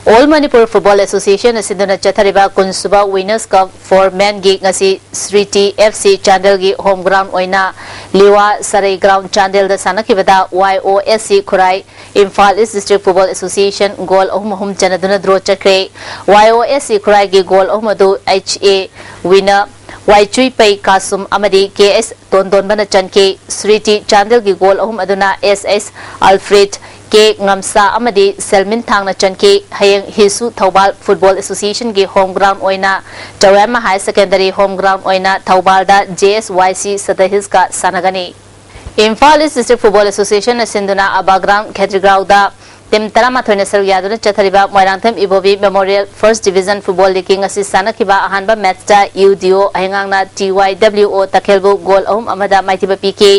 All Manipur Football Association ꯁꯤꯟꯗꯨꯅ ꯆꯠꯊꯔꯤꯕ ꯀꯨꯟꯁꯨꯕ Winners Cup for Menꯒꯤ ꯉꯁꯤ ꯁ꯭ꯔꯤꯇꯤ F C ꯆꯥꯟꯗꯦꯜꯒꯤ home ground ꯑꯣꯏꯅ ꯂꯤꯋꯥ ꯁꯔꯩ ground ꯆꯥꯟꯗꯦꯜꯗ ꯁꯥꯟꯅꯈꯤꯕꯗ Y O S C ꯈꯨꯔꯥꯏ Imphal East District Football Association goal ꯑꯍꯨꯝ ꯑꯍꯨꯝ ꯆꯟꯅꯗꯨꯅ draw ꯆꯠꯈ꯭ꯔꯦ꯫ Y O S C ꯈꯨꯔꯥꯏꯒꯤ goal ꯑꯍꯨꯝ ꯑꯗꯨ H A Winner, ꯋꯥꯏꯆꯨꯏꯄꯩ ꯀꯥꯁꯨꯝ ꯑꯃꯗꯤ K S ꯇꯣꯟꯗꯣꯟꯕꯅ ꯆꯟꯈꯤ꯫ ꯁ꯭ꯔꯤꯇꯤ ꯆꯥꯟꯗꯦꯜꯒꯤ goal ꯑꯍꯨꯝ ꯑꯗꯨꯅ S S Alfred, K ꯉꯝꯁꯥ ꯑꯃꯗꯤ ꯁꯦꯜꯃꯤꯟ ꯊꯥꯡꯅ ꯆꯟꯈꯤ꯫ ꯍꯌꯦꯡ ꯍꯤꯁꯨ ꯊꯧꯕꯥꯜ Football Associationꯒꯤ home ground ꯑꯣꯏꯅ ꯆꯋꯦꯝꯃ Higher Secondary home ground ꯑꯣꯏꯅ ꯊꯧꯕꯥꯜꯗ J S Y C Sadahilsꯀ ꯁꯥꯟꯅꯒꯅꯤ꯫ ꯏꯝꯐꯥꯜ East District Football Associationꯅ ꯁꯤꯟꯗꯨꯅ ꯑꯕꯥ ground ꯈꯦꯇ꯭ꯔꯤꯒꯥꯎꯗ team ꯇꯔꯥꯃꯥꯊꯣꯏꯅ ꯁꯔꯨꯛ ꯌꯥꯗꯨꯅ ꯆꯠꯊꯔꯤꯕ ꯃꯣꯏꯔꯥꯡꯊꯦꯝ ꯏꯕꯣꯕꯤ Memorial First Division Football Leagueꯀꯤ ꯉꯁꯤ ꯁꯥꯟꯅꯈꯤꯕ ꯑꯍꯥꯟꯕ ꯃꯦꯠꯁꯇ U D O ꯍꯩꯉꯥꯡꯅ T Y W O ꯇꯈꯦꯜꯕꯨ goal ꯑꯍꯨꯝ ꯑꯃꯗ ꯃꯥꯏꯊꯤꯕ ꯄꯤꯈꯤ꯫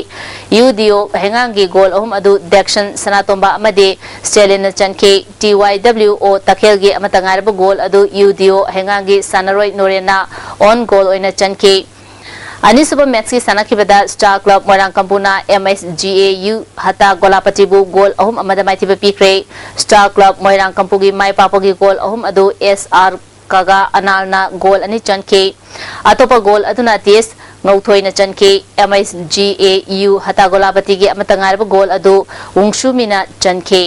U D O ꯍꯩꯉꯥꯡꯒꯤ goal ꯑꯍꯨꯝ ꯑꯗꯨ ꯗꯦꯛꯁꯟ ꯁꯅꯥꯇꯣꯝꯕ ꯑꯃꯗꯤ ꯁ꯭ꯇꯦꯂꯤꯟꯅ ꯆꯟꯈꯤ꯫ T Y W O ꯇꯈꯦꯜꯒꯤ ꯑꯃꯠꯇ ꯉꯥꯏꯔꯕ goal ꯑꯗꯨ U D O ꯍꯩꯉꯥꯡꯒꯤ ꯁꯥꯟꯅꯔꯣꯏ ꯅꯣꯔꯦꯟꯅ own goal ꯑꯣꯏꯅ ꯆꯟꯈꯤ꯫ ꯑꯅꯤꯁꯨꯕ ꯃꯦꯠꯁꯀꯤ ꯁꯥꯟꯅꯈꯤꯕꯗ Star Club ꯃꯣꯏꯔꯥꯡꯀꯝꯄꯨꯅ M S G A U ꯍꯇꯥ ꯒꯣꯂꯥꯄꯇꯤꯕꯨ goal ꯑꯍꯨꯝ ꯑꯃꯗ ꯃꯥꯏꯊꯤꯕ ꯄꯤꯈ꯭ꯔꯦ꯫ Star Club ꯃꯣꯏꯔꯥꯡꯀꯝꯄꯨꯒꯤ ꯃꯥꯏ ꯄꯥꯛꯄꯒꯤ goal ꯑꯍꯨꯝ ꯑꯗꯨ S R ꯀꯒꯥ ꯑꯅꯥꯜꯅ goal ꯑꯅꯤ ꯆꯟꯈꯤ꯫ ꯑꯇꯣꯞꯄ goal ꯑꯗꯨꯅ T S ꯉꯧꯊꯣꯏꯅ ꯆꯟꯈꯤ꯫ M S G A U ꯍꯇꯥ ꯒꯣꯂꯥꯄꯇꯤꯒꯤ ꯑꯃꯠꯇ ꯉꯥꯏꯔꯕ goal ꯑꯗꯨ ꯋꯨꯡꯁꯨꯃꯤꯅ ꯆꯟꯈꯤ꯫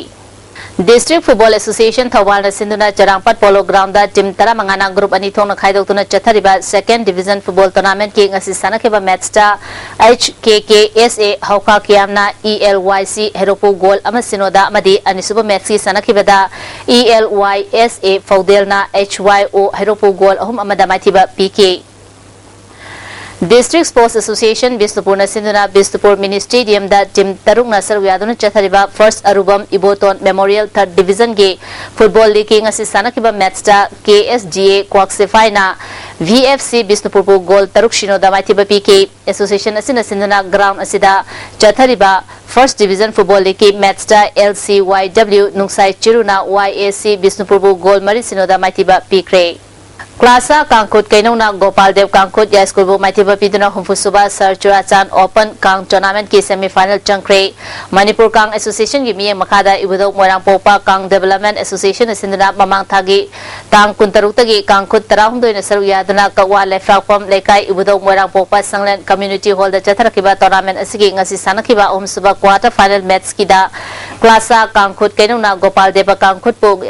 District Football Association ꯊꯧꯕꯥꯜꯅ ꯁꯤꯟꯗꯨꯅ ꯆꯔꯥꯡꯄꯥꯠ Polo Groundꯗ team ꯇꯔꯥꯃꯉꯥꯅ group ꯑꯅꯤ ꯊꯣꯛꯅ ꯈꯥꯏꯗꯣꯛꯇꯨꯅ ꯆꯠꯊꯔꯤꯕ Second Division Football Tournamentꯀꯤ ꯉꯁꯤ ꯁꯥꯟꯅꯈꯤꯕ ꯃꯦꯠꯁꯇ H K K S A ꯍꯧꯈꯥ ꯀꯤꯌꯥꯝꯅ E L Y C ꯍꯩꯔꯣꯛꯄꯨ goal ꯑꯃ ꯁꯤꯅꯣꯗ ꯑꯃꯗꯤ ꯑꯅꯤꯁꯨꯕ ꯃꯦꯠꯁꯀꯤ ꯁꯥꯟꯅꯈꯤꯕꯗ E L Y S A ꯐꯧꯗꯦꯜꯅ H Y O ꯍꯩꯔꯣꯛꯄꯨ goal ꯑꯍꯨꯝ ꯑꯃꯗ ꯃꯥꯏꯊꯤꯕ ꯄꯤꯈꯤ꯫ District Sports Association ꯕꯤꯁꯅꯨꯄꯨꯔꯅ ꯁꯤꯟꯗꯨꯅ ꯕꯤꯁꯅꯨꯄꯨꯔ Mini Stadiumꯗ team ꯇꯔꯨꯛꯅ ꯁꯔꯨꯛ ꯌꯥꯗꯨꯅ ꯆꯠꯊꯔꯤꯕ First ꯑꯔꯨꯕꯝ Iboton Memorial Third Divisionꯒꯤ football leagueꯀꯤ ꯉꯁꯤ ꯁꯥꯟꯅꯈꯤꯕ matchꯇ K S G A ꯀ꯭ꯋꯥꯛꯁꯤꯐꯥꯏꯅ V F C ꯕꯤꯁꯅꯨꯄꯨꯔꯕꯨ goal ꯇꯔꯨꯛ ꯁꯤꯅꯣꯗ ꯃꯥꯏꯊꯤꯕ ꯄꯤꯈꯤ꯫ Association ꯑꯁꯤꯅ ꯁꯤꯟꯗꯨꯅ ground ꯑꯁꯤꯗ ꯆꯠꯊꯔꯤꯕ First Division football leagueꯀꯤ matchꯇ L C Y W ꯅꯨꯡꯁꯥꯏ ꯆꯤꯔꯨꯅ Y A C ꯕꯤꯁꯅꯨꯄꯨꯔꯕꯨ goal ꯃꯔꯤ ꯁꯤꯅꯣꯗ ꯃꯥꯏꯊꯤꯕ ꯄꯤꯈ꯭ꯔꯦ꯫ ꯀ꯭ꯂꯥꯁꯥ ꯀꯥꯡꯈꯨꯠ ꯀꯩꯅꯧꯅ ꯒꯣꯄꯥꯜ ꯗꯦꯕ ꯀꯥꯡꯈꯨꯠ ꯌꯥꯏꯁ꯭ꯀꯨꯜꯕꯨ ꯃꯥꯏꯊꯤꯕ ꯄꯤꯗꯨꯅ ꯍꯨꯝꯐꯨꯁꯨꯕ ꯁꯔ ꯆꯨꯔꯥꯆꯥꯟ ꯑꯣꯄꯟ ꯀꯥꯡ ꯇꯣꯔꯅꯥꯃꯦꯟꯠꯀꯤ ꯁꯦꯃꯤ ꯐꯥꯏꯅꯦꯜ ꯆꯪꯈ꯭ꯔꯦ꯫ ꯃꯅꯤꯄꯨꯔ ꯀꯥꯡ ꯑꯦꯁꯣꯁꯤꯌꯦꯁꯟꯒꯤ ꯃꯤꯠꯌꯦꯡ ꯃꯈꯥꯗ ꯏꯕꯨꯙꯧ ꯃꯣꯏꯔꯥꯡꯄꯣꯛꯄ ꯀꯥꯡ ꯗꯦꯕꯂꯞꯃꯦꯟꯠ ꯑꯦꯁꯣꯁꯤꯌꯦꯁꯟꯅ ꯁꯤꯟꯗꯨꯅ ꯃꯃꯥꯡ ꯊꯥꯒꯤ ꯇꯥꯡ ꯀꯨꯟꯇꯔꯨꯛꯇꯒꯤ ꯀꯥꯡꯈꯨꯠ ꯇꯔꯥꯍꯨꯝꯗꯣꯏꯅ ꯁꯔꯨꯛ ꯌꯥꯗꯨꯅ ꯀꯛꯋꯥ ꯂꯩꯐ꯭ꯔꯥꯛꯄꯝ ꯂꯩꯀꯥꯏ ꯏꯕꯨꯙꯧ ꯃꯣꯏꯔꯥꯡꯄꯣꯛꯄ ꯁꯪꯂꯦꯟ ꯀꯝꯃ꯭ꯌꯨꯅꯤꯇꯤ ꯍꯣꯜꯗ ꯆꯠꯊꯔꯛꯈꯤꯕ ꯇꯣꯔꯅꯥꯃꯦꯟꯠ ꯑꯁꯤꯒꯤ ꯉꯁꯤ ꯁꯥꯟꯅꯈꯤꯕ ꯑꯍꯨꯝꯁꯨꯕ ꯀ꯭ꯋꯥꯔꯇꯔ ꯐꯥꯏꯅꯦꯜ ꯃꯦꯠꯆꯀꯤꯗ ꯀ꯭ꯂꯥꯁꯥ ꯀꯥꯡꯈꯨꯠ ꯀꯩꯅꯧꯅ ꯒꯣꯄꯥꯜ ꯗꯦꯕ ꯀꯥꯡꯈꯨꯠꯄꯨ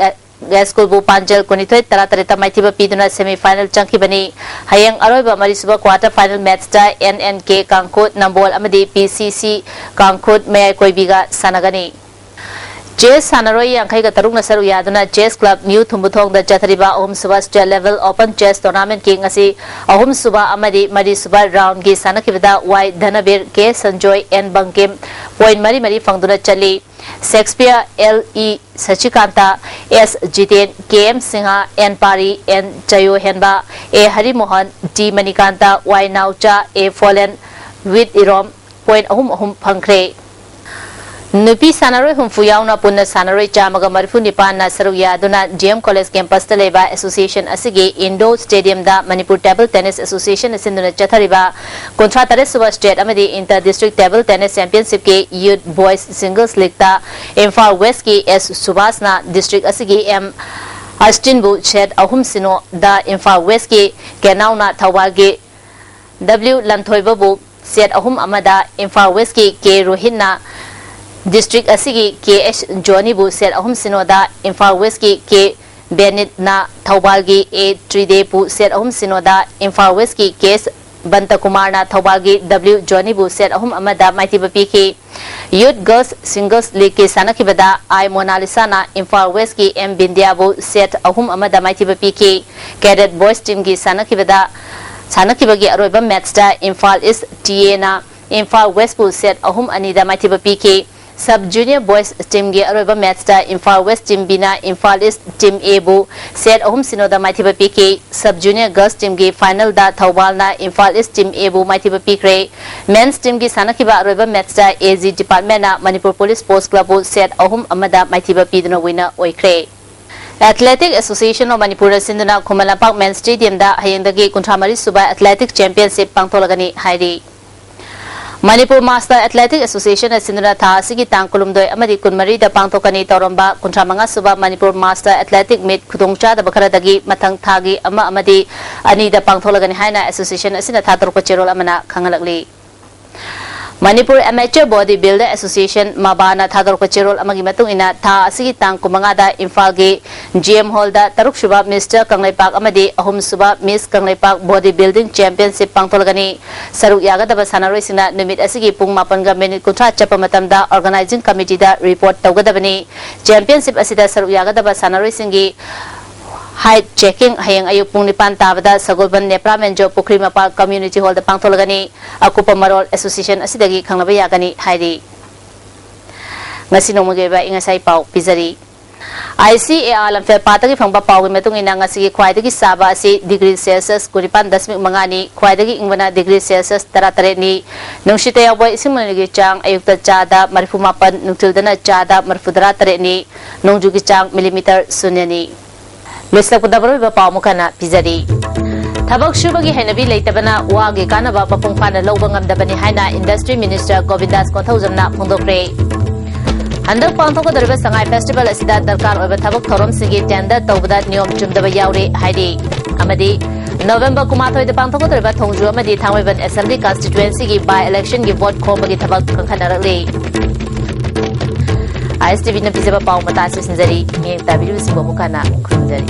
ꯌꯥꯏꯁ꯭ꯀꯨꯜꯕꯨ ꯄꯥꯟꯖꯜ ꯀꯨꯟꯅꯤꯊꯣꯏ ꯇꯔꯥꯇꯔꯦꯠꯇ ꯃꯥꯏꯊꯤꯕ ꯄꯤꯗꯨꯅ ꯁꯦꯃꯤ ꯐꯥꯏꯅꯦꯜ ꯆꯪꯈꯤꯕꯅꯤ꯫ ꯍꯌꯦꯡ ꯑꯔꯣꯏꯕ ꯃꯔꯤꯁꯨꯕ ꯀ꯭ꯋꯥꯔꯇꯔ ꯐꯥꯏꯅꯦꯜ ꯃꯦꯠꯆꯇ N N K ꯀꯥꯡꯈꯨꯠ ꯅꯝꯕꯣꯜ ꯑꯃꯗꯤ P C C ꯀꯥꯡꯈꯨꯠ ꯃꯌꯥꯏ ꯀꯣꯏꯕꯤꯒ ꯁꯥꯟꯅꯒꯅꯤ꯫ ꯆꯦꯁ ꯁꯥꯟꯅꯔꯣꯏ ꯌꯥꯡꯈꯩꯒ ꯇꯔꯨꯛꯅ ꯁꯔꯨꯛ ꯌꯥꯗꯨꯅ ꯆꯦꯁ ꯀ꯭ꯂꯕ ꯅ꯭ꯌꯨ ꯊꯨꯝꯕꯨꯊꯣꯡꯗ ꯆꯠꯊꯔꯤꯕ ꯑꯍꯨꯝꯁꯨꯕ ꯁ꯭ꯇꯦꯠ ꯂꯦꯚꯦꯜ ꯑꯣꯄꯟ ꯆꯦꯁ ꯇꯣꯔꯅꯥꯃꯦꯟꯠꯀꯤ ꯉꯁꯤ ꯑꯍꯨꯝꯁꯨꯕ ꯑꯃꯗꯤ ꯃꯔꯤꯁꯨꯕ ꯔꯥꯎꯟꯒꯤ ꯁꯥꯟꯅꯈꯤꯕꯗ Y Dhanabir, K Sanjoy, N Bankim point ꯃꯔꯤ ꯃꯔꯤ ꯐꯪꯗꯨꯅ ꯆꯠꯂꯤ꯫ Shakespeare, L E Sachikant, S Jiten, K M Singh, N Pari, N Chayohenba, A Harimohan, T Manikant, Y Naocha, A Pholen, with ꯏꯔꯣꯝ ꯄꯣꯏꯟꯠ ꯑꯍꯨꯝ ꯑꯍꯨꯝ ꯐꯪꯈ꯭ꯔꯦ꯫ ꯅꯨꯄꯤ ꯁꯥꯟꯅꯔꯣꯏ ꯍꯨꯝꯐꯨ ꯌꯥꯎꯅ ꯄꯨꯟꯅ ꯁꯥꯟꯅꯔꯣꯏ ꯆꯥꯝꯃꯒ ꯃꯔꯤꯐꯨ ꯅꯤꯄꯥꯟꯅ ꯁꯔꯨꯛ ꯌꯥꯗꯨꯅ D M College campus ꯇ ꯂꯩꯕ ꯑꯦꯁꯣꯁꯤꯌꯦꯁꯟ ꯑꯁꯤꯒꯤ indoor stadium ꯗ ꯃꯅꯤꯄꯨꯔ ꯇꯦꯕꯜ ꯇꯦꯅꯤꯁ ꯑꯦꯁꯣꯁꯤꯌꯦꯁꯟꯅ ꯁꯤꯟꯗꯨꯅ ꯆꯠꯊꯔꯤꯕ ꯀꯨꯟꯊ꯭ꯔꯥ ꯇꯔꯦꯠ ꯁꯨꯕ ꯁ꯭ꯇꯦꯠ ꯑꯃꯗꯤ ꯏꯟꯇꯔ ꯗꯤꯁꯇ꯭ꯔꯤꯛ ꯇꯦꯕꯜ ꯇꯦꯅꯤꯁ ꯆꯦꯝꯄꯤꯌꯟꯁꯤꯞꯀꯤ ꯌꯨꯠ ꯕꯣꯏꯁ ꯁꯤꯡꯒꯜꯁ ꯂꯤꯒꯇ ꯏꯝꯐꯥꯜ ꯋꯦꯁꯀꯤ S ꯁꯨꯕꯥꯁꯅ ꯗꯤꯁꯇ꯭ꯔꯤꯛ ꯑꯁꯤꯒꯤ M ꯑꯁꯇꯤꯟꯕꯨ ꯁꯦꯠ ꯑꯍꯨꯝ ꯁꯤꯅꯣꯗ, ꯏꯝꯐꯥꯜ ꯋꯦꯁꯀꯤ ꯀꯦꯅꯥꯎꯅ ꯊꯧꯕꯥꯜꯒꯤ W ꯂꯟꯊꯣꯏꯕꯕꯨ ꯁꯦꯠ ꯑꯍꯨꯝ ꯑꯃꯗ, ꯏꯝꯐꯥꯜ ꯋꯦꯁꯀꯤ K ꯔꯣꯍꯤꯠꯅ ꯗꯤꯁꯇ꯭ꯔꯤꯛ ꯑꯁꯤꯒꯤ K H ꯖꯣꯅꯤꯕꯨ ꯁꯦꯠ ꯑꯍꯨꯝ ꯁꯤꯅꯣꯗ, ꯏꯝꯐꯥꯜ ꯋꯦꯁꯀꯤ K ꯕꯦꯅꯤꯠꯅ ꯊꯧꯕꯥꯜꯒꯤ A ꯇ꯭ꯔꯤꯗꯦꯕꯨ ꯁꯦꯠ ꯑꯍꯨꯝ ꯁꯤꯅꯣꯗ, ꯏꯝꯐꯥꯜ ꯋꯦꯁꯀꯤ K S ꯕꯟꯇꯀꯨꯃꯥꯔꯅ ꯊꯧꯕꯥꯜꯒꯤ W ꯖꯣꯅꯤꯕꯨ ꯁꯦꯠ ꯑꯍꯨꯝ ꯑꯃꯗ ꯃꯥꯏꯊꯤꯕ ꯄꯤꯈꯤ꯫ ꯌꯨꯠ ꯒꯔꯜꯁ ꯁꯤꯡꯒꯜꯁ ꯂꯤꯒꯀꯤ ꯁꯥꯟꯅꯈꯤꯕꯗ I ꯃꯣꯅꯥꯂꯤꯁꯥꯅ ꯏꯝꯐꯥꯜ ꯋꯦꯁꯀꯤ M ꯕꯤꯟꯗꯤꯌꯥꯕꯨ ꯁꯦꯠ ꯑꯍꯨꯝ ꯑꯃꯗ ꯃꯥꯏꯊꯤꯕ ꯄꯤꯈꯤ꯫ ꯀꯦꯗꯦꯠ ꯕꯣꯏꯁ ꯇꯤꯝꯒꯤ ꯁꯥꯟꯅꯈꯤꯕꯗ ꯁꯥꯟꯅꯈꯤꯕꯒꯤ ꯑꯔꯣꯏꯕ ꯃꯦꯠꯁꯇ ꯏꯝꯐꯥꯜ ꯏꯁ ꯇꯤ ꯑꯦꯅ ꯏꯝꯐꯥꯜ ꯋꯦꯁꯄꯨ ꯁꯦꯠ ꯑꯍꯨꯝ ꯑꯅꯤꯗ ꯃꯥꯏꯊꯤꯕ ꯄꯤꯈꯤ꯫ ꯁꯕ ꯖꯨꯅꯤꯌꯔ ꯕꯣꯏꯁ ꯇꯤꯝꯒꯤ ꯑꯔꯣꯏꯕ ꯃꯦꯠꯁꯇ ꯏꯝꯐꯥꯜ ꯋꯦꯁ ꯇꯤꯝ ꯕꯤꯅ ꯏꯝꯐꯥꯜ ꯏꯁ ꯇꯤꯝ ꯑꯦꯕꯨ ꯁꯦꯠ ꯑꯍꯨꯝ ꯁꯤꯅꯣꯗ ꯃꯥꯏꯊꯤꯕ ꯄꯤꯈꯤ꯫ ꯁꯕ ꯖꯨꯅꯤꯌꯔ ꯒꯔꯜꯁ ꯇꯤꯝꯒꯤ ꯐꯥꯏꯅꯦꯜꯗ ꯊꯧꯕꯥꯜꯅ ꯏꯝꯐꯥꯜ ꯏꯁ ꯇꯤꯝ ꯑꯦꯕꯨ ꯃꯥꯏꯊꯤꯕ ꯄꯤꯈ꯭ꯔꯦ꯫ ꯃꯦꯟꯁ ꯇꯤꯝꯒꯤ ꯁꯥꯟꯅꯈꯤꯕ ꯑꯔꯣꯏꯕ ꯃꯦꯠꯁꯇ ꯑꯦ ꯖꯤ ꯗꯤꯄꯥꯔꯠꯃꯦꯟꯅ ꯃꯅꯤꯄꯨꯔ ꯄꯨꯂꯤꯁ ꯁ꯭ꯄꯣꯔꯠꯁ ꯀ꯭ꯂꯕꯄꯨ ꯁꯦꯠ ꯑꯍꯨꯝ ꯑꯃꯗ ꯃꯥꯏꯊꯤꯕ ꯄꯤꯗꯨꯅ ꯋꯤꯟꯅꯔ ꯑꯣꯏꯈ꯭ꯔꯦ꯫ ꯑꯦꯊꯂꯦꯇꯤꯛ ꯑꯦꯁꯣꯁꯤꯌꯦꯁꯟ ꯑꯣꯐ ꯃꯅꯤꯄꯨꯔꯅ ꯁꯤꯟꯗꯨꯅ ꯈꯨꯃꯟ ꯂꯝꯄꯥꯛ ꯃꯦꯟ ꯁ꯭ꯇꯦꯗꯤꯌꯝꯗ ꯍꯌꯦꯡꯗꯒꯤ ꯀꯨꯟꯊ꯭ꯔꯥ ꯃꯔꯤ ꯁꯨꯕ ꯑꯦꯊꯂꯦꯇꯤꯛ ꯆꯦꯝꯄꯤꯌꯟꯁꯤꯞ ꯄꯥꯡꯊꯣꯛꯂꯒꯅꯤ ꯍꯥꯏꯔꯤ꯫ ꯃꯅꯤꯄꯨꯔ ꯃꯥꯁꯇꯔ ꯑꯦꯊꯂꯦꯇꯤꯛ ꯑꯦꯁꯣꯁꯤꯌꯦꯁꯟꯅ ꯁꯤꯟꯗꯨꯅ ꯊꯥ ꯑꯁꯤꯒꯤ ꯇꯥꯡ ꯀꯨꯟꯍꯨꯝꯗꯣꯏ ꯑꯃꯗꯤ ꯀꯨꯟꯃꯔꯤꯗ ꯄꯥꯡꯊꯣꯛꯀꯅꯤ ꯇꯧꯔꯝꯕ ꯀꯨꯟꯊ꯭ꯔꯥ ꯃꯉꯥ ꯁꯨꯕ ꯃꯅꯤꯄꯨꯔ ꯃꯥꯁꯇꯔ ꯑꯦꯊꯂꯦꯇꯤꯛ ꯃꯤꯠ ꯈꯨꯗꯣꯡꯆꯥꯗꯕ ꯈꯔꯗꯒꯤ ꯃꯊꯪ ꯊꯥꯒꯤ ꯑꯃ ꯑꯃꯗꯤ ꯑꯅꯤꯗ ꯄꯥꯡꯊꯣꯛꯂꯒꯅꯤ ꯍꯥꯏꯅ ꯑꯦꯁꯣꯁꯤꯌꯦꯁꯟ ꯑꯁꯤꯅ ꯊꯥꯗꯣꯔꯛꯄ ꯆꯦꯔꯣꯜ ꯑꯃꯅ ꯈꯪꯍꯜꯂꯛꯂꯤ꯫ Manipur amateur body builder association, ꯃꯕꯥꯅ ꯊꯥꯗꯣꯔꯛꯄ ꯆꯦꯔꯣꯜ ꯑꯃꯒꯤ ꯃꯇꯨꯡ ꯏꯟꯅ, ꯊꯥ ꯑꯁꯤꯒꯤ ꯇꯥꯡ ꯀꯨꯟꯃꯉꯥꯗ ꯏꯝꯐꯥꯜꯒꯤ ꯖꯤ ꯑꯦꯝ ꯍꯣꯜꯗ ꯇꯔꯨꯛ ꯁꯨꯕ ꯃꯤꯁꯇꯔ ꯀꯪꯂꯩꯄꯥꯛ ꯑꯃꯗꯤ ꯑꯍꯨꯝ ꯁꯨꯕ ꯃꯤꯁ ꯀꯪꯂꯩꯄꯥꯛ ꯕꯣꯗꯤ ꯕꯤꯜꯗꯤꯡ ꯆꯦꯝꯄꯤꯌꯟꯁꯤꯞ ꯄꯥꯡꯊꯣꯛꯂꯒꯅꯤ꯫ ꯁꯔꯨꯛ ꯌꯥꯒꯗꯕ ꯁꯥꯟꯅꯔꯣꯏꯁꯤꯡꯅ ꯅꯨꯃꯤꯠ ꯑꯁꯤꯒꯤ ꯄꯨꯡ ꯃꯥꯄꯟꯒ ꯃꯤꯅꯤꯠ ꯀꯨꯟꯊ꯭ꯔꯥ ꯆꯠꯄ ꯃꯇꯝꯗ ꯑꯣꯔꯒꯅꯥꯏꯖꯤꯡ ꯀꯃꯤꯇꯤꯗ ꯔꯤꯄꯣꯔꯠ ꯇꯧꯒꯗꯕꯅꯤ꯫ ꯆꯦꯝꯄꯤꯌꯟꯁꯤꯞ ꯑꯁꯤꯗ ꯁꯔꯨꯛ ꯌꯥꯒꯗꯕ ꯁꯥꯟꯅꯔꯣꯏꯁꯤꯡꯒꯤ ꯍꯥꯏꯠ ꯆꯦꯀꯤꯡ ꯍꯌꯦꯡ ꯑꯌꯨꯛ ꯄꯨꯡ ꯅꯤꯄꯥꯟ ꯇꯥꯕꯗ ꯁꯒꯣꯜꯕꯟ ꯅꯦꯄ꯭ꯔꯥ ꯃꯦꯟꯖꯣ ꯄꯨꯈ꯭ꯔꯤ ꯃꯄꯥꯜ ꯀꯝꯃ꯭ꯌꯨꯅꯤꯇꯤ ꯍꯣꯜꯗ ꯄꯥꯡꯊꯣꯛꯂꯒꯅꯤ꯫ ꯑꯀꯨꯞꯄ ꯃꯔꯣꯜ ꯑꯦꯁꯣꯁꯤꯌꯦꯁꯟ ꯑꯁꯤꯗꯒꯤ ꯈꯪꯅꯕ ꯌꯥꯒꯅꯤ ꯍꯥꯏꯔꯤ꯫ ꯉꯁꯤ ꯅꯣꯡꯃꯒꯤ ꯑꯣꯏꯕ ꯑꯏꯪ ꯑꯁꯥꯒꯤ ꯄꯥꯎ ꯄꯤꯖꯔꯤ꯫ ꯑꯥꯏ ꯁꯤ ꯑꯦ ꯑꯥꯔ ꯂꯝꯐꯦꯜ ꯄꯥꯠꯇꯒꯤ ꯐꯪꯕ ꯄꯥꯎꯒꯤ ꯃꯇꯨꯡ ꯏꯟꯅ, ꯉꯁꯤꯒꯤ ꯈ꯭ꯋꯥꯏꯗꯒꯤ ꯁꯥꯕ ꯑꯁꯤ ꯗꯤꯒ꯭ꯔꯤ ꯁꯦꯜꯁꯤꯌꯁ ꯀꯨꯟꯅꯤꯄꯥꯟ ꯗꯁꯃꯤꯛ ꯃꯉꯥꯅꯤ, ꯈ꯭ꯋꯥꯏꯗꯒꯤ ꯏꯪꯕꯅ ꯗꯤꯒ꯭ꯔꯤ ꯁꯦꯜꯁꯤꯌꯁ ꯇꯔꯥꯇꯔꯦꯠꯅꯤ꯫ ꯅꯨꯡꯁꯤꯠꯇ ꯌꯥꯎꯕ ꯏꯁꯤꯡ ꯃꯅꯤꯜꯒꯤ ꯆꯥꯡ ꯑꯌꯨꯛꯇ ꯆꯥꯗ ꯃꯔꯤꯐꯨ ꯃꯥꯄꯟ, ꯅꯨꯡꯊꯤꯜꯗꯅ ꯆꯥꯗ ꯃꯔꯤꯐꯨ ꯇꯔꯥ ꯇꯔꯦꯠꯅꯤ꯫ ꯅꯣꯡꯖꯨꯒꯤ ꯆꯥꯡ ꯃꯤꯂꯤꯃꯤꯇꯔ ꯁꯨꯟꯌꯅꯤ꯫ ꯂꯣꯏꯁꯤꯜꯂꯛꯄꯗ ꯃꯔꯨꯑꯣꯏꯕ ꯄꯥꯎ ꯑꯃꯨꯛ ꯍꯟꯅ ꯄꯤꯖꯔꯤ꯫ ꯊꯕꯛ ꯁꯨꯕꯒꯤ ꯍꯩꯅꯕꯤ ꯂꯩꯇꯕꯅ ꯋꯥꯒꯤ ꯀꯥꯟꯅꯕ ꯃꯄꯨꯡ ꯐꯥꯅ ꯂꯧꯕ ꯉꯝꯗꯕꯅꯤ ꯍꯥꯏꯅ ꯏꯟꯗꯁꯇ꯭ꯔꯤ ꯃꯤꯅꯤꯁꯇꯔ ꯒꯣꯕꯤꯟꯗꯥꯁ ꯀꯣꯟꯊꯧꯖꯝꯅ ꯐꯣꯡꯗꯣꯛꯈ꯭ꯔꯦ꯫ ꯍꯟꯗꯛ ꯄꯥꯡꯊꯣꯛꯀꯗꯧꯔꯤꯕ ꯁꯉꯥꯏ ꯐꯦꯁꯇꯤꯚꯦꯜ ꯑꯁꯤꯗ ꯗꯔꯀꯥꯔ ꯑꯣꯏꯕ ꯊꯕꯛ ꯊꯧꯔꯝꯁꯤꯡꯒꯤ ꯇꯦꯟꯗꯔ ꯇꯧꯕꯗ ꯅꯤꯌꯣꯝ ꯆꯨꯝꯗꯕ ꯌꯥꯎꯔꯤ ꯍꯥꯏꯔꯤ꯫ ꯑꯃꯗꯤ ꯅꯕꯦꯝꯕꯔ ꯀꯨꯟꯃꯥꯊꯣꯏꯗ ꯄꯥꯡꯊꯣꯛꯀꯗꯧꯔꯤꯕ ꯊꯣꯡꯖꯨ ꯑꯃꯗꯤ ꯊꯥꯡꯃꯩꯕꯟ ꯑꯦꯁꯦꯝꯕ꯭ꯂꯤ ꯀꯟꯁꯇꯤꯇ꯭ꯋꯦꯟꯁꯤꯒꯤ ꯕꯥꯏ ꯏꯂꯦꯛꯁꯟꯒꯤ ꯚꯣꯠ ꯈꯣꯝꯕꯒꯤ ꯊꯕꯛ ꯀꯟꯈꯠꯅꯔꯛꯂꯤ꯫ ꯑꯥꯏ ꯑꯦꯁ ꯇꯤ ꯚꯤꯅ ꯄꯤꯖꯕ ꯄꯥꯎ ꯃꯇꯥꯁꯨ ꯁꯤꯟꯖꯔꯤ꯫ ꯃꯤꯠꯌꯦꯡ ꯇꯥꯕꯤꯔꯤꯕꯁꯤꯡꯕꯨ ꯑꯃꯨꯛ ꯍꯟꯅ ꯈꯨꯔꯨꯝꯖꯔꯤ꯫